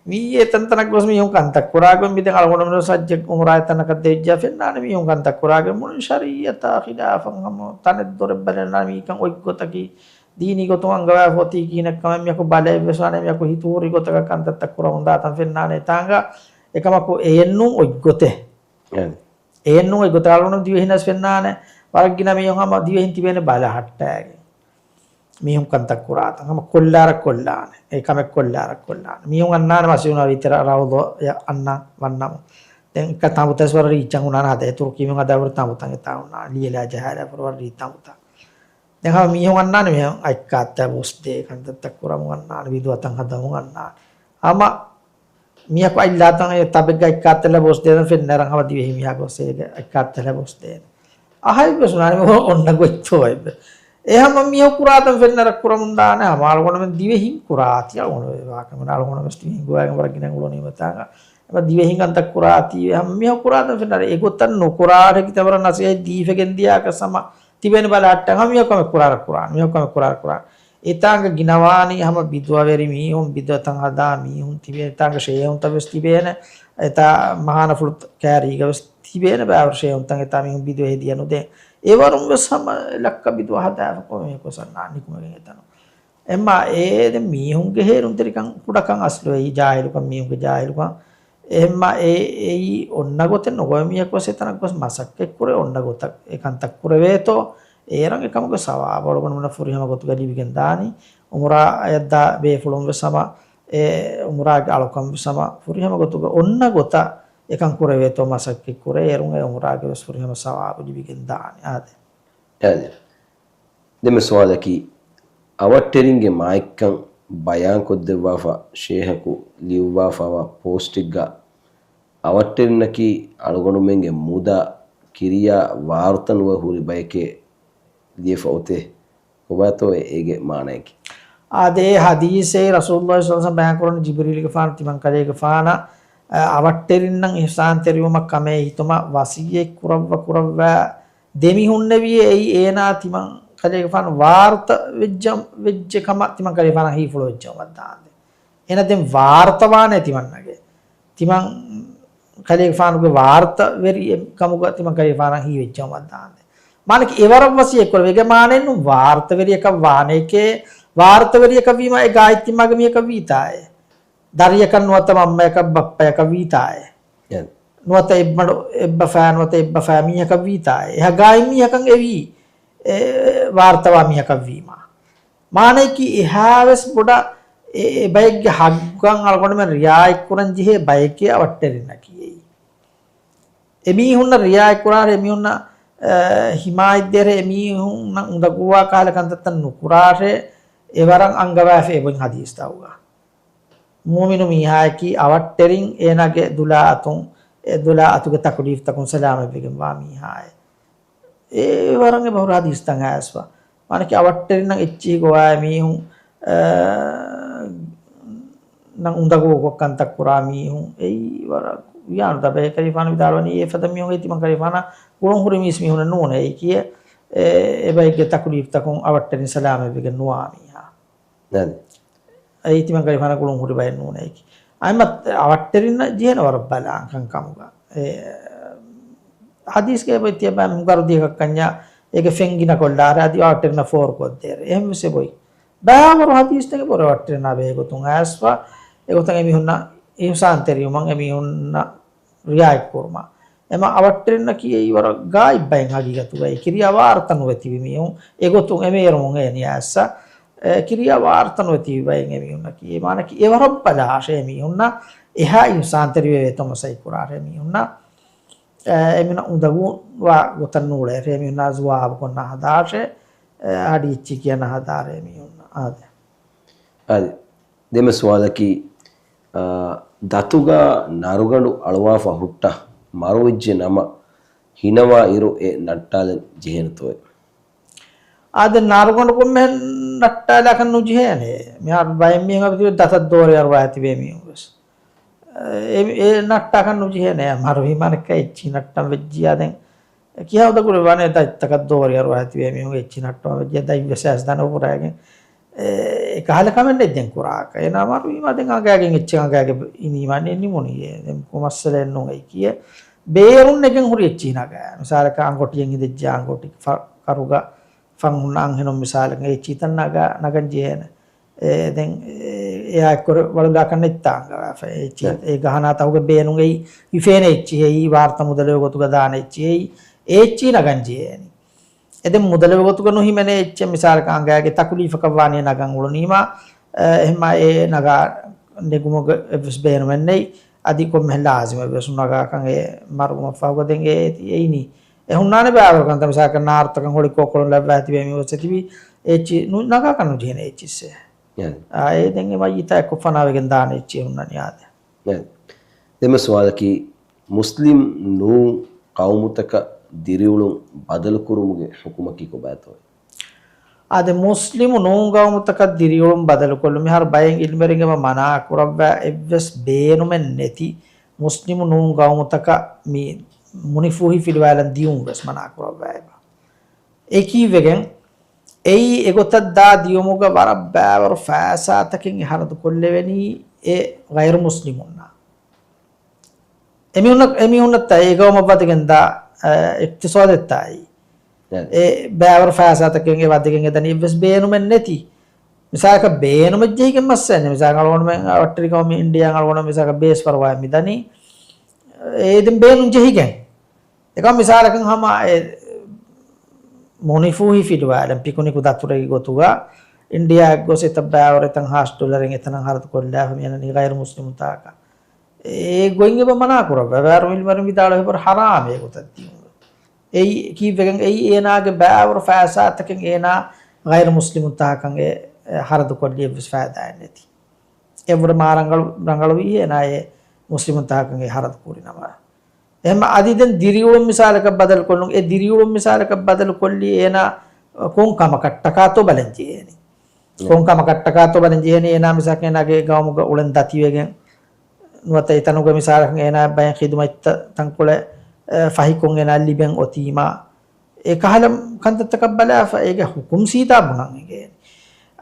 މީ އެ ތަންތަނަށް ގޮސް މީހުން ކަންތައް ކުރާގޮތް މި ދެން އަޅުގަނޑުމެން ވެސް ހައްޖެއް އުމުރާ އެތަނަކަށް ދެވިއްޖާ ފެންނާނެ މީހުން ކަންތައް ކުރާގޮތް މުޅި ޝަރީއަތާ ޚިލާފަށް ހަމަ ތަނެއް ދޮރެއް ބަލަން މީކަން އޮތް ގޮތަކީ ދީނީ ގޮތުން އަންގަވާފަ އޮތީ ކިހިނެއްކަމެއް މިޔަކު ބަލައެއްވެސް ވާނެ މިޔަކު ހިތުހުރި ގޮތަކަށް ކަންތައްތައް ކުރަމުން ދާތަން ފެންނާނެ އެތާނގަ އެކަމަކު އެއެއްނޫން އޮތް ގޮތެއް. އެ. އެއެއްނޫން އޮތް ގޮތަށް އަޅުގަނޑު ދިވެހިންނަށް ފެންނާނެ ވަރަށް ގިނަ މީހުން ހަމަ ދިވެހިން ތިބޭނެ ބަލަހައްޓައިގެން. މީހުން ކަންތައް ކުރާތަން ހަމަ ކޮށްލާރަށް ކޮށްލާނެ. އެ ކަމެއް ކޮށްލާރަށް ކޮށްލާނެ. މީހުން އަންނާނެ މަސްޖިދު ނަބަވީ ތެރޭ ރައުޟާއަށް އަންނަ ވަންނަމުން. ދެން އެކަ ތަނބުތައް ވަރަށް ރީއްޗަށް ހުންނާނެ ހަދާ. އެ ތުރުކީ މީހުން ހަދާ ވަރަށް ތަނބުތައް އެތާ ހުންނާނެ. ލިޔެލާ ޖަހާލާ ވަރަށް ރީއް ތަނބުތައް. ދެން ހަމަ މީހުން އަންނާނެ މީހުން އަތްކާއްތައް ބޮސްދޭ، ކަންތައްތައް ކުރަމުން އަންނާނެ، ވިދުއަތައް ހަދަމުން އަންނާނެ. ހަމަ މީހަކު އަތްލާތަން އެ ތަބެއްގަ އަތްކާއްތައް ބޮސްދޭނަން ފެންނައިރަށް ހަމަ ދިވެހި މީހާ ގޮސް އޭގެ އަތްކާއްތައް ބޮސްދޭނެ. އަހައި ވެސް ނާނި އޮންނަ ގޮތްތޯ އެއްބެ. އެ ހަމަ މީހަކު ކުރާތަން ފެންނައިރަށް ކުރަމުން ދާނެ ހަމަ އަޅުގަނޑުމެން ދިވެހިން ކުރާތީ އަޅުގަނޑު ވާކަމެއް އަޅުގަނޑު ވެސް ދިވެހިން ގޮވާގެން ވަރަށް ގިނަ އުޅުނީމަތާގަ. އެމަ ދިވެހިން ކަންތައް ކުރާތީވެ ހަމަ މީހަކު ކުރާތަން ފެންނައިރަށް އެގޮތަށް ނުކުރާ ހެކިތައް ވަރަށް ނަސޭހަތް ދީފެގެން ދިޔާކަސް ހަމަ ތިބޭނެ ބަލަހައްޓަން ހަމަ މީހަކު ކަމެއް ކުރާރަށް ކުރާނެ، މީހަކު ކަމެއް ކުރާރަށް ކުރާނެ. އެތާނގަ ގިނަވާނީ ހަމަ ބިދުއަވެރި މީހުން، ބިދުއަތައް ހަދާ މީހުން ތިބޭ، އެތާނގަ ޝޭހުންތައް ވެސް ތިބޭނެ، އެތާ މަހާނަފުޅު ކައިރީގަ ވެސް ތިބޭނެ ބައިވަރު ޝޭހުންތައް އެތާ މީހުން ބިދު ހެދިޔަ ނުދޭ. އެވަރުން ވެސް ހަމަ ލައްކަ ބިދު ހަދާފަ ކޮންމެ މީހަކު ވެސް އަންނާނެ ނިކުމެގެން އެތަނުން. އެހެންމާ އެ ދެން މީހުންގެ ހޭރުންތެރިކަން ކުޑަކަން އަސްލު އެއީ ޖާހިލުކަން މީހުންގެ ޖާހިލުކަން. އެހެންމާ އެ އެއީ އޮންނަ ގޮތެއް ނުގޮވޭ މީހަކު ވެސް އެތަނަށް ގޮސް މަސައްކަތްކުރޭ އޮންނަ ގޮތަށް އެ ކަންތައް ކުރެވޭތޯ އޭރަށް އެކަމުގެ ސަވާބު އަޅުގަނޑުމެންނަށް ފުރިހަމަ ގޮތުގަ ލިބިގެން ދާނީ. އުމުރާ އަޔަށްދާ ބޭފުޅުން ވެސް ހަމަ އެ އުމުރާގެ އަޅުކަން ވެސް ހަމަ ފުރިހަމަ ގޮތުގަ އޮންނަ ގޮތަށް އެކަން ކުރެވޭތޯ މަސައްކަތްކުރޭ އޭރުން އެ އުމުރާގެ ވެސް ފުރިހަމަ ސަވާބު ލިބިގެން ދާނީ. އާދެ. އާދެ. ދެންމެ ސުވާލަކީ، އަވަށްޓެރިންގެ މާތްކަން ބަޔާންކޮށްދެއްވާފަ ޝޭހަކު ލިޔުއްވާފައިވާ ޕޯސްޓެއްގަ އަވަށްޓެރިންނަކީ އަޅުގަނޑުމެންގެ މޫދާ ކިރިޔާ ވާރުތަ ނުވެ ހުރި ބަޔެކޭ ލިޔެފަ އޮތޭ. ކޮބާތޯ އޭގެ މާނައަކީ؟ އާދެ، އެ ޙަދީޘެއް ރަސޫލުﷲ ޞައްލަﷲު ޢަލައިހި ވަސައްލަމަ ބަޔާންކުރަނީ ޖިބްރީލުގެފާނު ތިމަންކަލޭގެފާނަށް، އަ، އަވަށްޓެރިންނަށް އިޙްސާންތެރިވުމަށް ކަމޭ ހިތުމަށް ވަޞިއްޔަތް ކުރައްވަ ކުރައްވާ ދެމިހުންނެވިއޭ އެއީ އޭނާ ތިމަންކަލޭގެފާނު ވާރުތަ ވެއްޖަ، ވެއްޖެ ކަމަށް ތިމަންކަލޭގެފާނަށް ހީފުޅު ވެއްޖައުމަށް ދާންދެން. އޭނަ ދެން ވާރުތަ ވާނެ ތިމަންނަގެ. ތިމަން ކަލޭގެފާނުގެ ވާރުތަވެރި ކަމުގަ ތިމަން ކަލޭގެފާނަށް ހީވެއްޖައުމަށް ދާންދެން. މާނަކީ އެވަރަށް ވަސިއްޔަތް ކުރެވޭ. އޭގެ މާނައެއްނު ވާރުތަވެރިއަކަށް ވާނެކޭ، ވާރުތަވެރިޔަކަށް ވީމާ އެ ގާތްތިމާގެ މީހަކަށް ވީތާއޭ. ދަރިޔަކަށް ނުވަތަ މަންމަޔަކަށް ބައްޕަޔަކަށް ވީތާއޭ. އެ. ނުވަތަ އެއްމަޑު އެއްބަފާ ނުވަތަ އެއްބަފާ މީހަކަށް ވީތާއޭ. އެހާ ގާތް މީހަކަށް އެވީ އެ، ވާރުތަވާ މީހަކަށް ވީމާ. މާނައަކީ އެހާވެސް ބޮޑަށް އެ، އެ ބައެއްގެ ހައްގުކަން އަޅުގަނޑުމެން ރިއާޔަތްކުރަން ޖެހޭ ބައެކޭ އަވަށްޓެރިންނަކީ އެއީ. އެމީހުންނަށް ރިއާޔަތްކުރާށޭ، އެމީހުންނަށް، އަ، ހިމާޔަތްދޭށޭ، އެމީހުންނަށް އުނދަގޫވާ ކަހަލަ ކަންތައްތައް ނުކުރާށޭ، އެވަރަށް އަންގަވާފަ އެބައޮތް ޙަދީޘްތަކުގަ. މުއުމިނު މީހާޔަކީ އަވަށްޓެރިން އޭނާގެ ދުލާ އަތުން، އެ ދުލާ އަތުގެ ތަކުލީފްތަކުން ސަލާމަތްވެގެންވާ މީހާއޭ. އެ ވަރަށް އެބަހުރި ޙަދީޘްތައް އައިސްފަ. މާނައަކީ އަވަށްޓެރިންނަށް އެއްޗިހި ގޮވާ މީހުން، އަ، ނަށް އުނދަގޫ ކަންތައް ކުރާ މީހުން އެއީ ވަރަށް ވިޔާނު ދަބައޭ. ކަލީފާނު ވިދާޅުވަނީ އެ ފަދަ މީހުން އެ ތިމަން ކަލީފާނާ ގުޅުން ހުރި މީސް މީހުނެއް ނޫނޭ. އެއީ ކިޔޭ އެ، އެބައެއްގެ ތަކުލީފްތަކުން އަވަށްޓެރިން ސަލާމަތްވެގެން ނުވާ މީހާ. އެއީ ތިމަން ކަލީފާނާ ގުޅުން ހުރި ބައެއް ނޫނޭ. އައިމަ އަވަށްޓެރިންނަށް ޖެހޭނެ ވަރަށް ބަލާން ކަންކަމުގަ. އެ، ޙަދީޘްގައި އެބައޮތް ތިޔަބައިމީހުން ގަރުދިޔަކަށް ކަންޏާ އޭގެ ފެންގިނަ ކޮށްލާށޭ އަދި އަވަށްޓެރިންނަށް ފޯރުކޮށްދޭށޭ. އެހެންވެސް އެބައޮތް. ބައިވަރު ޙަދީޘްތަކެއް ބޮޑަށް އަވަށްޓެރިންނާ ބެހޭގޮތުން އައިސްފަ، އެގޮތަށް އެމީހުންނަށް އިޙްސާންތެރިވުމަށް އެމީހުންނަށް ރިޢާޔަތްކުރުމަށް. އެމަ އަވަށްޓެރިންނަކީ އެއީ ވަރަށް ގާތް ބައެއް ޙަޤީޤަތުގައި ކިރިޔާ ވާރުތަ ނުވެތިބި މީހުން. އެގޮތުން އެމޭރުމުން އޭނިޔާ އައްސަ، އެ، ކިރިޔާ ވާރުތަ ނުވެތިބި ބައެއް އެމީހުންނަކީ. އެ މާނައަކީ އެ ވަރަށް ބަލާށޭ އެމީހުންނަށް އެހާ އިޙްސާންތެރިވެވޭ ތަމަސައި ކުރާށޭ އެމީހުންނަށް. އެ، އެމީހުންނަށް އުނދަގޫވާ ގޮތަށް ނޫޅޭށޭ އެމީހުންނާ ޒުވާބު ކޮށް ނަހަދާށޭ، އެ، ހަޑި އެއްޗި ކިޔަ ނަހަދާށޭ އެމީހުންނަށް. އާދެ. އާދެ. ދެމެ ސުވާލަކީ، އާ، ދަތުގަ ނަރުގަނޑު އަޅުވާފަ ހުއްޓަ މަރުވެއްޖެ ނަމަ، ހިނަވާ އިރު އެ ނައްޓާލަން ޖެހޭނެތޯއެ؟ އާދެ، ނަރުގަނޑު ކޮންމެހެން ނައްޓާލާކަށް ނުޖެހޭނެ. މިހާރު ބައެއް މީހުން އަބަދު ދަތަށް ދޯރި އަރުވާ ތިބޭ މީހުން ވެސް. އެ، އެ ނައްޓާކަށް ނުޖެހޭނެ. މަރުވީމާ އެއްޗިހި ނައްޓަން ވެއްޖިޔާ ދެން. ކިހާ އުނދަގޫވެ ވާނެ ދަތްތަކަށް ދޯރި އަރުވާ ތިބޭ މީހުން އެއްޗިހި ނައްޓަން ވެއްޖިޔާ ދަތް ވެސް އައިސް ދަނޑު ފުރާގެން. އެ، އެ ކަހަލަ ކަމެއް ނެތް ދެން ކުރާކަށް. އޭނާ މަރުވީމާ ދެން އަނގައިގެން އެއްޗެއް އަނގައިގެ އިނީމާ ނި-، ނިމުނީ. އެ، ދެން މައްސަލައެއް ނޫން އެއީ ކިޔޭ. ބޭރުން ނެގެން ހުރި އެއްޗިހި ނަގާ. މިސާލަކަށް އަނގޮޓިއެއް އިނދެއްޖެ އަނގޮޓި ފަ-، ކަރުގަ ފަން ހުންނަ އަންހެނުން މިސާލަކަށް އެ އެއްޗިހިތައް ނަގާ، ނަގަން ޖެހޭނެ. އެ، ދެން އެ، އެއާ އެއްކޮށް ވަޅުލާކަށް ނެތްތާ އަނގަވާފަ. އެ އެއްޗިހި، އެ ގަހަނާ ތަހުގެ ބޭނުން އެއީ ހިފޭނެ އެއްޗިހި، އެއީ ވާރުތަ މުދަލެއް ގޮތުގަ ދާނެ އެއްޗިހި، އެއީ އެ އެއްޗިހި ނަގަން ޖެހޭނެ. އެ ދެން މުދަލެވެ ގޮތުގަ ނުހިމެނޭ އެއްޗެއް މިސާލަކަށް އަނގައިގެ ތަކުލީފަކަށް ވާނީ ނަގަން އުޅުނީމާ، އެ، އެހެންމާ އެ ނަގާ ނެގުމުގެ އެއްވެސް ބޭނުމެއް ނެތް. އަދި ކޮންމެހެން ލާޒިމެއްވެސް ނުނަގާކަން އެ މަރުވުމަށްފަހުގަ ދެން އެ އެއީ އެއީނީ. އެ ހުންނާނެ ބައިވަރު ކަންތައް މިސާލަކަށް ނާރުތަކަށް ހޮޅި ކޯކޮޅުން ލައްވާ ތިބޭ މީހުން ވެސް އެތިބީ އެ އެއްޗިހި ނު-، ނަގާކަށް ނުޖެހޭނެ އެއްޗިއްސެއް. އާ، އެ ދެން އެ މައްޔިތާ އެއްކޮށް ފަނާވެގެން ދާނެ އެއްޗިހި ހުންނަނީ އާދެ. އެ. ދެމެ ސުވާލަކީ، މުސްލިމް ނޫން ޤައުމުތަކަށް ދިރިއުޅުން ބަދަލުކުރުމުގެ ޙުކުމަކީ ކޮބާތޯއޭ؟ އާދެ، މުސްލިމު ނޫން ޤައުމުތަކަށް ދިރިއުޅުން ބަދަލުކޮށްލުން މިހާރު ބައެއް ޢިލްމުވެރިން އެބަ މަނާ ކުރައްވާ އެއްވެސް ބޭނުމެއް ނެތި މުސްލިމު ނޫން ޤައުމުތަކަށް މި މުނިފޫހި ފިލުވާލަން ދިޔުން ވެސް މަނާ ކުރައްވާ އެބަ. އެ ކީއްވެގެން؟ އެއީ އެގޮތަށް ދާ ދިޔުމުގަ ވަރަށް ބައިވަރު ފައިސާތަކެއް އެ ހަރަދު ކޮށްލެވެނީ އެ ޣައިރު މުސްލިމުންނަށް. އެމީހުންނަށް، އެމީހުންނަށް ތައް އެ ގައުމަށް ވަދެގެން ދާ، އެ، އިޤްތިޞާދަށް ތާއީ. އެ ބައިވަރު ފައިސާތަކެއް އެ ވަދެގެން އެދަނީ އެއްވެސް ބޭނުމެއް ނެތި. މިސާލަކަށް ބޭނުމެއް ޖެހިގެން މައްސަލައެއް ނެތް. މިސާލަކަށް އަޅުގަނޑުމެން އަވަށްޓެރި ޤައުމީ އިންޑިޔާ އަޅުގަނޑު މިސާލަކަށް ބޭސް ފަރުވާއެއް މިދަނީ. އެ ދެން ބޭނުން ޖެހިގެން. އެކަމް މިސާލަކަށް ހަމަ އެ މުނިފޫހި ފިލުވާލަން ޕިކުނިކު ދަތުރެއްގެ ގޮތުގަ އިންޑިޔާއަށް ގޮސް އެތައް ބައިވަރު އެތަން ހާސް ޑޮލަރެއް އެތަނަށް ހަރަދު ކޮށްލާފަ މިއަންނަނީ ޣައިރު މުސްލިމުން ތާކަށް. އެ ގޮތް އެބަ މަނާ ކުރައްވާ. ބައިވަރު ޢިލްމުވެރިން ވިދާޅުވި އެބަ ޙަރާމޭ އެގޮތަށް ދިޔުން. އެއީ ކީއްވެގެން އެއީ އޭނާގެ ބައިވަރު ފައިސާތަކެއް އޭނާ ޣައިރު މުސްލިމުން ތާކަށް އެ، އެ ހަރަދު ކޮށްލީ އެއްވެސް ފައިދާއެއް ނެތި. އެއްވުރެ މާ ރަނގަޅު، ރަނގަޅުވީ އޭނާ އެ މުސްލިމުން ތާކަށް އެ ހަރަދު ކުރި ނަމަ. އެހެން އަދި ދެން ދިރިއުޅުން މިސާލަކަށް ބަދަލުކޮށްލުން، އެ ދިރިއުޅުން މިސާލަކަށް ބަދަލުކޮށްލީ އޭނާ ކޮން ކަމަކަށްޓަކާތޯ ބަލަން ޖެހޭނީ. ކޮން ކަމަކަށްޓަކާތޯ ބަލަން ޖެހޭނީ އޭނާ މިސާލަކަށް އޭނާގެ ގައުމުގަ އުޅެން ދަތިވެގެން، ނުވަތަ އެތަނުގަ މިސާލަކަށް އޭނާ ބައެއް ޚިދުމަތްތައް ތަންކޮޅެއް، އެ، ފަހިކޮށް އޭނާ ލިބެން އޮތީމާ، އެ ކަހަލަ ކަންތައްތަކަށް ބަލާފަ އޭގެ ޙުކުމް ސީދާ ބުނަން އެނގޭނެ.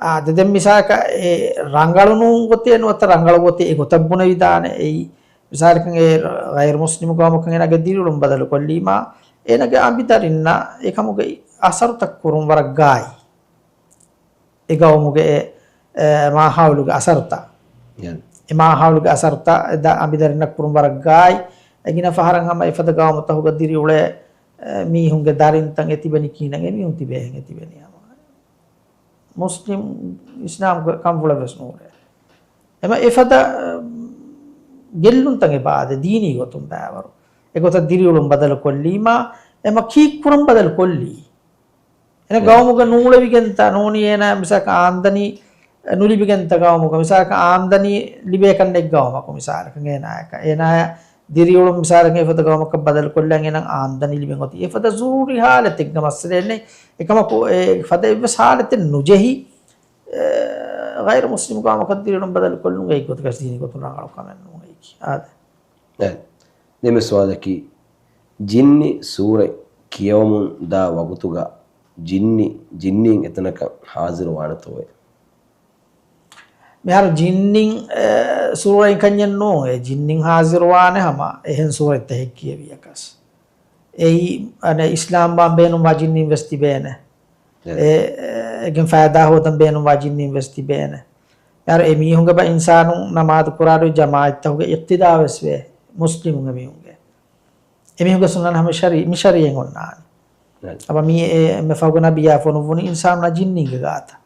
އާދެ، ދެން މިސާލަކަށް އެ ރަނގަޅު ނޫން ގޮތޭ ނުވަތަ ރަނގަޅު ގޮތޭ އެގޮތަށް ބުނެވިދާނެ. އެއީ މިސާލަކަށް އެ ޣައިރު މުސްލިމު ގައުމަކަށް އޭނާގެ ދިރިއުޅުން ބަދަލުކޮށްލީމާ، އޭނާގެ އަނބިދަރިންނަށް އެކަމުގެ އަސަރުތައް ކުރުން ވަރަށް ގާތް. އެ ގައުމުގެ އެ، އެ، މާހައުލުގެ އަސަރުތައް. އެ މާހައުލުގެ އަސަރުތައް އެ ދަ-، އަނބިދަރިންނަށް ކުރުން ވަރަށް ގާތް. އެ ގިނަ ފަހަރަށް ހަމަ އެފަދަ ގައުމުތަކުގަ ދިރިއުޅޭ، އެ، މީހުންގެ ދަރިންތައް އެ ތިބެނީ ކީނަން އެމީހުން ތިބޭހެން އެ ތިބެނީ ހަމަ. މުސްލިމް އިސްލާމް ކަންފުޅެއް ވެސް ނޫޅޭ. އެމަ އެފަދަ، އަ، ގެއްލުންތައް އެބަ އާދެ ދީނީ ގޮތުން ބައިވަރު. އެގޮތަށް ދިރިއުޅުން ބަދަލު ކޮށްލީމާ، އެމަ ކީއްކުރަން ބަދަލު ކޮށްލީ؟ އެނަ ގައުމުގަ ނޫޅެވިގެންތަ ނޫނީ އޭނާ މިސާކަށް އާމްދަނީ ނުލިބިގެންތަ ގައުމުގަ މިސާކަށް އާމްދަނީ ލިބޭކަށް ނެތް ގައުމަކު މިސާލަކަށް އޭނާޔަކަށް. އޭނާޔަށް ދިރިއުޅުން މިސާލަކަށް އެފަދަ ގައުމަކަށް ބަދަލު ކޮށްލަން އޭނަ އާމްދަނީ ލިބެން އޮތީ. އެފަދަ ޒުރޫރީ ހާލަތެއްގަ މައްސަލައެއް ނެތް. އެކަމަކު އެ ފަދަ އެއްވެސް ހާލަތެއް ނުޖެހި، އެ، ޣައިރު މުސްލިމް ގައުމަކަށް ދިރިއުޅުން ބަދަލު ކޮށްލުން އެއްގޮތަކަށް ދީނީ ގޮތުން ރަނގަޅު ކަމެއް ނޫން އެއީކީ. އާދެ. އެ، ދެންމެ ސުވާލަކީ، ޖިންނި ސޫރަތް ކިޔަވަމުން ދާ ވަގުތުގަ ޖިންނި، ޖިންނީން އެތަނަކަށް ހާޒިރު ވާނެތޯއޭ؟ މިހާރު ޖިންނިން، އެ، ސޫރަތް ކަންޏެއް ނޫން. އެ ޖިންނިން ހާޒިރުވާނެ ހަމަ އެހެން ސޫރަތްތަކެއް ކިޔެވިޔަކަސް. އެއީ، އަނެއް އިސްލާމްވާން ބޭނުންވާ ޖިންނިން ވެސް ތިބޭނެ. އެ، އެ، އެގެން ފައިދާ ހޯދަން ބޭނުންވާ ޖިންނިން ވެސް ތިބޭނެ. މިހާރު އެމީހުންގެ ބަ އިންސާނުން ނަމާދު ކުރާރު ޖަމާއަތްތަކުގެ އިޤްތިދާ ވެސް ވޭ މުސްލިމުން އެމީހުންގެ. އެމީހުންގެ ސުންނަން ހަމަ ޝަރީ-، މި ޝަރީއަތް އޮންނާނެ. އަބަ މީ އެ އެންމެ ފަހުގަ ނަބިއްޔާ ފޮނުއްވުނީ އިންސާނުންނާ ޖިންނީންގެ ގާތަށް.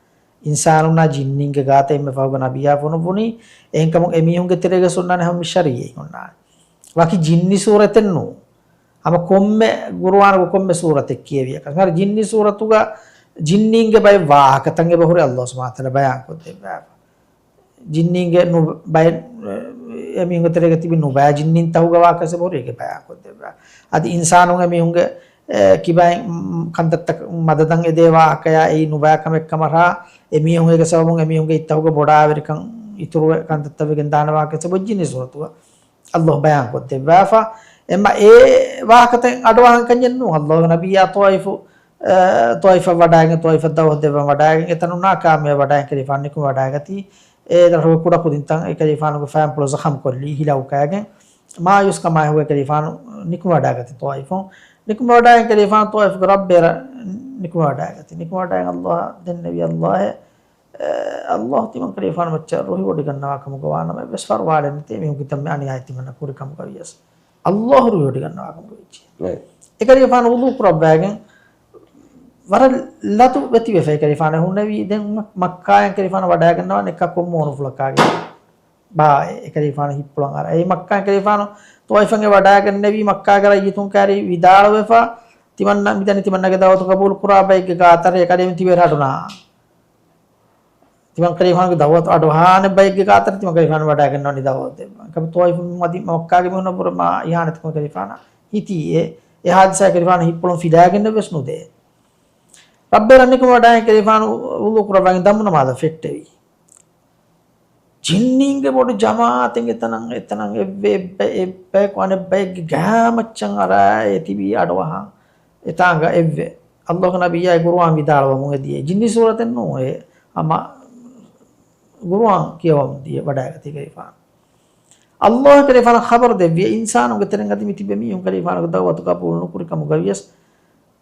އިންސާނުންނާ ޖިންނީންގެ ގާތަށް އެންމެ ފަހުގަ ނަބިއްޔާ ފޮނުއްވުނީ. އެހެންކަމުން އެމީހުންގެ ތެރޭގަ ސުންނަން ހަމަ މި ޝަރީއަތް އޮންނާނެ. ވަކި ޖިންނި ސޫރަތެއް ނޫން. ހަމަ ކޮންމެ ގުރުއާނުގެ ކޮންމެ ސޫރަތެއް ކިޔެވިޔަކަސް. މިހާރު ޖިންނި ސޫރަތުގަ ޖިންނީންގެ ބައެއް ވާހަކަތައް އެބަހުރި އައްލާހު ސުބްޙާނަހު ވަތަޢާލާ ބަޔާންކޮށްދެއްވާފަ. ޖިންނީންގެ ނު-، ބައެއް، އެމީހުންގެ ތެރޭގަ ތިބި ނުބައި ޖިންނިންތަކުގެ ވާހަކަ އެބަހުރި އޭގެ ބަޔާންކޮށްދެއްވާ. އަދި އިންސާނުން އެމީހުންގެ، އެ، ކިބައިން، މް، ކަންތައްތައް މަދަދަށް އެދޭ ވާހަކަޔާ އެއީ ނުބައި ކަމެއް ކަމަށާ، އެމީހުން އޭގެ ސަބަބުން އެމީހުންގެ އިތުރު ވެ ކަންތައްތައް ވެގެން ދާނެ ވާހަކަ އެބަ ޖިންނި ސޫރަތުގަ އައްލާހު ބަޔާންކޮށްދެއްވާފަ. އެމަ އެ ވާހަކަތައް އަޑުއަހަން ކަންޏެއް ނޫން. އައްލާހުގެ ނަބިއްޔާ ޠާއިފު، އެ، ޠާއިފަށް ވަޑައިގެން، ޠާއިފަށް ދަޢުވަތު ދެއްވަން ވަޑައިގެން، އެތަނުން ނާކާމިޔާބު ވަޑައިގެން ކަލޭފާނު ނިކުމެ ވަޑައިގަތީ. އެ ދަށުގެ ކުޑަކުދިންތައް އެ ކަލޭފާނުގެ ފައިންޕުޅު ޒަޚަމް ކޮށްލީ ހިލައުކައިގެން. މާޔޫސްކަމާއެކު ކަލޭފާނު ނިކުމެ ވަޑައިގަތީ ޠާއިފުން. ނިކުމެ ވަޑައިގެން ކަލޭފާނު ޠާއިފުގެ ރައްބޭރަށް ނިކުމެ ވަޑައިގަތީ. ނިކުމެ ވަޑައިގެން އައްލާހަށް ދެންނެވި އައްލާހެއް އެ، އައްލާހު ތިމަން ކަލޭފާނު މައްޗަށް ރުހިވޮޑިގަންނަވާ ކަމުގަ ވާނަމަ، އެއްވެސް ފަރުވާލެއް ނެތޭ. މީހުން ކިތަންމެ އަނިޔާއެއް ތިމަންނަ ކުރި ކަމުގަ ވިޔަސް، އައްލާހު ރުހިވޮޑިގަންނަވާ ކަމުގަ ވެއްޖެ. އެ ކަލޭފާނު ވުޟޫ ކުރައްވައިގެން ވަރަށް ލަދު ވެތިވެފަ އެ ކަލޭފާނު ހުންނެވީ. ދެން މަ-، މައްކާއިން ކަލޭފާނު ވަޑައިގަންނަވާނެ އެކަކު މޫނުފުޅަކާގެ ބާ އެ ކަލޭފާނު ހިތްޕުޅަށް އަރާ. އެ މައްކާއިން ކަލޭފާނު ޠާއިފަށް ވަޑައިގެންނެވީ މައްކާގެ ރައްޔިތުން ކާރި ވިދާޅުވެފަ، ތިމަންނަ މިދަނީ ތިމަންނަގެ ދަޢުވަތު ޤަބޫލު ކުރާ ބައެއްގެ ގާތަށް އެ ކަލޭމެން ތިބޭ ރަޑުނާ. ތިމަން ކަލީފާނުގެ ދަޢުވަތު އަޑުއަހާނެ ބައެއްގެ ގާތަށް ތިމަން ކަލީފާނު ވަޑައިގަންނަވަނީ ދަޢުވަތު ދެއްވަން. ކަމަ ޠާއިފުން މަދި މައްކާގެ މީހުންނަށް ވުރެ މާ އިހާނެތަކުން ކަލީފާނަށް ހިތީ އެ، އެ ހާދިސާ ކަލީފާނު ހިތްޕުޅުން ފިލާގެން ވެސް ނުދޭ. ރައްބޭރަށް ނިކުމެ ވަޑައި ކަލީފާނު ވުޟޫ ކުރައްވައިގެން ދަމު ނަމާދަށް ފެއްޓެވި. ޖިންނީންގެ ބޮޑު ޖަމާޢަތެއް އެތަނަށް، އެތަނަށް އެއްވެ، އެއްބަ-، އެއްބަޔަކު އަނެއްބަޔެއްގެ ގާމައްޗަށް އަރާ އެ ތިބީ އަޑުއަހަން. އެތާނގަ އެއްވެ. އައްލާހުގެ ނަބިއްޔާ ގުރުއާން ވިދާޅުވަމުން އެދިޔަ ޖިންނި ސޫރަތެއް ނޫން އެ. ހަމަ ގުރުއާން ކިޔަވަމުން ދިޔަ ވަޑައިގަތީ ކަލީފާނު. އައްލާހު ކަލީފާނަށް ޚަބަރު ދެއްވިޔަ އިންސާނުންގެ ތެރެއިން އަދި މި ތިބެ މީހުން ކަލީފާނުގެ ދަޢުވަތު ޤަބޫލު ނުކުރި ކަމުގަ ވިޔަސް،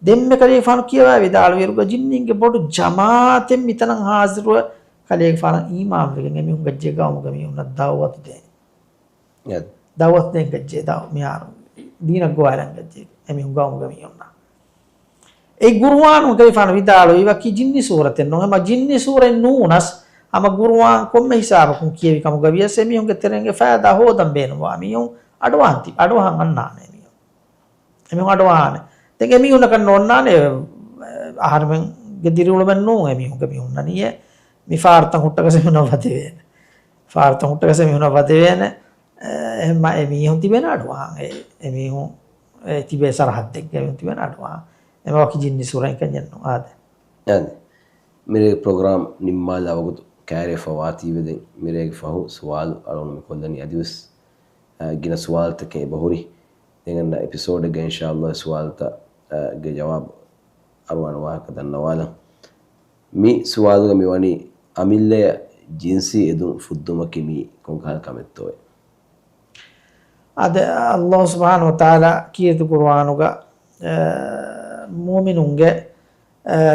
ދެންމެ ކަލީފާނު ކިޔަވާ ވިދާޅުވިއިރުގަ ޖިންނީންގެ ބޮޑު ޖަމާޢަތެއް މިތަނަށް ޙާޟިރުވެ ކަލޭގެފާނަށް އީމާންވެގެން އެމީހުން ގައްޖެ ގައުމުގެ މީހުންނަށް ދަޢުވަތު ދޭން. އެ. ދަޢުވަތު ދޭން ގައްޖެ ދައު-، މިހާރު ދީނަށް ގޮވާލަން ގައްޖެ އެމީހުން ގައުމުގެ މީހުންނަށް. އެ ގުރުއާނު ކަލީފާނު ވިދާޅުވީ ވަކި ޖިންނި ސޫރަތެއް ނޫން. ހަމަ ޖިންނި ސޫރަތް ނޫނަސް ހަމަ ގުރުއާން ކޮންމެ ހިސާބަކުން ކިޔެވި ކަމުގަ ވިޔަސް އެމީހުންގެ ތެރެއިން އެ ފައިދާ ހޯދަން ބޭނުންވާ މީހުން އަޑުއަހަން ތި-، އަޑުއަހަން އަންނާނެ އެމީހުން. އެމީހުން އަޑުއަހާނެ. ދެން އެމީހުންނަކަށް ނޯންނާނެ، އަހަރެމެންގެ ދިރިއުޅުމެއް ނޫން އެމީހުންގެ މީހުންނަނީ އެ. މި ފާރުތައް ހުއްޓަކަސް އެމީހުންނަށް ވަދެވޭނެ. ފާރުތައް ހުއްޓަކަސް އެމީހުންނަށް ވަދެވޭނެ. އެ، އެހެންމަ އެމީހުން ތިބޭނެ އަޑުއަހަން. އެ، އެމީހުން، އެ، ތިބޭ ސަރަހައްދެއްގަ އެމީހުން ތިބޭނެ އަޑުއަހަން. އެމަ ވަކި ޖިންނި ސޫރައިން ކަންޏެއް ނޫން. އާދެ. އާދެ. މިރޭ ޕްރޮގްރާމް ނިންމާލާ ވަގުތު ކައިރިވެފަ ވާތީވެ ދެން މިރޭގެ ފަހު ސުވާލު އަޅުގަނޑު މި ކޮށްލަނީ އަދިވެސް، އާ، ގިނަ ސުވާލުތަކެއް އެބަހުރި. ދެން އަންނަ އެޕިސޯޑެއްގަ އިންޝާﷲ އެ ސުވާލުތައް، އާ، ގެ ޖަވާބު އަރުވާނެ ވާހަކަ ދަންނަވާލަން. މި ސުވާލުގަ މިވަނީ އަމިއްލަޔަށް ޖިންސީ އެދުން ފުއްދުމަކީ މީ ކޮންކަހަލަ ކަމެއްތޯއޭ؟ އާދެ، ﷲ ސުބްޙާނަހޫ ވަތަޢާލާ ކީރިތި ޤުރުއާނުގަ، އެ، މުއުމިނުންގެ،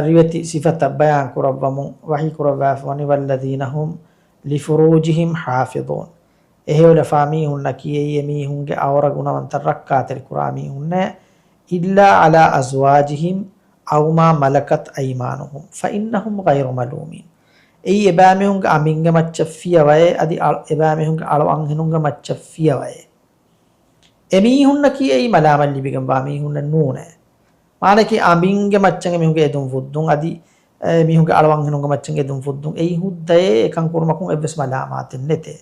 ރިވެތި ސިފަތައް ބަޔާން ކުރައްވަމުން ވަޙީ ކުރައްވާފަ ވަނީ، وَالَّذِينَ هُمْ لِفُرُوجِهِمْ حَافِظُونَ. އެހެޔޮލަފާ މީހުންނަކީ އެއީ އެމީހުންގެ އައުރަ ގުނަވަންތައް ރައްކާތެރި ކުރާ މީހުންނޭ. إِلَّا عَلَىٰ أَزْوَاجِهِمْ أَوْ مَا مَلَكَتْ أَيْمَانُهُمْ فَإِنَّهُمْ غَيْرُ مَلُومِينَ. އެއީ އެބައިމީހުންގެ އަނބިންގެ މައްޗަށް ފިޔަވައޭ، އަދި އަޅު-، އެބައިމީހުންގެ އަޅު އަންހެނުންގެ މައްޗަށް ފިޔަވައޭ. އެމީހުންނަކީ އެއީ މަލާމަތް ލިބިގެންވާ މީހުންނެއް ނޫނޭ. މާނައަކީ އަނބިންގެ މައްޗަށް އެމީހުންގެ އެދުން ފުއްދުން އަދި، އެ، މީހުންގެ އަޅު އަންހެނުންގެ މައްޗަށް އެދުން ފުއްދުން އެއީ ހުއްދައޭ، އެކަން ކުރުމަކުން އެއްވެސް މަލާމާތެއް ނެތޭ.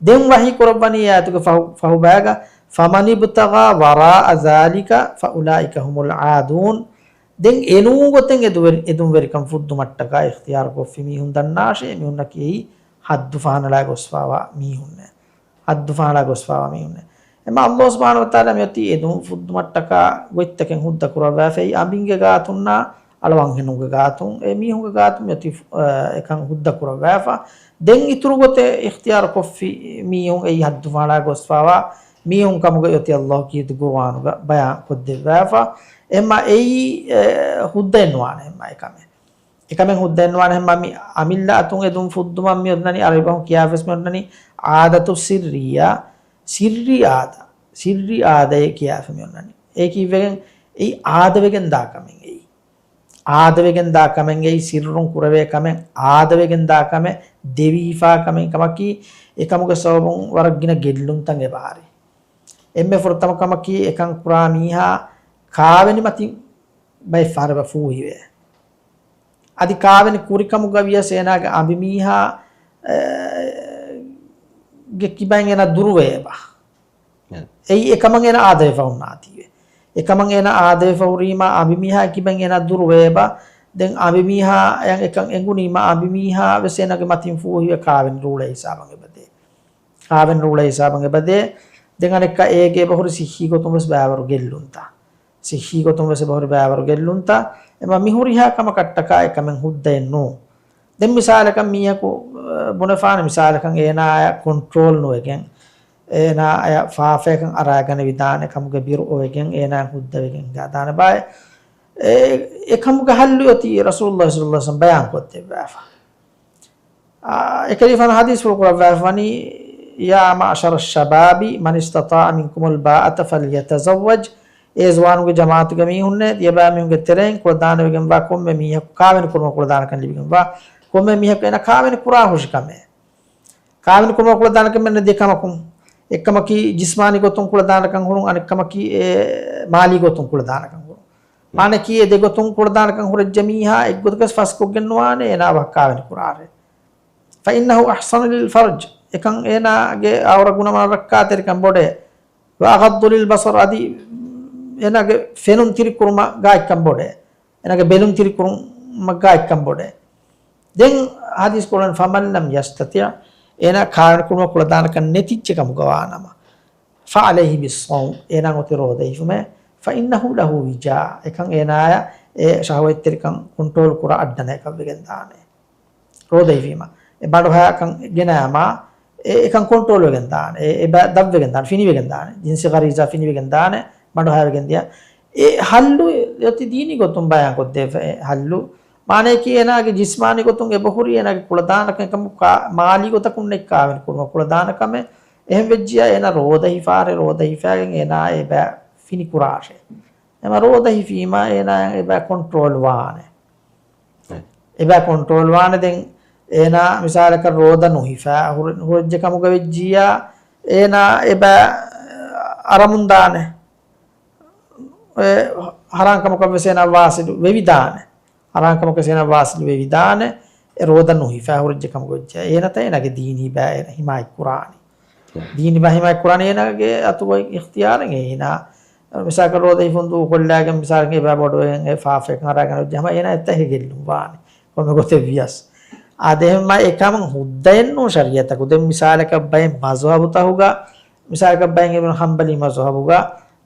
ދެން ވަޙީ ކުރައްވަނީ އާޔަތުގެ ފަހު-، ފަހުބައިގަ، فَمَنِ ابْتَغَىٰ وَرَاءَ ذَٰلِكَ فَأُولَٰئِكَ هُمُ الْعَادُونَ. ދެން އެނޫން ގޮތެއް އެދުވެރި-، އެދުންވެރިކަން ފުއްދުމަށްޓަކާ އިޚްތިޔާރު ކޮށްފި މީހުން ދަންނާށޭ، އެމީހުންނަކީ އެއީ ޙައްދު ފަހަނަޅާ ގޮސްފާވާ މީހުންނޭ. ޙައްދު ފަހަނަޅާ ގޮސްފާވާ މީހުންނޭ. އެމަ ﷲ ސުބްޙާނަހޫ ވަތަޢާލާ މިއޮތީ އެދުން ފުއްދުމަށްޓަކާ ގޮތްތަކެއް ހުއްދަ ކުރައްވާފައި، އަނބިންގެ ގާތުންނާ އަޅު އަންހެނުންގެ ގާތުން، އެ މީހުންގެ ގާތުން މިއޮތީ، އެ، އެކަން ހުއްދަ ކުރައްވާފަ. ދެން އިތުރު ގޮތެއް އިޚްތިޔާރު ކޮށްފި މީހުން އެއީ ޙައްދު ފަހަނަޅާ ގޮސްފާވާ މީހުން ކަމުގަ އޮތީ ﷲ ކީރިތި ޤުރުއާނުގަ ބަޔާން ކޮށްދެއްވާފަ. އެމަ އެއީ، އެ، ހުއްދައެއް ނުވާނެ އެމަ އެކަމެއް. އެކަމެއް ހުއްދައެއް ނުވާނެ ހަމަ މި އަމިއްލަ އަތުން އެދުން ފުއްދުމަށް މި އޮންނަނީ އަރަބި ބަހުން ކިޔާފަސް މި އޮންނަނީ ޢާދަތު ސިއްރިއްޔާ، ސިއްރީ ޢާދަ، ސިއްރީ ޢާދައޭ ކިޔާފަ މި އޮންނަނީ. އެއީ ކީއްވެގެން؟ އެއީ ޢާދަވެގެން ދާ ކަމެއް އެއީ. ޢާދަވެގެން ދާ ކަމެއް އެއީ ސިއްރުން ކުރެވޭ ކަމެއް، ޢާދަވެގެން ދާ ކަމެއް، ދެވިފާ ކަމެއް ކަމަކީ، އެކަމުގެ ސަބަބުން ވަރަށް ގިނަ ގެއްލުންތައް އެބަހާރި. އެންމެ ފުރަތަމަ ކަމަކީ އެކަން ކުރާ މީހާ ކާވެނި މަތިން ބައެއް ފަހަރަށް އެބަ ފޫހިވޭ. އަދި ކާވެނި ކުރި ކަމުގަ ވިޔަސް އޭނާގެ އަނބިމީހާ، އެ، ގެ ކިބައިން އޭނާ ދުރުވޭ އެބަ. އެއީ އެކަމަށް އޭނާ އާދަވެފަ ހުންނާތީވެ. އެކަމަށް އޭނާ އާދަވެފަ ހުރީމާ އަނބިމީހާ ކިބައިން އޭނާ ދުރުވޭ އެބަ. ދެން އަނބިމީހާ އެކަން އެނގުނީމާ އަނބިމީހާ ވެސް އޭނާގެ މަތިން ފޫހިވެ ކާވެނި ރޫޅޭ ހިސާބަށް އެބަދޭ. ކާވެނި ރޫޅޭ ހިސާބަށް އެބަދޭ. ދެން އަނެއްކާ އޭގެ އެބަހުރި ސިއްހީ ގޮތުން ވެސް ބައިވަރު ގެއްލުންތައް. ސިއްހީ ގޮތުން ވެސް އެބަހުރި ބައިވަރު ގެއްލުންތައް. އެމަ މިހުރިހާ ކަމަކަށްޓަކާ އެކަމެއް ހުއްދައެއް ނޫން. ދެން މިސާލަކަށް މީހަކު، އަ، ބުނެފާނެ މިސާލަކަށް އޭނާއަށް ކޮންޓްރޯލް ނުވެގެން، އޭނާއަށް ފާފަޔަކަށް އަރާގަނެވިދާނެ ކަމުގެ ބިރު އޮވެގެން އޭނާއަށް ހުއްދަވެގެން ހިނގާދާނެ ބާއެއް. އެ، އެ ކަމުގެ ޙައްލު އޮތީ ރަސޫލުﷲ ޞައްލަﷲ ޢަލައިހި ވަސައްލަމް ބަޔާން ކޮށްދެއްވާފަ. އާ، އެކަލޭގެފާނު ޙަދީޘްފުޅު ކުރައްވާފަވަނީ، يا معشر الشباب من استطاع منكم الباءة فليتزوج. އޭ ޒުވާނުންގެ ޖަމާޢަތުގެ މީހުންނޭ، ތިޔަބައިމީހުންގެ ތެރެއިން ކުޅަދާނަވެގެންވާ ކޮންމެ މީހަކު ކާވެނި ކުރުމަށް ކުޅަދާނަކަން ލިބިގެންވާ، ކޮންމެ މީހަކު އޭނާ ކާވެނި ކުރާ ހުށި ކަމެއް. ކާވެނި ކުރުމަށް ކުޅަދާނަކަން މެންނަ ދެ ކަމަކުން. އެއްކަމަކީ ޖިސްމާނީ ގޮތުން ކުޅަދާނަކަން ހުރުން، އަނެއްކަމަކީ އެ މާލީ ގޮތުން ކުޅަދާނަކަން ހުރުން. މާނައަކީ އެ ދެ ގޮތުން ކުޅަދާނަކަން ހުރެއްޖެ މީހާ އެއްގޮތަކަސް ފަސްކޮށްގެން ނުވާނެ އޭނާ ވަހަށް ކާވެނި ކުރާށޭ. فإنه أحصن للفرج. އެކަން އޭނާގެ އައުރަ ގުނަމާ ރައްކާތެރިކަން ބޮޑޭ. وأغض للبصر، އަދި އޭނާގެ ފެނުން ތިރިކުރުމަށް ގާތްކަން ބޮޑޭ. އޭނާގެ ބެލުން ތިރިކުރުމަށް ގާތްކަން ބޮޑޭ. ދެން ޙަދީޘް ކުރަން، فمن لم يستطع، އޭނާ ކާވެނި ކުރުމަށް ކުޅަދާނަކަން ނެތިއްޗެ ކަމުގަ ވާނަމަ، فعليه بالصوم، އޭނާ އޮތީ ރޯދަ ހިފުމޭ، فإنه له وجاء، އެކަން އޭނާޔަށް އެ ޝަހުވަތްތެރިކަން ކޮންޓްރޯލް ކުރާ އައްޑަނަ އެކަށްވެގެން ދާނެ. ރޯދަ ހިފީމަ. އެ ބަނޑުހަޔަކަން ގެނަޔާމާ، އެ، އެކަން ކޮންޓްރޯލް ވެގެން ދާނެ. އެ، އެބަ ދަށްވެގެން ދާނެ. ފިނިވެގެން ދާނެ. ޖިންސީ ޣަރީޒާ ފިނިވެގެން ދާނެ. ބަނޑުހަޔަވެގެން ދިޔަ. އެ ހައްލު އޮތީ ދީނީ ގޮތުން ބަޔާން ކޮށްދޭ އެ ހައްލު. މާނައަކީ އޭނާގެ ޖިސްމާނީ ގޮތުން އެބަހުރި އޭނާގެ ކުޅަދާނަކަން އެކަމަކު މާލީ ގޮތަކުން ނެތް ކާވެނި ކުރުމަށް ކުޅަދާނަ ކަމެއް. އެހެން ވެއްޖިޔާ އޭނާ ރޯދަ ހިފާށޭ، ރޯދަ ހިފާގެން އޭނާ އެބަ ފިނި ކުރާށޭ. އެމަ ރޯދަ ހިފީމާ އޭނާ އެބަ ކޮންޓްރޯލް ވާނެ. އެ. އެބަ ކޮންޓްރޯލް ވާނެ. ދެން އޭނާ މިސާލަކަށް ރޯދަ ނުހިފާ ހުރެ-، ހުރެއްޖެ ކަމުގަ ވެއްޖިޔާ އޭނާ އެބަ އަރަމުން ދާނެ. އެ، ހަރާން ކަމަކަށް ވެސް އޭނާ ވާސިލު ވެވިދާނެ. ހަރާން ކަމަކަށް ވެސް އޭނާ ވާސިލު ވެވިދާނެ. އެ ރޯދަ ނުހިފާ ހުރެއްޖެ ކަމުގަ ވެއްޖެ. އޭނަތައް އޭނާގެ ދީނީ ބައި އޭނާ ހިމާޔަތް ކުރާނީ. ދީނީ ބައި ހިމާޔަތް ކުރާނީ އޭނާގެ އަތުގައި އިޚްތިޔާރެއް އޭނާ. މިސާލަކަށް ރޯދަ ހިފުން ދޫކޮށްލާގެން މިސާލަކަށް އެބަ ބޮޑުވެގެން އެ ފާފައެއް އަރާގަނެ ވެއްޖެ ހަމަ އޭނާ އެތައް ހެގެއްލުން ވާނެ. ކޮންމެ ގޮތެއް ވިޔަސް. އާދެ އެހެންމާ އެކަމަށް ހުއްދައެއް ނޫން ޝަރީއަތަކު. ދެން މިސާލަކަށް ބައެއް މަޒުހަބުތަކުގަ، މިސާލަކަށް ބައެއް އިބްނު ޙަންބަލީ މަޒުހަބުގަ،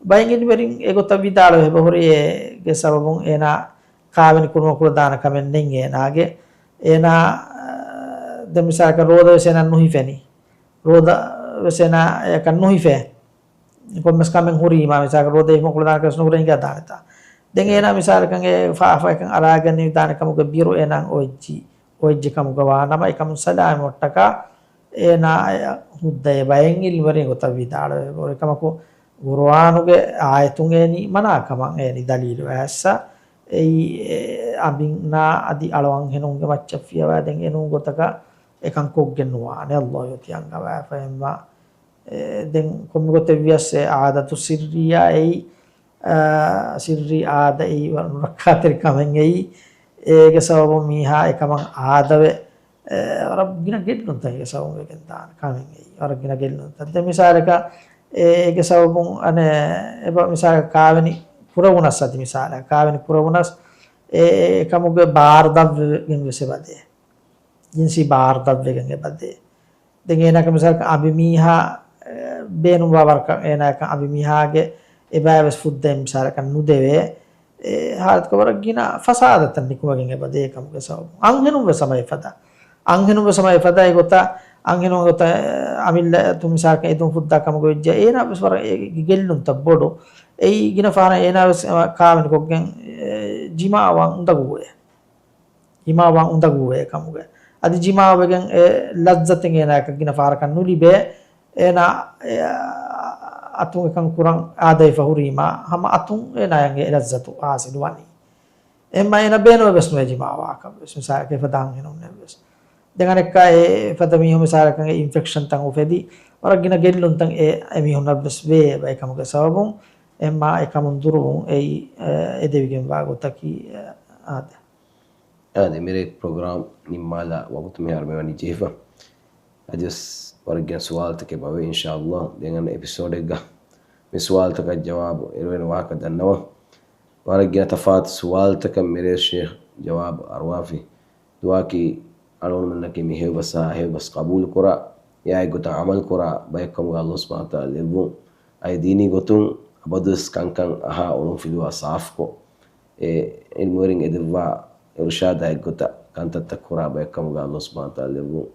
ބައެއް އިލްމުވެރިން އެގޮތަށް ވިދާޅުވެ އެބަހުރި އޭގެ ސަބަބުން އޭނާ ކާވެނި ކުރުމަށް ކުޅަދާނަ ކަމެއް ނެތް އޭނާގެ. އޭނާ، އަ، ދެން މިސާލަކަށް ރޯދަ ވެސް އޭނާ ނުހިފެނީ. ރޯދަ ވެސް އޭނާ އެކަން ނުހިފޭ. ކޮންމެސް ކަމެއް ހުރީމާ، މިސާލަކަށް ރޯދަ ހިފުމަށް ކުޅަދާނަ ކަމެއް ނުހުރޭ ހިނގާ ދާނެތާ. ދެން އޭނާ މިސާލަކަށް އެ ފާފައަކަށް އަރާގަނެވިދާނެ ކަމުގެ ބިރު އޭނާ އޮތްޖި، އޮތްޖެ ކަމުގަ ވާނަމަ އެކަމުން ސަލާމަތް އޮށްޓަކާ އޭނާ ހުއްދައޭ ބައެއް އިލްމުވެރިން ގޮތަށް ވިދާޅުވެ. އެކަމަކު ޤުރުއާނުގެ އާޔަތުން އޭނީ މަނާ ކަމަށް އޭނީ ދަލީލު އައިސް އެއީ އަނބިންނާ އަދި އަޅު އަންހެނުންގެ މައްޗަށް ފިޔަވާ ދެން އެނޫން ގޮތަކަށް އެކަން ކޮށްގެން ނުވާނެ. ﷲ އޮތީ އަންގަވާފަ އެއްމަ އެ، ދެން ކޮންމެ ގޮތެއް ވިޔަސް އެ އާދަތު ސިއްރިއްޔާ އެއީ، އާ، ސިއްރީ އާދަ އެއީ ވަރަށް ނުރައްކާތެރި ކަމެއް އެއީ. އޭގެ ސަބަބުން މީހާ އެކަމަށް އާދަވެ، އެ، ވަރަށް ގިނަ ގެއްލުންތަކެއްގެ ސަބަބުން ވެގެން ދާނެ ކަމެއް އެއީ. ވަރަށް ގިނަ ގެއްލުންތައް. ދެން މިސާލަކަށް އޭގެ ސަބަބުން އަނެއް އެބަ މިސާލަކަށް ކާވެނި ކުރެވުނަސް އަދި މިސާލަކަށް ކާވެނި ކުރެވުނަސް އެ، އެ ކަމުގެ ބާރު ދަށްވެގެން ވެސް އެބަދޭ. ޖިންސީ ބާރު ދަށްވެގެން އެބަދޭ. ދެން އޭނާގެ މިސާލަކަށް އަނބިމީހާ، އެ، ބޭނުންވާ ވަރަކަށް އޭނާއަކަށް އަނބިމީހާގެ އެބައިވެސް ފުއްދައެއް މިސާލަކަށް ނުދެވޭ. އެ ހާލަތުގަ ވަރަށް ގިނަ ފަސާދަތައް ނިކުމެގެން އެބަދޭ ކަމުގެ ސަބަބުން. އަންހެނުން ވެސް ހަމަ އެފަދަ. އަންހެނުން ވެސް ހަމަ އެފަދަ އެގޮތަށް އަންހެނުން ގޮތަށް އަމިއްލަ ތު މިސާލަކަށް އެދުން ފުއްދާ ކަމުގަ ވެއްޖެ އޭނާ ވެސް ވަރަށް އެ ގެއްލުންތައް ބޮޑު. އެއީ ގިނަ ފަހަރަށް އޭނާ ވެސް ކާވެނިކޮށްގެން ޖިމާވާން އުނދަގޫވޭ. ހިމާވާ އުނދަގޫވޭ ކަމުގެ. އަދި ޖިމާވެގެން އެ ލައްޒަތެއް އޭނާއަކަށް ގިނަ ފަހަރަކަށް ނުލިބޭ. އޭނާ އެ އަތުން އެކަން ކުރަން އާދަވެފަ ހުރީމާ، ހަމަ އަތުން އޭނާއަށް އެ ލައްޒަތު ހާސިލު ވަނީ. އެހެންމާ އޭނާ ބޭނުމެއް ވެސް ނުވޭ ޖިމާވާކަށް ވެސް. މިސާލަކަށް އެފަދަ އަންހެނުންނެއް ވެސް. ދެން އަނެއްކާ އެ އެފަދަ މީހުން މިސާލަކަށް އެ އިންފެކްޝަންތައް އުފެދި، ވަރަށް ގިނަ ގެއްލުންތައް އެ އެމީހުންނަށް ވެސް ވޭ އެކަމުގެ ސަބަބުން. އެހެންމާ އެކަމުން ދުރުވުން އެއީ އެ އެދެވިގެންވާ ގޮތަކީ އާދަ. އާދެ، މިރޭ ޕްރޮގްރާމް ނިންމާލާ ވަގުތު މިހާރު މިވަނީ ޖެހިފަ. އަދިވެސް ވަރަށް ގިނަ ސުވާލުތަކެއް އެބަވޭ، އިންޝާﷲ. ދެން އަންނަ އެޕިސޯޑެއްގަ މި ސުވާލުތަކަށް ޖަވާބު އެރުވޭނެ ވާހަކަ ދަންނަވަން. ވަރަށް ގިނަ ތަފާތު ސުވާލުތަކަށް މިރޭ ޝޭޚް ޖަވާބު އަރުވާފި. ދުޢާއަކީ އަޅުގަނޑުމެންނަކީ މި ހެޔޮ ބަސް އާ ހެޔޮ ބަސް ޤަބޫލުކުރާ، އެއާއެއްގޮތަށް ޢަމަލުކުރާ ބައެއްކަމުގަ ﷲ ސުބްޙާނަހޫ ވަތަޢާލާ ލެއްވުން. އައި ދީނީ ގޮތުން އަބަދުވެސް ކަންކަން އަހާ އޮޅުންފިލުވާ ސާފުކޮށް، އެ ޢިލްމުވެރިން އެދެއްވާ އިރުޝާދާ އެއްގޮތަށް ކަންތައްތައް ކުރާ ބައެއްކަމުގަ ﷲ ސުބްޙާނަހޫ ވަތަޢާލާ ލެއްވުން.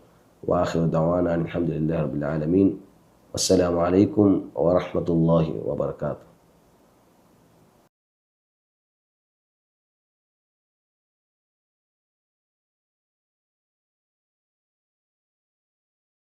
وآخر دعوانا أن الحمد لله رب العالمين. والسلام عليكم ورحمة الله وبركاته.